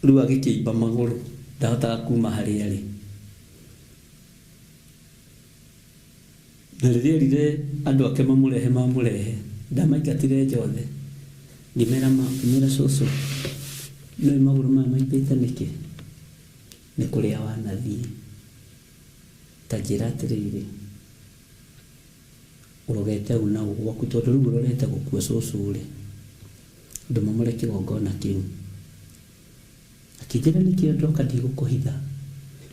Rĩu agĩkĩimba magũrũ, ndahotaga kuma harĩa arĩ. Na rĩrĩa erire andũ ake mamũrehe, mamũrehe, ndamaingatire nja othe. Ngĩmera ngĩmera cũcũ, nĩũĩ magũrũ maya maimbĩte nĩkĩ? Nĩ kũrĩa wanathiĩ. Ta njĩra atĩrĩrĩ, ũrogete ũ na ũ gwaku, tondũ rĩu ũrorete gũkua cũcũ rĩ, ndũmomore kĩgongona kĩu. Akĩnjĩra nĩkĩo ndoka, ndigũkũhitha,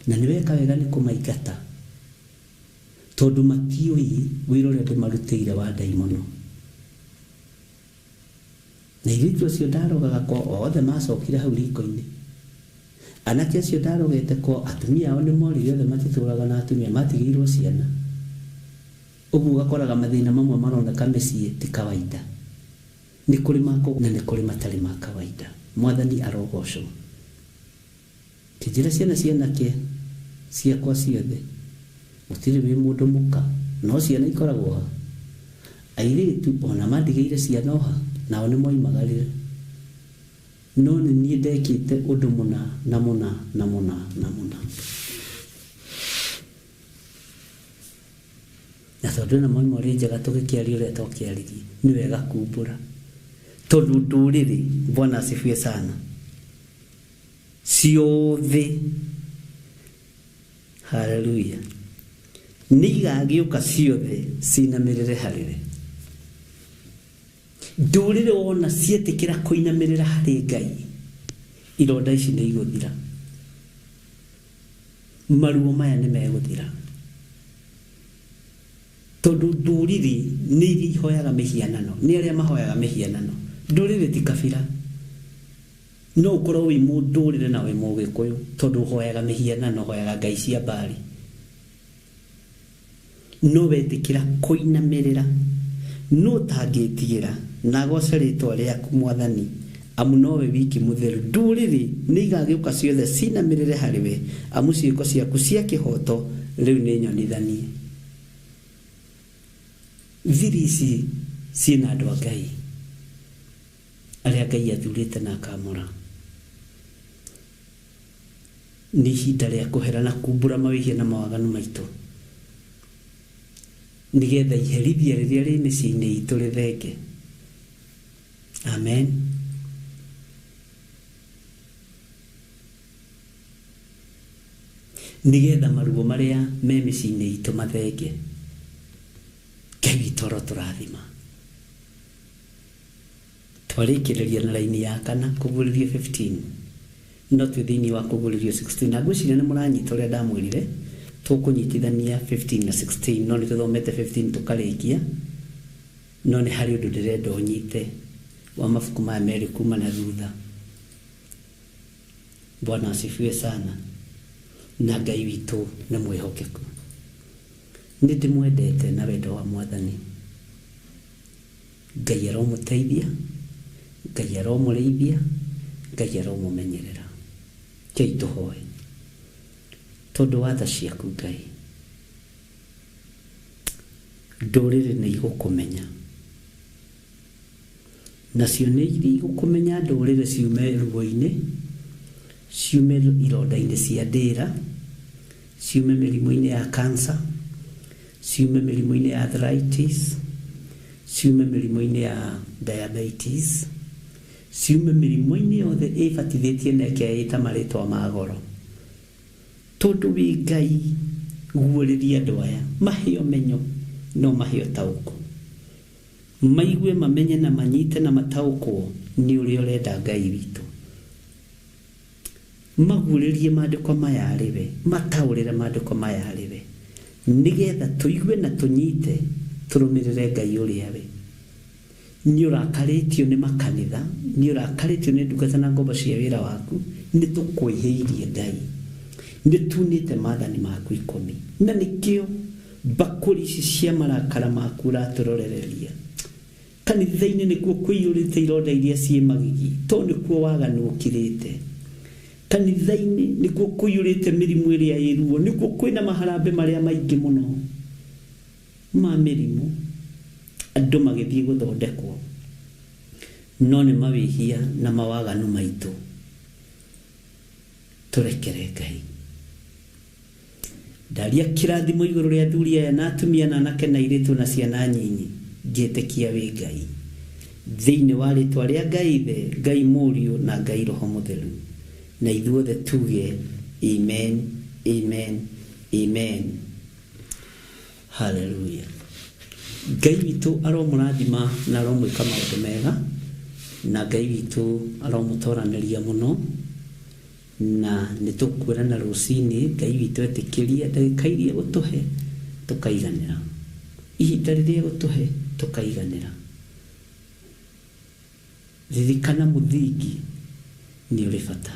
na nĩ weka wega nĩ kũmaingata, tondũ matiũĩ wĩra ũrĩa ndĩmarutĩire wa ndaimono. Na airĩtu acio ndarogaga kwao othe macokire hau riko-inĩ. Anake acio ndarogete kwao, atumia ao nĩ morire othe, matitũraga na atumia, matigĩirwo ciana. Ũguo ũgakoraga mathĩna mamwe maroneka mĩciĩ ti kawaida, nĩ kũrĩ mako na nĩ kũrĩ matarĩ ma kawaida. Mwathani arogocwo. Kĩnjĩra ciana cianake ciakwa ciothe gũtirĩ wĩ mũndũ mũka, no ciana ikoragwo ha, airĩtu ona mandigĩire ciana oha, nao nĩ moimagarire, no nĩ niĩ ndekĩte ũndũ mũna na mũna na mũna na mũna. Na tondũ ĩno moima ũrĩ njega, tũgĩkĩaria ũrĩa twakĩaririe, nĩ wega kumbũra, tondũ ndũrĩrĩ, Bwana asifiwe sana, ciothe, haleluya, nĩ igagĩũka ciothe cinamĩrĩre harĩwe. Ndũrĩrĩ wona cietĩkĩra kũinamĩrĩra harĩ Ngai, ironda ici nĩ igũthira, maruo maya nĩ megũthira, tondũ ndũrĩrĩ nĩ iria ihoyaga mĩhianano, nĩ arĩa mahoyaga mĩhianano. Ndũrĩrĩ ti kabira. No ũkorwo wĩ mũndũrĩrĩ na wĩ mũgĩkũyũ, tondũ ũhoyaga mĩhianano, ũhoyaga ngai cia mbari. No wetĩkĩra kũinamĩrĩra, no ũtangĩtigĩra na agoce rĩtwa rĩaku Mwathani, Amu nowe wiki mũtheru. Ndũrĩrĩ nĩ igagĩũka ciothe cinamĩrĩre harĩ we, amu ciĩko ciaku cia kĩhooto rĩu nĩ nyonithanie. Thiri ici ciĩna andũ a Ngai arĩa Ngai athurĩte na akamũra. Nĩ ihinda rĩa kũhera na kumbũra mawĩhia na mawaganu maitũ, nĩgetha iherithia rĩrĩa rĩ mĩciĩ-inĩ itũ rĩthenge. Amen. Nĩgetha maruo marĩa me mĩciĩ-inĩ itũ mathenge. Ngai witũ arotũrathima. Twarĩkĩrĩria na raini ya kana kũguũrĩrio 15, no twĩ thĩinĩ wa kũguũrĩrio 16, na ngwĩciria nĩ mũranyita ũrĩa ndamwĩrire tũkũnyitithania 15 na 16, no nĩ tũthomete 15 tũkarĩkia, no nĩ harĩ ũndũ ndĩrenda ũnyite wa mabuku maya merĩ kuma na thutha. Bwana asifiwe sana. Na Ngai witũ nĩ mwĩhokeku. Nĩ ndĩmwendete na wendo wa Mwathani. Ngai aromũteithia, Ngai aromũrĩithia, Ngai aromũmenyerera. Ngai tũhoe tondũ wa tha ciaku Ngai, ndũrĩrĩ nĩ igũkũmenya, nacio nĩ igũkũmenya ndũrĩrĩ ciume ruo-inĩ, ciume ironda-inĩ cia ndĩra, ciume mĩrimũ-inĩ ya cancer, ciume mĩrimũ-inĩ ya arthritis, ciume mĩrimũ-inĩ ya diabetes, ciume mĩrimũ-inĩ yothe ĩbatithĩtie na ĩkeĩta marĩtwa ma goro. Tondũ wĩ Ngai, guũrĩria andũ aya mahe ũmenyo, no mahe ũtaũku, maigue, mamenye na manyite na mataũkwo nĩ ũrĩa ũrenda Ngai witũ. Maguũrĩrie maandĩko maya arĩ we, mataũrĩre maandĩko maya arĩ we, nĩgetha tũigue na tũnyite tũrũmĩrĩre Ngai ũrĩa we. Nĩ ũrakarĩtio nĩ makanitha, nĩ ũrakarĩtio nĩ ndungata na ngombo cia wĩra waku, nĩ tũkwĩhĩirie Ngai, nĩ tunĩte maathani maku 10, na nĩkĩo mbakũri ici cia marakara maku ũratũrorereria. Kanitha-inĩ nĩkuo kũiyũrĩte ironda iria ciĩ magigi, tondũ nĩkuo waganu ũkirĩte. Kanitha-inĩ nĩkuo kũiyũrĩte mĩrimũ ĩrĩa ĩ ruo, nĩkuo kwĩna maharambĩ marĩa maingĩ mũno ma mĩrimũ, andũ magĩthiĩ gũthondekwo, no nĩ mawĩhia na mawaganu maitũ. Tũrekere Ngai. Ndaria kĩrathimo igũrũ rĩa athuri aya na atumia na anake na airĩtu na ciana nyinyi, ngĩtĩkia wĩ Ngai. Thĩinĩ wa rĩtwa rĩa Ngai Ithe, Ngai Mũriũ na Ngai Roho Mũtheru, na ithuothe tuge amen, amen, amen. Hallelujah. Ngai witũ aromũrathima na aromwĩka maũndũ mega, na Ngai witũ aromũtoranĩria mũno, na nĩ tũkuonana rũcinĩ. Ngai witũ etĩkĩrie ndagĩka iria gũtũhe tũkaiganĩra, ihinda rĩrĩa gũtũhe tũkaiganĩra. Ririkana mũthingi nĩ ũrĩ bata,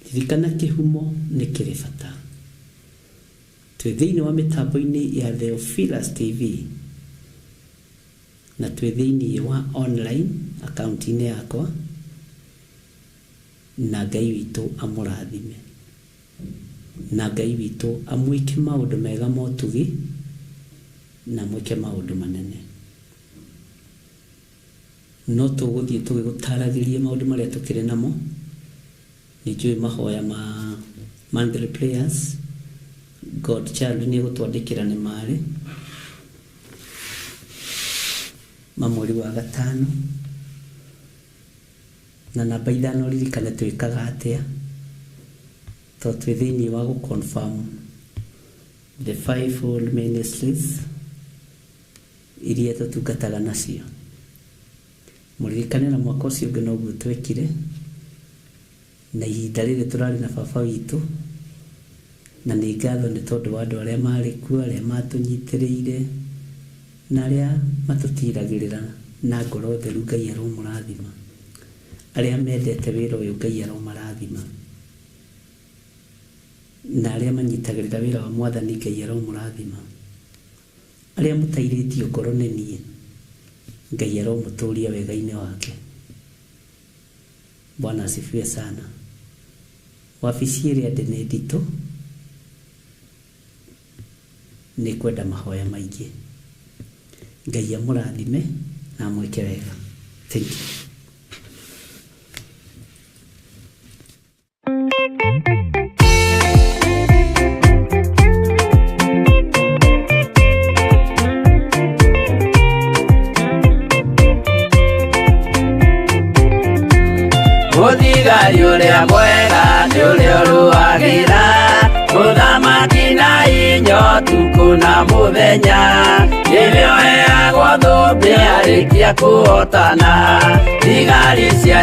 ririkana kĩhumo nĩ kĩrĩ bata. Twĩ thĩinĩ wa mĩtambo-inĩ ya Theophilus TV, na twĩ thĩinĩ wa online account-inĩ yakwa, na Ngai witũ amũrathime, na Ngai witũ amwĩke maũndũ mega motugi, na mwĩke maũndũ manene. No tũgũthiĩ tũgĩgũtaragĩria maũndũ marĩa tũkĩrĩ namo. Nĩ njũĩ mahoya ma monthly prayers, God child nĩ egũtwandĩkĩra nĩ marĩ ma mweri wa 5 na namba 5. Ririkane twĩkaga atĩa, tondũ twĩ thĩinĩ wa gũ confirm the fivefold ministries iria tũtungataga nacio. Mũririkane na mwaka ũcio ũngĩ noguo twekire, na ihinda rĩrĩ tũrarĩ na baba witũ, na nĩ ngatho nĩ tondũ wa andũ arĩa marĩ kuo, arĩa matũnyitĩrĩire, na arĩa matũtiragĩrĩra na ngoro theru. Ngai aromũrathima. Arĩa mendete wĩra ũyũ, Ngai aromarathima, na arĩa manyitagĩrĩra wĩra wa Mwathani, Ngai aromũrathima. Arĩa mũtairĩtio ngoro nĩ niĩ, Ngai aromũtũria wega-inĩ wake. Bwana asifiwe sana. Wabici ĩrĩa ndĩ nĩ nditũ, nĩ kwenda mahoya maingĩ. Ngai amũrathime na amwĩke wega. Thank you. Mũthigari ũrĩa mwega nĩ ũrĩa ũrũagĩra mũthamaki na inya ũtukũ na mũthenya, nĩwe ũheagwo thũmbĩ arĩkia kũhotana thigari cia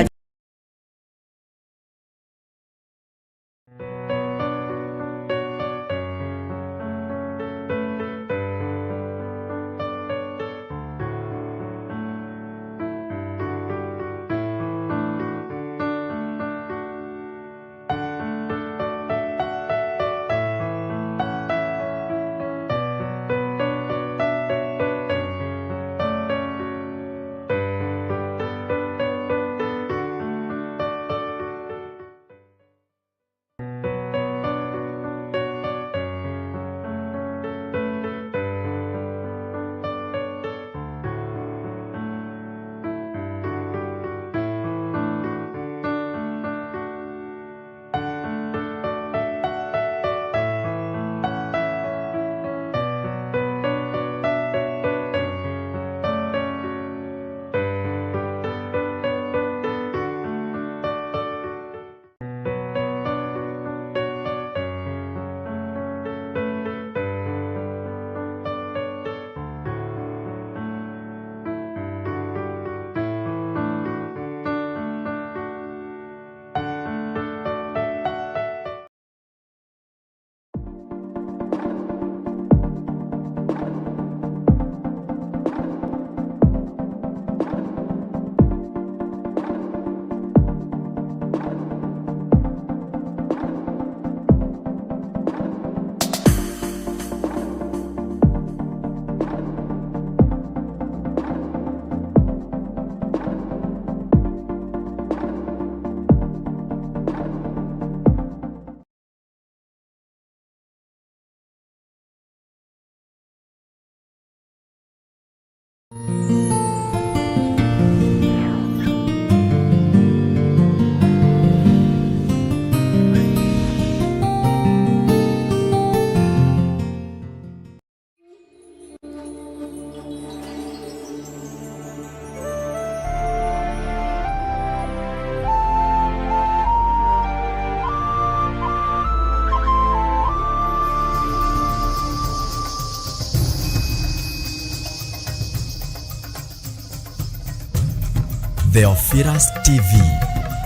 Theophilus TV,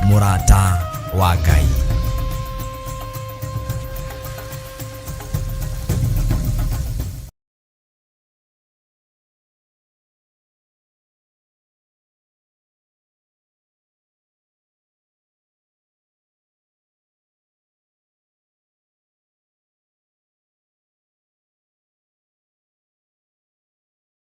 mũrata wa Ngai.